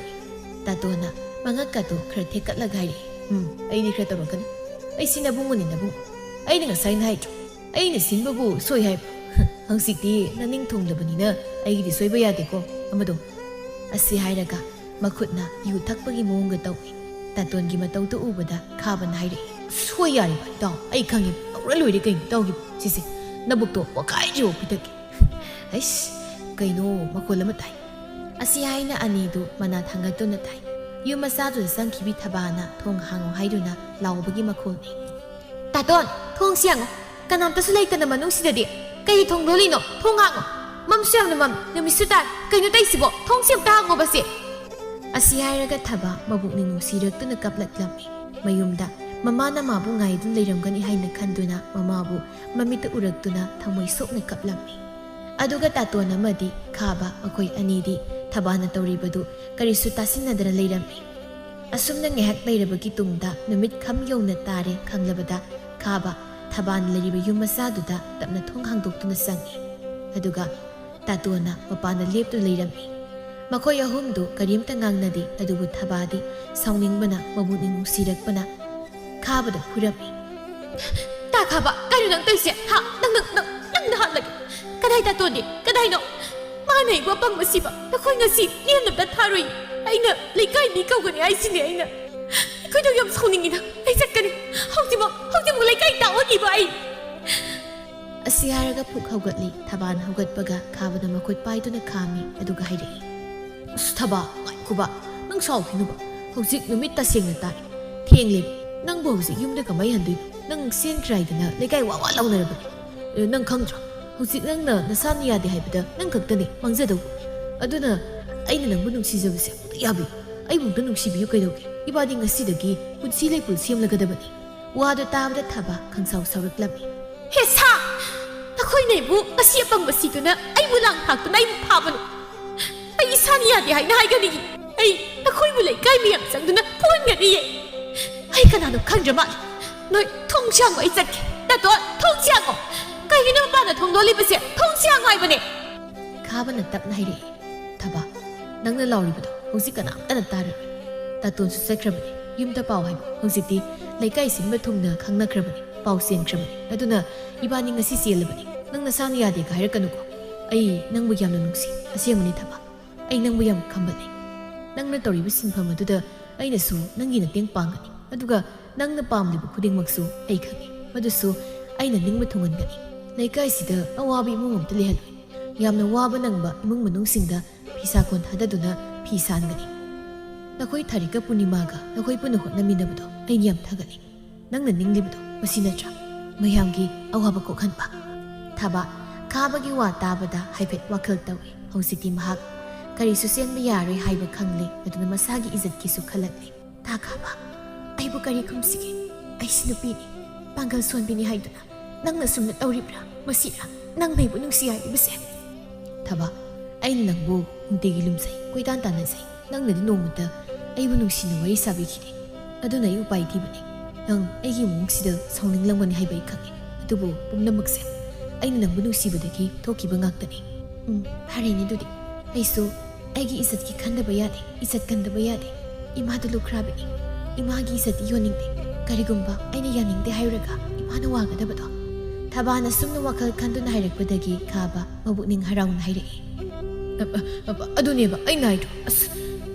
ꯇꯥꯇꯣꯟꯅ ꯃꯉꯛꯀꯗꯨ ꯈꯔ ꯊꯦꯛꯀꯠꯂꯒ ꯍꯥꯏꯔꯛꯏ꯫ "ꯎꯝ, ꯑꯩꯗꯤ ꯈꯔ ꯇꯧꯔꯛꯀꯅꯤ꯫ ꯑꯩꯁꯤ ꯅꯕꯨꯡꯉꯣꯅꯤ, ꯅꯕꯨꯡꯉꯣ꯫ ꯑꯩꯅ ꯉꯁꯥꯏꯅ ꯍꯥꯏꯗ꯭ꯔꯣ? ꯑꯩꯅ ꯁꯤꯡꯕꯕꯨ ꯁꯣꯏ ꯍꯥꯏꯕ꯫ ꯍꯧꯖꯤꯛꯇꯤ ꯅꯅꯤꯡ ꯊꯨꯡꯂꯕꯅꯤꯅ ꯑꯩꯒꯤꯗꯤ ꯁꯣꯏꯕ ꯌꯥꯗꯦꯀꯣ, ꯑꯃꯗꯣ꯫" ꯑꯁꯤ ꯍꯥꯏꯔꯒ ꯃꯈꯨꯠꯅ ꯌꯨ ꯊꯛꯄꯒꯤ ꯃꯑꯣꯡꯒ ꯇꯧꯏ꯫ ꯇꯥꯇꯣꯟꯒꯤ ꯃꯇꯧꯗꯨ ꯎꯕꯗ ꯈꯥꯕꯅ ꯍꯥꯏꯔꯛꯏ, "ꯁꯣꯏ ꯌꯥꯔꯦꯕ ꯏꯇꯥꯎ, ꯑꯩ ꯈꯪꯉꯦ, ꯇꯧꯔ ꯂꯣꯏꯔꯦ ꯀꯩꯅꯣ ꯏꯇꯥꯎꯒꯤ ꯁꯤꯁꯦ, ꯅꯕꯨꯛꯇꯣ ꯄꯣꯛꯈꯥꯏꯗ꯭ꯔꯤꯕ ꯄꯤꯊꯛꯀꯦ꯫" ꯑꯩꯁ, ꯀꯩꯅꯣ ꯃꯈꯣꯜ ꯑꯃ ꯇꯥꯏ꯫ ꯑꯁꯤ ꯍꯥꯏꯅ ꯑꯅꯤꯗꯨ ꯃꯅꯥ ꯊꯥꯡꯒꯠꯇꯨꯅ ꯊꯥꯏ꯫ ꯌꯨꯝ ꯃꯆꯥꯗꯨꯗ ꯆꯪꯈꯤꯕꯤ ꯊꯕꯥꯅ ꯊꯣꯡ ꯍꯥꯡꯉꯨ ꯍꯥꯏꯗꯨꯅ ꯂꯥꯎꯕꯒꯤ ꯃꯈꯣꯜꯅꯤ꯫ "ꯇꯥꯇꯣꯟ, ꯊꯣꯡꯁꯤ ꯍꯥꯡꯉꯣ, ꯀꯅꯥꯝꯇꯁꯨ ꯂꯩꯇꯅ ꯃꯅꯨꯡꯁꯤꯗꯗꯤ꯫ ꯀꯩ ꯊꯣꯡ ꯂꯣꯜꯂꯤꯅꯣ? ꯊꯣꯡ ꯍꯥꯡꯉꯣ꯫ ꯃꯝꯁꯨ ꯌꯥꯝꯅ ꯃꯝ, ꯅꯨꯃꯤꯠꯁꯨ ꯇꯥꯏ꯫ ꯀꯩꯅꯣ ꯇꯧꯏꯁꯤꯕꯣ? ꯊꯣꯡꯁꯤ ꯑꯝꯇ ꯍꯥꯡꯉꯣꯕꯁꯦ!" ꯑꯁꯤ ꯍꯥꯏꯔꯒ ꯊꯕꯥ ꯃꯕꯨꯛꯅꯤꯡ ꯅꯨꯡꯁꯤꯔꯛꯇꯨꯅ ꯀꯞꯂꯛꯂꯝꯃꯤ꯫ ꯃꯌꯨꯝꯗ ꯃꯃꯥꯅ ꯃꯥꯕꯨ ꯉꯥꯏꯗꯨꯅ ꯂꯩꯔꯝꯒꯅꯤ ꯍꯥꯏꯅ ꯈꯟꯗꯨꯅ ꯃꯃꯥꯕꯨ ꯃꯃꯤꯠꯇ ꯎꯔꯛꯇꯨꯅ ꯊꯃꯣꯏ ꯁꯣꯛꯅ ꯀꯞꯂꯝꯃꯤ꯫ ꯑꯗꯨꯒ ꯇꯥꯇꯣꯟ ꯑꯃꯗꯤ ꯈꯥꯕ, ꯃꯈꯣꯏ ꯑꯅꯤꯗꯤ ꯊꯕꯥꯅ ꯇꯧꯔꯤꯕꯗꯨ ꯀꯔꯤꯁꯨ ꯇꯥꯁꯤꯟꯅꯗꯅ ꯂꯩꯔꯝꯃꯤ꯫ ꯑꯁꯨꯝꯅ ꯉꯥꯏꯍꯥꯛ ꯂꯩꯔꯕꯒꯤ ꯇꯨꯡꯗ ꯅꯨꯃꯤꯠ ꯈꯝ ꯌꯧꯅ ꯇꯥꯔꯦ ꯈꯪꯂꯕꯗ ꯈꯥꯕ ꯊꯕꯥꯅ ꯂꯩꯔꯤꯕ ꯌꯨꯝ ꯃꯆꯥꯗꯨꯗ ꯇꯞꯅ ꯊꯣꯡ ꯍꯥꯡꯗꯣꯛꯇꯨꯅ ꯆꯪꯉꯤ꯫ ꯑꯗꯨꯒ ꯇꯥꯇꯣꯟꯅ ꯃꯄꯥꯟꯗ ꯂꯦꯞꯇꯨꯅ ꯂꯩꯔꯝꯃꯤ꯫ ꯃꯈꯣꯏ ꯑꯍꯨꯝꯗꯨ ꯀꯔꯤꯝꯇ ꯉꯥꯡꯅꯗꯦ, ꯑꯗꯨꯕꯨ ꯊꯕꯥꯗꯤ ꯁꯥꯎꯅꯤꯡꯕꯅ, ꯃꯕꯨꯛꯅꯤꯡ ꯅꯨꯡꯁꯤꯔꯛꯄꯅ ꯈꯥꯕꯗ ꯐꯨꯔꯝꯃꯤ꯫ "ꯇꯥ ꯈꯥꯕ, ꯀꯩꯅꯣ ꯅꯪ ꯇꯧꯔꯤꯁꯦ? ꯍꯥ? ꯅꯪ, ꯅꯪ, ꯅꯪ, ꯅꯪ ꯅꯍꯥꯟꯗꯒꯤ꯫ ꯀꯗꯥꯏ ꯇꯥꯇꯣꯟꯗꯤ? ꯀꯗꯥꯏꯅꯣ? ꯃꯥꯅ ꯑꯩꯕꯨ ꯑꯄꯪꯕ ꯁꯤꯕ꯫ ꯅꯈꯣꯏ ꯉꯁꯤ ꯂꯦꯝꯅ ꯑꯝꯇ ꯊꯥꯔꯣꯏ꯫ ꯑꯩꯅ ꯂꯩꯀꯥꯏ ꯃꯤ ꯀꯧꯒꯅꯤ ꯍꯥꯏꯁꯤꯅꯦ ꯑꯩꯅ꯫ ꯑꯩꯈꯣꯏꯗꯣ ꯌꯥꯝ ꯁꯥꯎꯅꯤꯡꯉꯤꯗ꯫ ꯑꯩ ꯆꯠꯀꯅꯤ꯫ ꯍꯧꯖꯤꯛꯃꯛ, ꯍꯧꯖꯤꯛꯃꯛ ꯂꯩꯀꯥꯏ ꯇꯥꯛꯑꯣꯅꯤꯕ ꯑꯩ!" ꯑꯁꯤ ꯍꯥꯏꯔꯒ ꯐꯨꯛ ꯍꯧꯒꯠꯂꯤ꯫ ꯊꯕꯥꯅ ꯍꯧꯒꯠꯄꯒ ꯈꯥꯕꯅ ꯃꯈꯨꯠ ꯄꯥꯏꯗꯨꯅ ꯈꯥꯝꯃꯤ, ꯑꯗꯨꯒ ꯍꯥꯏꯔꯛꯏ꯫ "ꯑꯁ ꯊꯕꯥ, ꯉꯥꯏꯈꯣꯕ, ꯅꯪ ꯁꯥꯎꯈꯤꯅꯨꯕ꯫ ꯍꯧꯖꯤꯛ ꯅꯨꯃꯤꯠ ꯇꯁꯦꯡꯅ ꯇꯥꯔꯦ꯫ ꯊꯦꯡꯂꯦ꯫ ꯅꯪꯕꯨ ꯍꯧꯖꯤꯛ ꯌꯨꯝꯗ ꯀꯃꯥꯏ ꯍꯟꯗꯣꯏꯅꯣ? ꯅꯪ ꯆꯦꯟꯈ꯭ꯔꯦ ꯍꯥꯏꯗꯅ ꯂꯩꯀꯥꯏ ꯋꯥ ꯋꯥ ꯂꯥꯎꯅꯔꯕꯅꯤ꯫ ꯑꯦ, ꯅꯪ ꯈꯪꯗ꯭ꯔꯣ? ꯍꯧꯖꯤꯛ ꯅꯪꯅ ꯅꯁꯥꯅ ꯌꯥꯗꯦ ꯍꯥꯏꯕꯗ ꯅꯪ ꯈꯛꯇꯅꯤ ꯃꯥꯡꯖꯗꯧꯕ꯫ ꯑꯗꯨꯅ ꯑꯩꯅ ꯅꯪꯕꯨ ꯅꯨꯡꯁꯤꯖꯕꯁꯦ ꯑꯃꯨꯛꯇ ꯌꯥꯕꯤꯌꯨ꯫ ꯑꯩꯕꯨ ꯑꯃꯨꯛꯇ ꯅꯨꯡꯁꯤꯕꯤꯌꯨ ꯀꯩꯗꯧꯒꯦ? ꯏꯕꯥꯅꯤ ꯉꯁꯤꯗꯒꯤ ꯄꯨꯟꯁꯤ ꯂꯩꯄꯨꯟ ꯁꯦꯝꯂꯒꯗꯕꯅꯤ꯫" ꯋꯥꯗꯨ ꯇꯥꯕꯗ ꯊꯕꯥ ꯈꯪꯁꯥꯎ ꯁꯥꯎꯔꯛꯂꯝꯃꯤ꯫ "ꯍꯦ ꯁꯥ! ꯅꯈꯣꯏꯅ ꯑꯩꯕꯨ ꯉꯁꯤ ꯑꯄꯪꯕ ꯁꯤꯗꯨꯅ ꯑꯩꯕꯨ ꯂꯥꯡ ꯊꯥꯛꯇꯨꯅ ꯑꯩꯕꯨ ꯐꯥꯕꯅꯤ꯫ ꯑꯩ ꯏꯁꯥꯅ ꯌꯥꯗꯦ ꯍꯥꯏꯅ ꯍꯥꯏꯒꯅꯤ꯫ ꯑꯩ ꯅꯈꯣꯏꯕꯨ ꯂꯩꯀꯥꯏ ꯃꯤꯌꯥꯝ ꯆꯪꯗꯨꯅ ꯐꯨꯍꯟꯒꯅꯤꯌꯦ꯫ ꯑꯩ ꯀꯅꯥꯅꯣ ꯈꯪꯗ꯭ꯔ ꯃꯥꯜꯂꯦ꯫ ꯅꯣꯏ ꯊꯣꯡꯁꯤ ꯍꯥꯡꯉꯣ, ꯑꯩ ꯆꯠꯀꯦ꯫ ꯇꯥꯇꯣꯟ, ꯊꯣꯡꯁꯤ ꯍꯥꯡꯉꯣ꯫ ꯀꯩꯒꯤꯅꯣ ꯃꯄꯥꯟꯗ ꯊꯣꯡ ꯂꯣꯜꯂꯤꯕꯁꯦ? ꯊꯣꯡꯁꯤ ꯍꯥꯡꯉꯣ ꯍꯥꯏꯕꯅꯦ!" ꯈꯥꯕꯅ ꯇꯞꯅ ꯍꯥꯏꯔꯛꯏ꯫ "ꯊꯕꯥ, ꯅꯪꯅ ꯂꯥꯎꯔꯤꯕꯗꯣ ꯍꯧꯖꯤꯛ ꯀꯅꯥꯝꯇꯅ ꯇꯥꯔꯔꯣꯏ꯫ ꯇꯥꯇꯣꯟꯁꯨ ꯆꯠꯈ꯭ꯔꯕꯅꯤ꯫ ꯌꯨꯝꯗ ꯄꯥꯎ ꯍꯥꯏꯕ ꯍꯧꯖꯤꯛꯇꯤ ꯂꯩꯀꯥꯏ ꯁꯤꯟꯕ ꯊꯨꯡꯅ ꯈꯪꯅꯈ꯭ꯔꯕꯅꯤ꯫ ꯄꯥꯎ ꯆꯦꯟꯈ꯭ꯔꯕꯅꯤ꯫ ꯑꯗꯨꯅ ꯏꯕꯥꯅꯤ ꯉꯁꯤ ꯆꯦꯜꯂꯕꯅꯤ꯫ ꯅꯪ ꯅꯁꯥꯅ ꯌꯥꯗꯦꯒ ꯍꯥꯏꯔꯛꯀꯅꯨꯀꯣ꯫ ꯑꯩ ꯅꯪꯕꯨ ꯌꯥꯝꯅ ꯅꯨꯡꯁꯤ꯫ ꯑꯁꯦꯡꯕꯅꯤ ꯊꯕꯥ꯫ ꯑꯩ ꯅꯪꯕꯨ ꯌꯥꯝ ꯈꯝꯕꯜꯂꯤ꯫ ꯅꯪꯅ ꯇꯧꯔꯤꯕ ꯁꯤꯟꯐꯝ ꯑꯗꯨꯗ ꯑꯩꯅꯁꯨ ꯅꯪꯒꯤ ꯃꯇꯦꯡ ꯄꯥꯡꯒꯅꯤ꯫ ꯑꯗꯨꯒ ꯅꯪꯅ ꯄꯥꯝꯂꯤꯕ ꯈꯨꯗꯤꯡꯃꯛꯁꯨ ꯑꯩ ꯈꯪꯏ꯫ ꯃꯗꯨꯁꯨ ꯑꯩꯅ ꯅꯤꯡꯕ ꯊꯨꯡꯍꯟꯒꯅꯤ꯫ ꯂꯩꯀꯥꯏꯁꯤꯗ ꯑꯋꯥꯕ ꯏꯃꯨꯡ ꯑꯝꯇ ꯂꯩꯍꯜꯂꯣꯏ꯫ ꯌꯥꯝꯅ ꯋꯥꯕ ꯅꯪꯕ ꯏꯃꯨꯡ ꯃꯅꯨꯡꯁꯤꯡꯗ ꯐꯤ ꯏꯁꯥ ꯀꯣꯟ ꯊꯥꯗꯗꯨꯅ ꯐꯤ ꯁꯥꯟꯒꯅꯤ꯫ ꯅꯈꯣꯏ ꯊꯥꯔꯤꯛꯀ ꯄꯨꯔꯅꯤꯃꯥꯒ ꯅꯈꯣꯏ ꯄꯨꯟꯅ ꯍꯣꯠꯅꯃꯤꯟꯅꯕꯗꯣ ꯑꯩꯗꯤ ꯌꯥꯝ ꯊꯥꯒꯠꯂꯤ꯫ ꯅꯪꯅ ꯅꯤꯡꯂꯤꯕꯗꯣ ꯃꯁꯤ ꯅꯠꯇ꯭ꯔꯥ? ꯃꯌꯥꯝꯒꯤ ꯑꯋꯥꯕ ꯀꯣꯛꯍꯟꯕ꯫ ꯊꯥꯕ, ꯈꯥꯕꯒꯤ ꯋꯥ ꯇꯥꯕꯗ ꯍꯥꯏꯐꯦꯠ ꯋꯥꯈꯜ ꯇꯧꯏ꯫ ꯍꯧꯖꯤꯛꯇꯤ ꯃꯍꯥꯛ ꯀꯔꯤꯁꯨ ꯆꯦꯟꯕ ꯌꯥꯔꯣꯏ ꯍꯥꯏꯕ ꯈꯪꯂꯦ꯫ ꯑꯗꯨꯅ ꯃꯁꯥꯒꯤ ꯏꯖꯠꯀꯤꯁꯨ ꯈꯜꯂꯛꯂꯦ꯫ ꯊꯥ ꯈꯥꯕ, ꯑꯩꯕꯨ ꯀꯔꯤ ꯈꯨꯝꯁꯤꯒꯦ? ꯑꯩꯁꯤ ꯅꯨꯄꯤꯅꯤ, ꯄꯥꯡꯒꯜ ꯁꯣꯟꯕꯤꯅꯤ ꯍꯥꯏꯗꯨꯅ ꯅꯪꯅ ꯁꯨꯝꯅ ꯇꯧꯔꯤꯕ꯭ꯔꯥ? ꯃꯁꯤꯔꯥ ꯅꯪꯅ ꯑꯩꯕꯨ ꯅꯨꯡꯁꯤ ꯍꯥꯏꯔꯤꯕꯁꯦ? ꯊꯥꯕ, ꯑꯩꯅ ꯅꯪꯕꯨ ꯅꯨꯡꯇꯤꯒꯤ ꯂꯨꯝꯖꯩ, ꯀꯣꯏꯇꯥꯟ ꯇꯥꯟꯅꯖꯩ꯫ ꯅꯪꯅꯗꯤ ꯅꯣꯡꯃꯇ ꯑꯩꯕꯨ ꯅꯨꯡꯁꯤꯅ ꯋꯥꯔꯤ ꯁꯥꯕꯤꯈꯤꯗꯦ꯫ ꯑꯗꯨꯅ ꯑꯩ ꯎꯄꯥꯏ ꯊꯤꯕꯅꯤ꯫ ꯅꯪ ꯑꯩꯒꯤ ꯃꯑꯣꯡꯁꯤꯗ ꯁꯥꯎꯅꯤꯡꯂꯝꯒꯅꯤ ꯍꯥꯏꯕ ꯑꯩ ꯈꯪꯉꯤ꯫ ꯑꯗꯨꯕꯨ ꯄꯨꯝꯅꯃꯛꯁꯦ ꯑꯩꯅ ꯅꯪꯕꯨ ꯅꯨꯡꯁꯤꯕꯗꯒꯤ ꯊꯣꯛꯈꯤꯕ ꯉꯥꯛꯇꯅꯤ꯫ ꯎꯝ, ꯐꯔꯦꯅꯦ ꯑꯗꯨꯗꯤ꯫ ꯑꯩꯁꯨ ꯑꯩꯒꯤ ꯏꯖꯠꯀꯤ ꯈꯟꯗꯕ ꯌꯥꯗꯦ, ꯏꯖꯠ ꯀꯟꯗꯕ ꯌꯥꯗꯦ꯫ ꯏꯃꯥꯗꯨ ꯂꯨꯈ꯭ꯔꯥꯕꯤꯅꯤ꯫ ꯏꯃꯥꯒꯤ ꯏꯖꯠꯇꯤ ꯌꯣꯟꯅꯤꯡꯗꯦ꯫ ꯀꯔꯤꯒꯨꯝꯕ ꯑꯩꯅ ꯌꯥꯅꯤꯡꯗꯦ ꯍꯥꯏꯔꯨꯔꯒ ꯏꯃꯥꯅ ꯋꯥꯒꯗꯕꯗꯣ꯫ ꯊꯥꯕꯥꯅ ꯁꯨꯝꯅ ꯋꯥꯈꯜ ꯈꯟꯗꯨꯅ ꯍꯥꯏꯔꯛꯄꯗꯒꯤ ꯈꯥꯕ ꯃꯕꯨꯛꯅꯤꯡ ꯍꯔꯥꯎꯅ ꯍꯥꯏꯔꯛꯏ꯫ ꯑ, ꯑ, ꯑ, ꯑꯗꯨꯅꯦꯕ ꯑꯩꯅ ꯍꯥꯏꯗꯣ꯫ ꯑꯁ,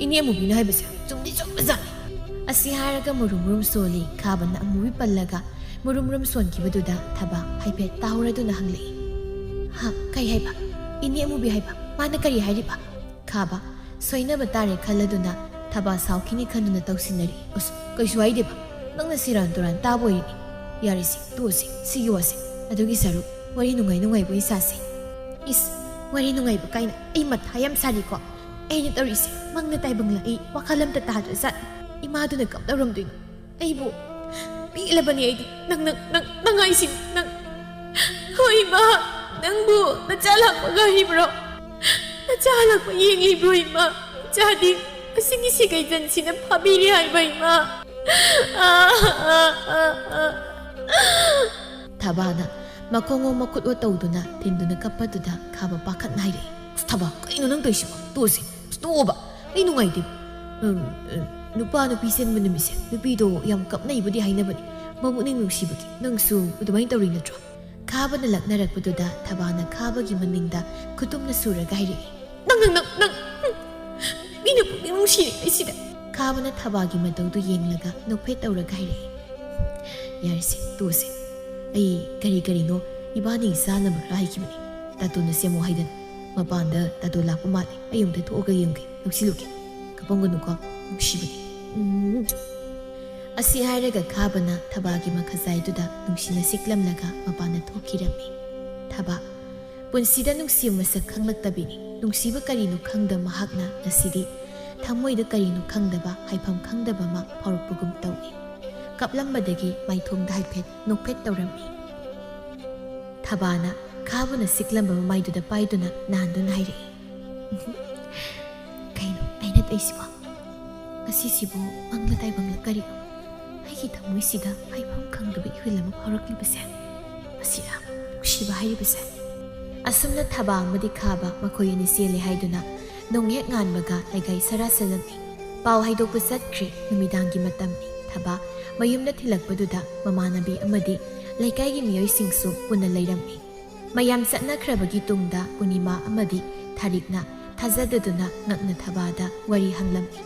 ꯏꯅꯦ ꯑꯃꯨꯕꯤꯅ ꯍꯥꯏꯕꯁꯦ ꯆꯨꯝꯗꯤ ꯆꯨꯝꯕꯖꯥꯠꯅꯤ꯫ ꯑꯁꯤ ꯍꯥꯏꯔꯒ ꯃꯨꯔꯨꯝ ꯃꯨꯔꯨꯝ ꯁꯣꯜꯂꯤ꯫ ꯈꯥꯕꯅ ꯑꯃꯨꯕꯤ ꯄꯜꯂꯒ ꯃꯨꯔꯨꯝ ꯃꯨꯔꯨꯝ ꯁꯣꯟꯈꯤꯕꯗꯨꯗ ꯊꯥꯕ ꯍꯥꯏꯐꯦꯠ ꯇꯥꯍꯧꯔꯗꯨꯅ ꯍꯪꯂꯛꯏ꯫ "ꯍꯥ, ꯀꯩ ꯍꯥꯏꯕ? ꯏꯅꯦ ꯑꯃꯨꯕꯤ ꯍꯥꯏꯕ? ꯃꯥꯅ ꯀꯔꯤ ꯍꯥꯏꯔꯤꯕ?" ꯈꯥꯕ ꯁꯣꯏꯅꯕ ꯇꯥꯔꯦ ꯈꯜꯂꯗꯨꯅ ꯊꯥꯕ ꯁꯥꯎꯈꯤꯅꯤ ꯈꯟꯗꯨꯅ ꯇꯧꯁꯤꯟꯅꯔꯤ꯫ "ꯑꯁ, ꯀꯩꯁꯨ ꯍꯥꯏꯗꯦꯕ꯫ ꯅꯪꯅ ꯁꯦꯔꯥꯟ ꯇꯨꯔꯥꯟ ꯇꯥꯕ ꯑꯣꯏꯔꯤꯅꯤ꯫ ꯌꯥꯔꯦꯁꯦ, ꯇꯣꯛꯑꯁꯦ꯫ ꯁꯤꯒꯤ ꯋꯥꯁꯦ꯫ ꯑꯗꯨꯒꯤ ꯁꯔꯨꯛ ꯋꯥꯔꯤ ꯅꯨꯡꯉꯥꯏ ꯅꯨꯡꯉꯥꯏꯕ ꯑꯣꯏ ꯁꯥꯁꯦ꯫" "ꯏꯁ, ꯋꯥꯔꯤ ꯅꯨꯡꯉꯥꯏꯕ ꯀꯥꯏꯅ꯫ ꯑꯩ ꯃꯊꯥ ꯌꯥꯝ ꯁꯥꯔꯤꯀꯣ꯫ ꯑꯩꯅ ꯇꯧꯔꯤꯁꯦ ꯃꯪꯅ ꯇꯥꯏꯕꯪꯂ? ꯑꯩ ꯋꯥꯈꯜ ꯑꯝꯇ ꯇꯥꯗ꯭ꯔꯖꯥꯠ꯫ ꯏꯃꯥꯗꯨꯅ ꯀꯝꯗꯧꯔꯝꯗꯣꯏꯅꯣ? ꯑꯩꯕꯨ ꯄꯦꯜꯂꯕꯅꯦ ꯑꯩꯗꯤ꯫ ꯅꯪ, ꯅꯪ, ꯅꯪ, ꯅꯪ ꯍꯥꯏꯁꯤ ꯅꯪ꯫ ꯍꯣꯏ ꯏꯃꯥ, ꯅꯪꯕꯨ ꯅꯆꯥ ꯂꯥꯛꯄ ꯉꯥꯏꯔꯤꯕ꯭ꯔꯣ? ꯅꯆꯥ ꯍꯜꯂꯛꯄ ꯌꯦꯡꯂꯤꯕ꯭ꯔꯣ ꯏꯃꯥ? ꯏꯆꯥꯗꯤ ꯑꯁꯤꯒꯤ ꯁꯤꯒꯩꯖꯟꯁꯤꯅ ꯐꯥꯕꯤꯔꯦ ꯍꯥꯏꯕ ꯏꯃꯥ꯫ ꯑꯥ, ꯑꯥ, ꯑꯥ, ꯑꯥ꯫ ꯊꯥꯕꯥꯅ ꯃꯈꯣꯡꯑꯣ ꯃꯈꯨꯠꯑꯣ ꯇꯧꯗꯨꯅ ꯊꯤꯟꯗꯨꯅ ꯀꯞꯄꯗꯨꯗ ꯈꯥꯕ ꯄꯥꯈꯠꯅ ꯍꯥꯏꯔꯛꯏ꯫ "ꯑꯁ, ꯊꯥꯕ, ꯀꯩꯅꯣ ꯅꯪ ꯇꯧꯔꯤꯁꯤꯕꯣ? ꯇꯣꯛꯑꯁꯦ, ꯑꯁ, ꯇꯣꯛꯑꯣꯕ꯫ ꯑꯩ ꯅꯨꯡꯉꯥꯏꯇꯦ꯫ ꯎꯝ, ꯎꯝ, ꯅꯨꯄꯥ ꯅꯨꯄꯤ ꯆꯦꯟꯕ ꯅꯨꯃꯤꯠꯁꯦ ꯅꯨꯄꯤꯗꯣ ꯌꯥꯝ ꯀꯞꯅꯩꯕꯨꯗꯤ ꯍꯥꯏꯅꯕꯅꯤ꯫ ꯃꯕꯨꯛꯅꯤꯡ ꯅꯨꯡꯁꯤꯕꯒꯤ꯫ ꯅꯪꯁꯨ ꯑꯗꯨꯃꯥꯏꯅ ꯇꯧꯔꯤ ꯅꯠꯇ꯭ꯔꯣ?" ꯈꯥꯕꯅ ꯂꯛꯅꯔꯛꯄꯗꯨꯗ ꯊꯥꯕꯥꯅ ꯈꯥꯕꯒꯤ ꯃꯅꯤꯡꯗ ꯈꯨꯇꯨꯝꯅ ꯁꯨꯔꯒ ꯍꯥꯏꯔꯛꯏ꯫ "ꯅꯪ, ꯅꯪ, ꯅꯪ, ꯅꯪ, ꯎꯝ, ꯃꯤꯅ ꯄꯨꯛꯅꯤꯡ ꯅꯨꯡꯁꯤꯔꯤꯉꯩꯁꯤꯗ!" ꯈꯥꯕꯅ ꯊꯥꯕꯥꯒꯤ ꯃꯇꯧꯗꯨ ꯌꯦꯡꯂꯒ ꯅꯣꯛꯐꯦꯠ ꯇꯧꯔꯒ ꯍꯥꯏꯔꯛꯏ꯫ "ꯌꯥꯔꯦꯁꯦ, ꯇꯣꯛꯑꯁꯦ꯫ ꯑꯩ ꯀꯔꯤ ꯀꯔꯤꯅꯣ ꯏꯕꯥꯅꯤ ꯆꯥꯅꯕ ꯈꯔ ꯍꯥꯏꯈꯤꯕꯅꯤ꯫ ꯇꯥꯇꯣꯟꯅ ꯁꯦꯝꯃꯣ ꯍꯥꯏꯗꯅ꯫ ꯃꯄꯥꯟꯗ ꯇꯥꯗꯣ ꯂꯥꯛꯄ ꯃꯥꯜꯂꯦ꯫ ꯑꯩ ꯑꯃꯨꯛꯇ ꯊꯣꯛꯑꯒ ꯌꯦꯡꯒꯦ꯫ ꯂꯧꯁꯤꯜꯂꯨꯒꯦ꯫ ꯀꯞꯄꯝꯒꯅꯨꯀꯣ, ꯅꯨꯡꯁꯤꯕꯅꯤ꯫ ꯎꯝ꯫ ꯑꯁꯤ ꯍꯥꯏꯔꯒ ꯈꯥꯕꯅ ꯊꯕꯥꯒꯤ ꯃꯈꯖꯥꯏꯗꯨꯗ ꯅꯨꯡꯁꯤꯅ ꯁꯤꯛꯂꯝꯂꯒ ꯃꯄꯥꯟꯗ ꯊꯣꯛꯈꯤꯔꯝꯃꯤ꯫ ꯊꯕꯥ, ꯄꯨꯟꯁꯤꯗ ꯅꯨꯡꯁꯤꯕ ꯃꯁꯛ ꯈꯪꯂꯛꯇꯕꯤꯅꯤ꯫ ꯅꯨꯡꯁꯤꯕ ꯀꯔꯤꯅꯣ ꯈꯪꯗ ꯃꯍꯥꯛꯅ ꯉꯁꯤꯗꯤ ꯊꯃꯣꯏꯗ ꯀꯔꯤꯅꯣ ꯈꯪꯗꯕ, ꯍꯥꯏꯐꯝ ꯈꯪꯗꯕ ꯑꯃ ꯐꯥꯎꯔꯛꯄꯒꯨꯝ ꯇꯧꯏ꯫ ꯀꯞꯂꯝꯕꯗꯒꯤ ꯃꯥꯏꯊꯣꯡꯗ ꯍꯥꯏꯐꯦꯠ ꯅꯣꯛꯐꯦꯠ ꯇꯧꯔꯝꯃꯤ꯫ ꯊꯕꯥꯅ ꯈꯥꯕꯅ ꯁꯤꯛꯂꯝꯕ ꯃꯃꯥꯏꯗꯨꯗ ꯄꯥꯏꯗꯨꯅ ꯅꯥꯟꯗꯨꯅ ꯍꯥꯏꯔꯛꯏ, "ꯀꯩꯅꯣ ꯑꯩꯅ ꯇꯧꯏꯁꯤꯕꯣ? ꯉꯁꯤꯁꯤꯕꯨ ꯃꯪꯂ ꯇꯥꯏꯕꯪꯂ ꯀꯔꯤꯅꯣ? ꯑꯩꯒꯤ ꯊꯃꯣꯏꯁꯤꯗ ꯍꯥꯏꯐꯝ ꯈꯪꯗꯕ ꯏꯍꯨꯜ ꯑꯃ ꯐꯥꯎꯔꯛꯂꯤꯕꯁꯦ꯫ ꯃꯁꯤꯔ ꯅꯨꯡꯁꯤꯕ ꯍꯥꯏꯔꯤꯕꯁꯦ?" ꯑꯁꯨꯝꯅ ꯊꯕꯥ ꯑꯃꯗꯤ ꯈꯥꯕ ꯃꯈꯣꯏ ꯑꯅꯤ ꯆꯦꯜꯂꯦ ꯍꯥꯏꯗꯨꯅ ꯅꯣꯡ ꯍꯦꯛ ꯉꯥꯟꯕꯒ ꯂꯩꯀꯥꯏ ꯁꯔꯥ ꯁꯜꯂꯝꯃꯤ꯫ ꯄꯥꯎ ꯍꯥꯏꯗꯣꯛꯄ ꯆꯠꯈ꯭ꯔꯦ꯫ ꯅꯨꯃꯤꯗꯥꯡꯒꯤ ꯃꯇꯝꯅꯤ꯫ ꯊꯕꯥ ꯃꯌꯨꯝꯗ ꯊꯤꯜꯂꯛꯄꯗꯨꯗ ꯃꯃꯥꯟꯅꯕꯤ ꯑꯃꯗꯤ ꯂꯩꯀꯥꯏꯒꯤ ꯃꯤꯑꯣꯏꯁꯤꯡꯁꯨ ꯄꯨꯟꯅ ꯂꯩꯔꯝꯃꯤ꯫ ꯃꯌꯥꯝ ꯆꯠꯅꯈ꯭ꯔꯕꯒꯤ ꯇꯨꯡꯗ ꯄꯨꯔꯅꯤꯃꯥ ꯑꯃꯗꯤ ꯊꯥꯔꯤꯛꯅ ꯊꯥꯖꯗꯗꯨꯅ ꯉꯛꯅ ꯊꯕꯥꯗ ꯋꯥꯔꯤ ꯍꯪꯂꯝꯃꯤ꯫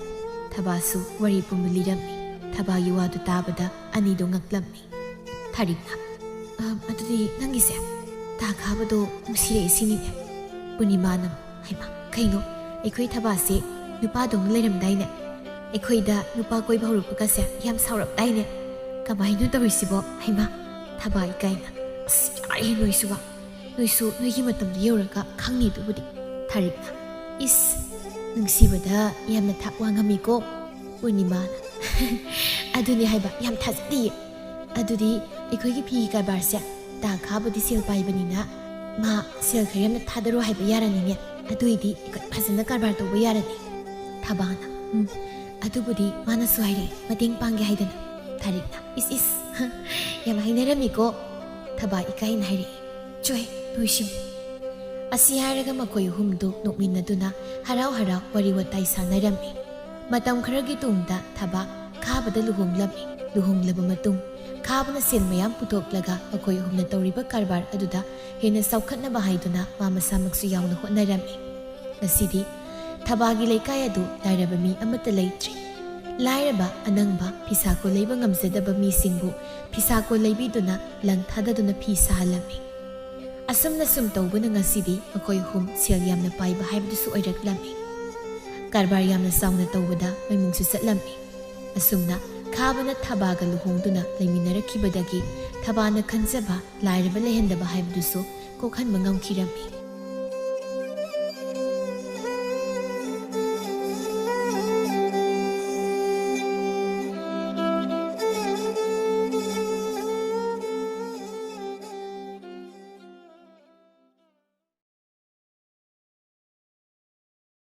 ꯊꯕꯥꯁꯨ ꯋꯥꯔꯤ ꯄꯨꯝꯕ ꯂꯤꯔꯝꯃꯤ꯫ ꯊꯕꯥꯒꯤ ꯋꯥꯗꯨ ꯇꯥꯕꯗ ꯑꯅꯤꯗꯨ ꯉꯛꯂꯝꯃꯤ꯫ ꯊꯥꯔꯤꯛꯅ, "ꯑ, ꯑꯗꯨꯗꯤ ꯅꯪꯒꯤꯁꯦ ꯇꯥ ꯈꯥꯕꯗꯣ ꯅꯨꯡꯁꯤꯔꯛꯑꯦ ꯁꯤꯅꯤꯅꯦ?" ꯄꯨꯔꯅꯤꯃꯥꯅ, "ꯍꯩꯃꯥ, ꯀꯩꯅꯣ? ꯑꯩꯈꯣꯏ ꯊꯕꯥꯁꯦ ꯅꯨꯄꯥꯗꯧꯅ ꯂꯩꯔꯝꯗꯥꯏꯅꯦ? ꯑꯩꯈꯣꯏꯗ ꯅꯨꯄꯥ ꯀꯣꯏꯕ ꯍꯧꯔꯛꯄꯒꯁꯦ ꯌꯥꯝ ꯁꯥꯎꯔꯛꯇꯥꯏꯅꯦ? ꯀꯃꯥꯏꯅꯣ ꯇꯧꯔꯤꯁꯤꯕꯣ? ꯍꯩꯃꯥ!" ꯊꯕꯥ ꯏꯀꯥꯏꯅ, "ꯑꯁ, ꯌꯥꯔꯦ ꯅꯣꯏꯁꯨꯕ꯫ ꯅꯣꯏꯁꯨ ꯅꯣꯏꯒꯤ ꯃꯇꯝꯗꯣ ꯌꯧꯔꯒ ꯈꯪꯅꯤ ꯑꯗꯨꯕꯨꯗꯤ꯫" ꯊꯥꯔꯤꯛꯅ, "ꯏꯁ, ꯅꯨꯡꯁꯤꯕꯗ ꯌꯥꯝꯅ ꯊꯥꯛ ꯋꯥꯡꯉꯝꯃꯤꯀꯣ꯫" ꯄꯨꯔꯅꯤꯃꯥꯅ, "ꯑꯗꯨꯅꯤ ꯍꯥꯏꯕ, ꯌꯥꯝ ꯊꯥꯖꯗꯤꯌꯦ꯫ ꯑꯗꯨꯗꯤ ꯑꯩꯈꯣꯏꯒꯤ ꯐꯤꯒꯤ ꯀꯔꯕꯥꯔꯁꯦ ꯇꯥ ꯈꯥꯕꯗꯤ ꯁꯦꯜ ꯄꯥꯏꯕꯅꯤꯅ ꯃꯥ ꯁꯦꯜ ꯈꯔ ꯌꯥꯝꯅ ꯊꯥꯗꯔꯣ ꯍꯥꯏꯕ ꯌꯥꯔꯅꯤꯅꯦ꯫ ꯑꯗꯨꯏꯗꯤ ꯑꯩꯈꯣꯏ ꯐꯖꯅ ꯀꯔꯕꯥꯔ ꯇꯧꯕ ꯌꯥꯔꯅꯤ꯫" ꯊꯕꯥꯅ, "ꯎꯝ, ꯑꯗꯨꯕꯨꯗꯤ ꯃꯥꯅꯁꯨ ꯍꯥꯏꯔꯛꯑꯦ, ꯃꯇꯦꯡ ꯄꯥꯡꯒꯦ ꯍꯥꯏꯗꯅ꯫" ꯊꯥꯔꯤꯛꯅ, "ꯏꯁ ꯏꯁ, ꯌꯥꯝ ꯍꯥꯏꯅꯔꯝꯃꯤꯀꯣ꯫" ꯊꯕꯥ ꯏꯀꯥꯏꯅ ꯍꯥꯏꯔꯛꯏ, "ꯆꯣꯍꯦ, ꯅꯣꯏꯁꯤꯕꯨ!" ꯑꯁꯤ ꯍꯥꯏꯔꯒ ꯃꯈꯣꯏ ꯑꯍꯨꯝꯗꯨ ꯅꯣꯛꯃꯤꯟꯅꯗꯨꯅ ꯍꯔꯥꯎ ꯍꯔꯥꯎ ꯋꯥꯔꯤ ꯋꯥꯇꯥꯏ ꯁꯥꯟꯅꯔꯝꯃꯤ꯫ ꯃꯇꯝ ꯈꯔꯒꯤ ꯇꯨꯡꯗ ꯊꯕꯥ ꯈꯥꯕꯗ ꯂꯨꯍꯣꯡꯂꯝꯃꯤ꯫ ꯂꯨꯍꯣꯡꯂꯕ ꯃꯇꯨꯡ ꯈꯥꯕꯅ ꯁꯦꯜ ꯃꯌꯥꯝ ꯄꯨꯊꯣꯛꯂꯒ ꯃꯈꯣꯏ ꯑꯍꯨꯝꯅ ꯇꯧꯔꯤꯕ ꯀꯔꯕꯥꯔ ꯑꯗꯨꯗ ꯍꯦꯟꯅ ꯆꯥꯎꯈꯠꯅꯕ ꯍꯥꯏꯗꯨꯅ ꯃꯥ ꯃꯁꯥꯃꯛꯁꯨ ꯌꯥꯎꯅ ꯍꯣꯠꯅꯔꯝꯃꯤ꯫ ꯉꯁꯤꯗꯤ ꯊꯕꯥꯒꯤ ꯂꯩꯀꯥꯏ ꯑꯗꯨ ꯂꯥꯏꯔꯕ ꯃꯤ ꯑꯃꯠꯇ ꯂꯩꯇ꯭ꯔꯦ꯫ ꯂꯥꯏꯔꯕ ꯑꯅꯪꯕ ꯐꯤꯁꯥꯀꯣ ꯂꯩꯕ ꯉꯝꯖꯗꯕ ꯃꯤꯁꯤꯡꯕꯨ ꯐꯤꯁꯥꯀꯣ ꯂꯩꯕꯤꯗꯨꯅ ꯂꯪ ꯊꯥꯗꯗꯨꯅ ꯐꯤ ꯁꯥꯍꯜꯂꯝꯃꯤ꯫ ꯑꯁꯨꯝꯅ ꯁꯨꯝ ꯇꯧꯕꯅ ꯉꯁꯤꯗꯤ ꯃꯈꯣꯏ ꯑꯍꯨꯝ ꯁꯦꯜ ꯌꯥꯝꯅ ꯄꯥꯏꯕ ꯍꯥꯏꯕꯗꯨꯁꯨ ꯑꯣꯏꯔꯛꯂꯝꯃꯤ꯫ ꯀꯔꯕꯥꯔ ꯌꯥꯝꯅ ꯆꯥꯎꯅ ꯇꯧꯕꯗ ꯃꯃꯤꯡꯁꯨ ꯆꯠꯂꯝꯃꯤ꯫ ꯑꯁꯨꯝꯅ ꯈꯥꯕꯅ ꯊꯕꯥꯒ ꯂꯨꯍꯣꯡꯗꯨꯅ ꯂꯩꯃꯤꯟꯅꯔꯛꯈꯤꯕꯗꯒꯤ ꯊꯕꯥꯅ ꯈꯟꯖꯕ ꯂꯥꯏꯔꯕ ꯂꯩꯍꯟꯗꯕ ꯍꯥꯏꯕꯗꯨꯁꯨ ꯀꯣꯛꯍꯟꯕ ꯉꯝꯈꯤꯔꯝꯃꯤ꯫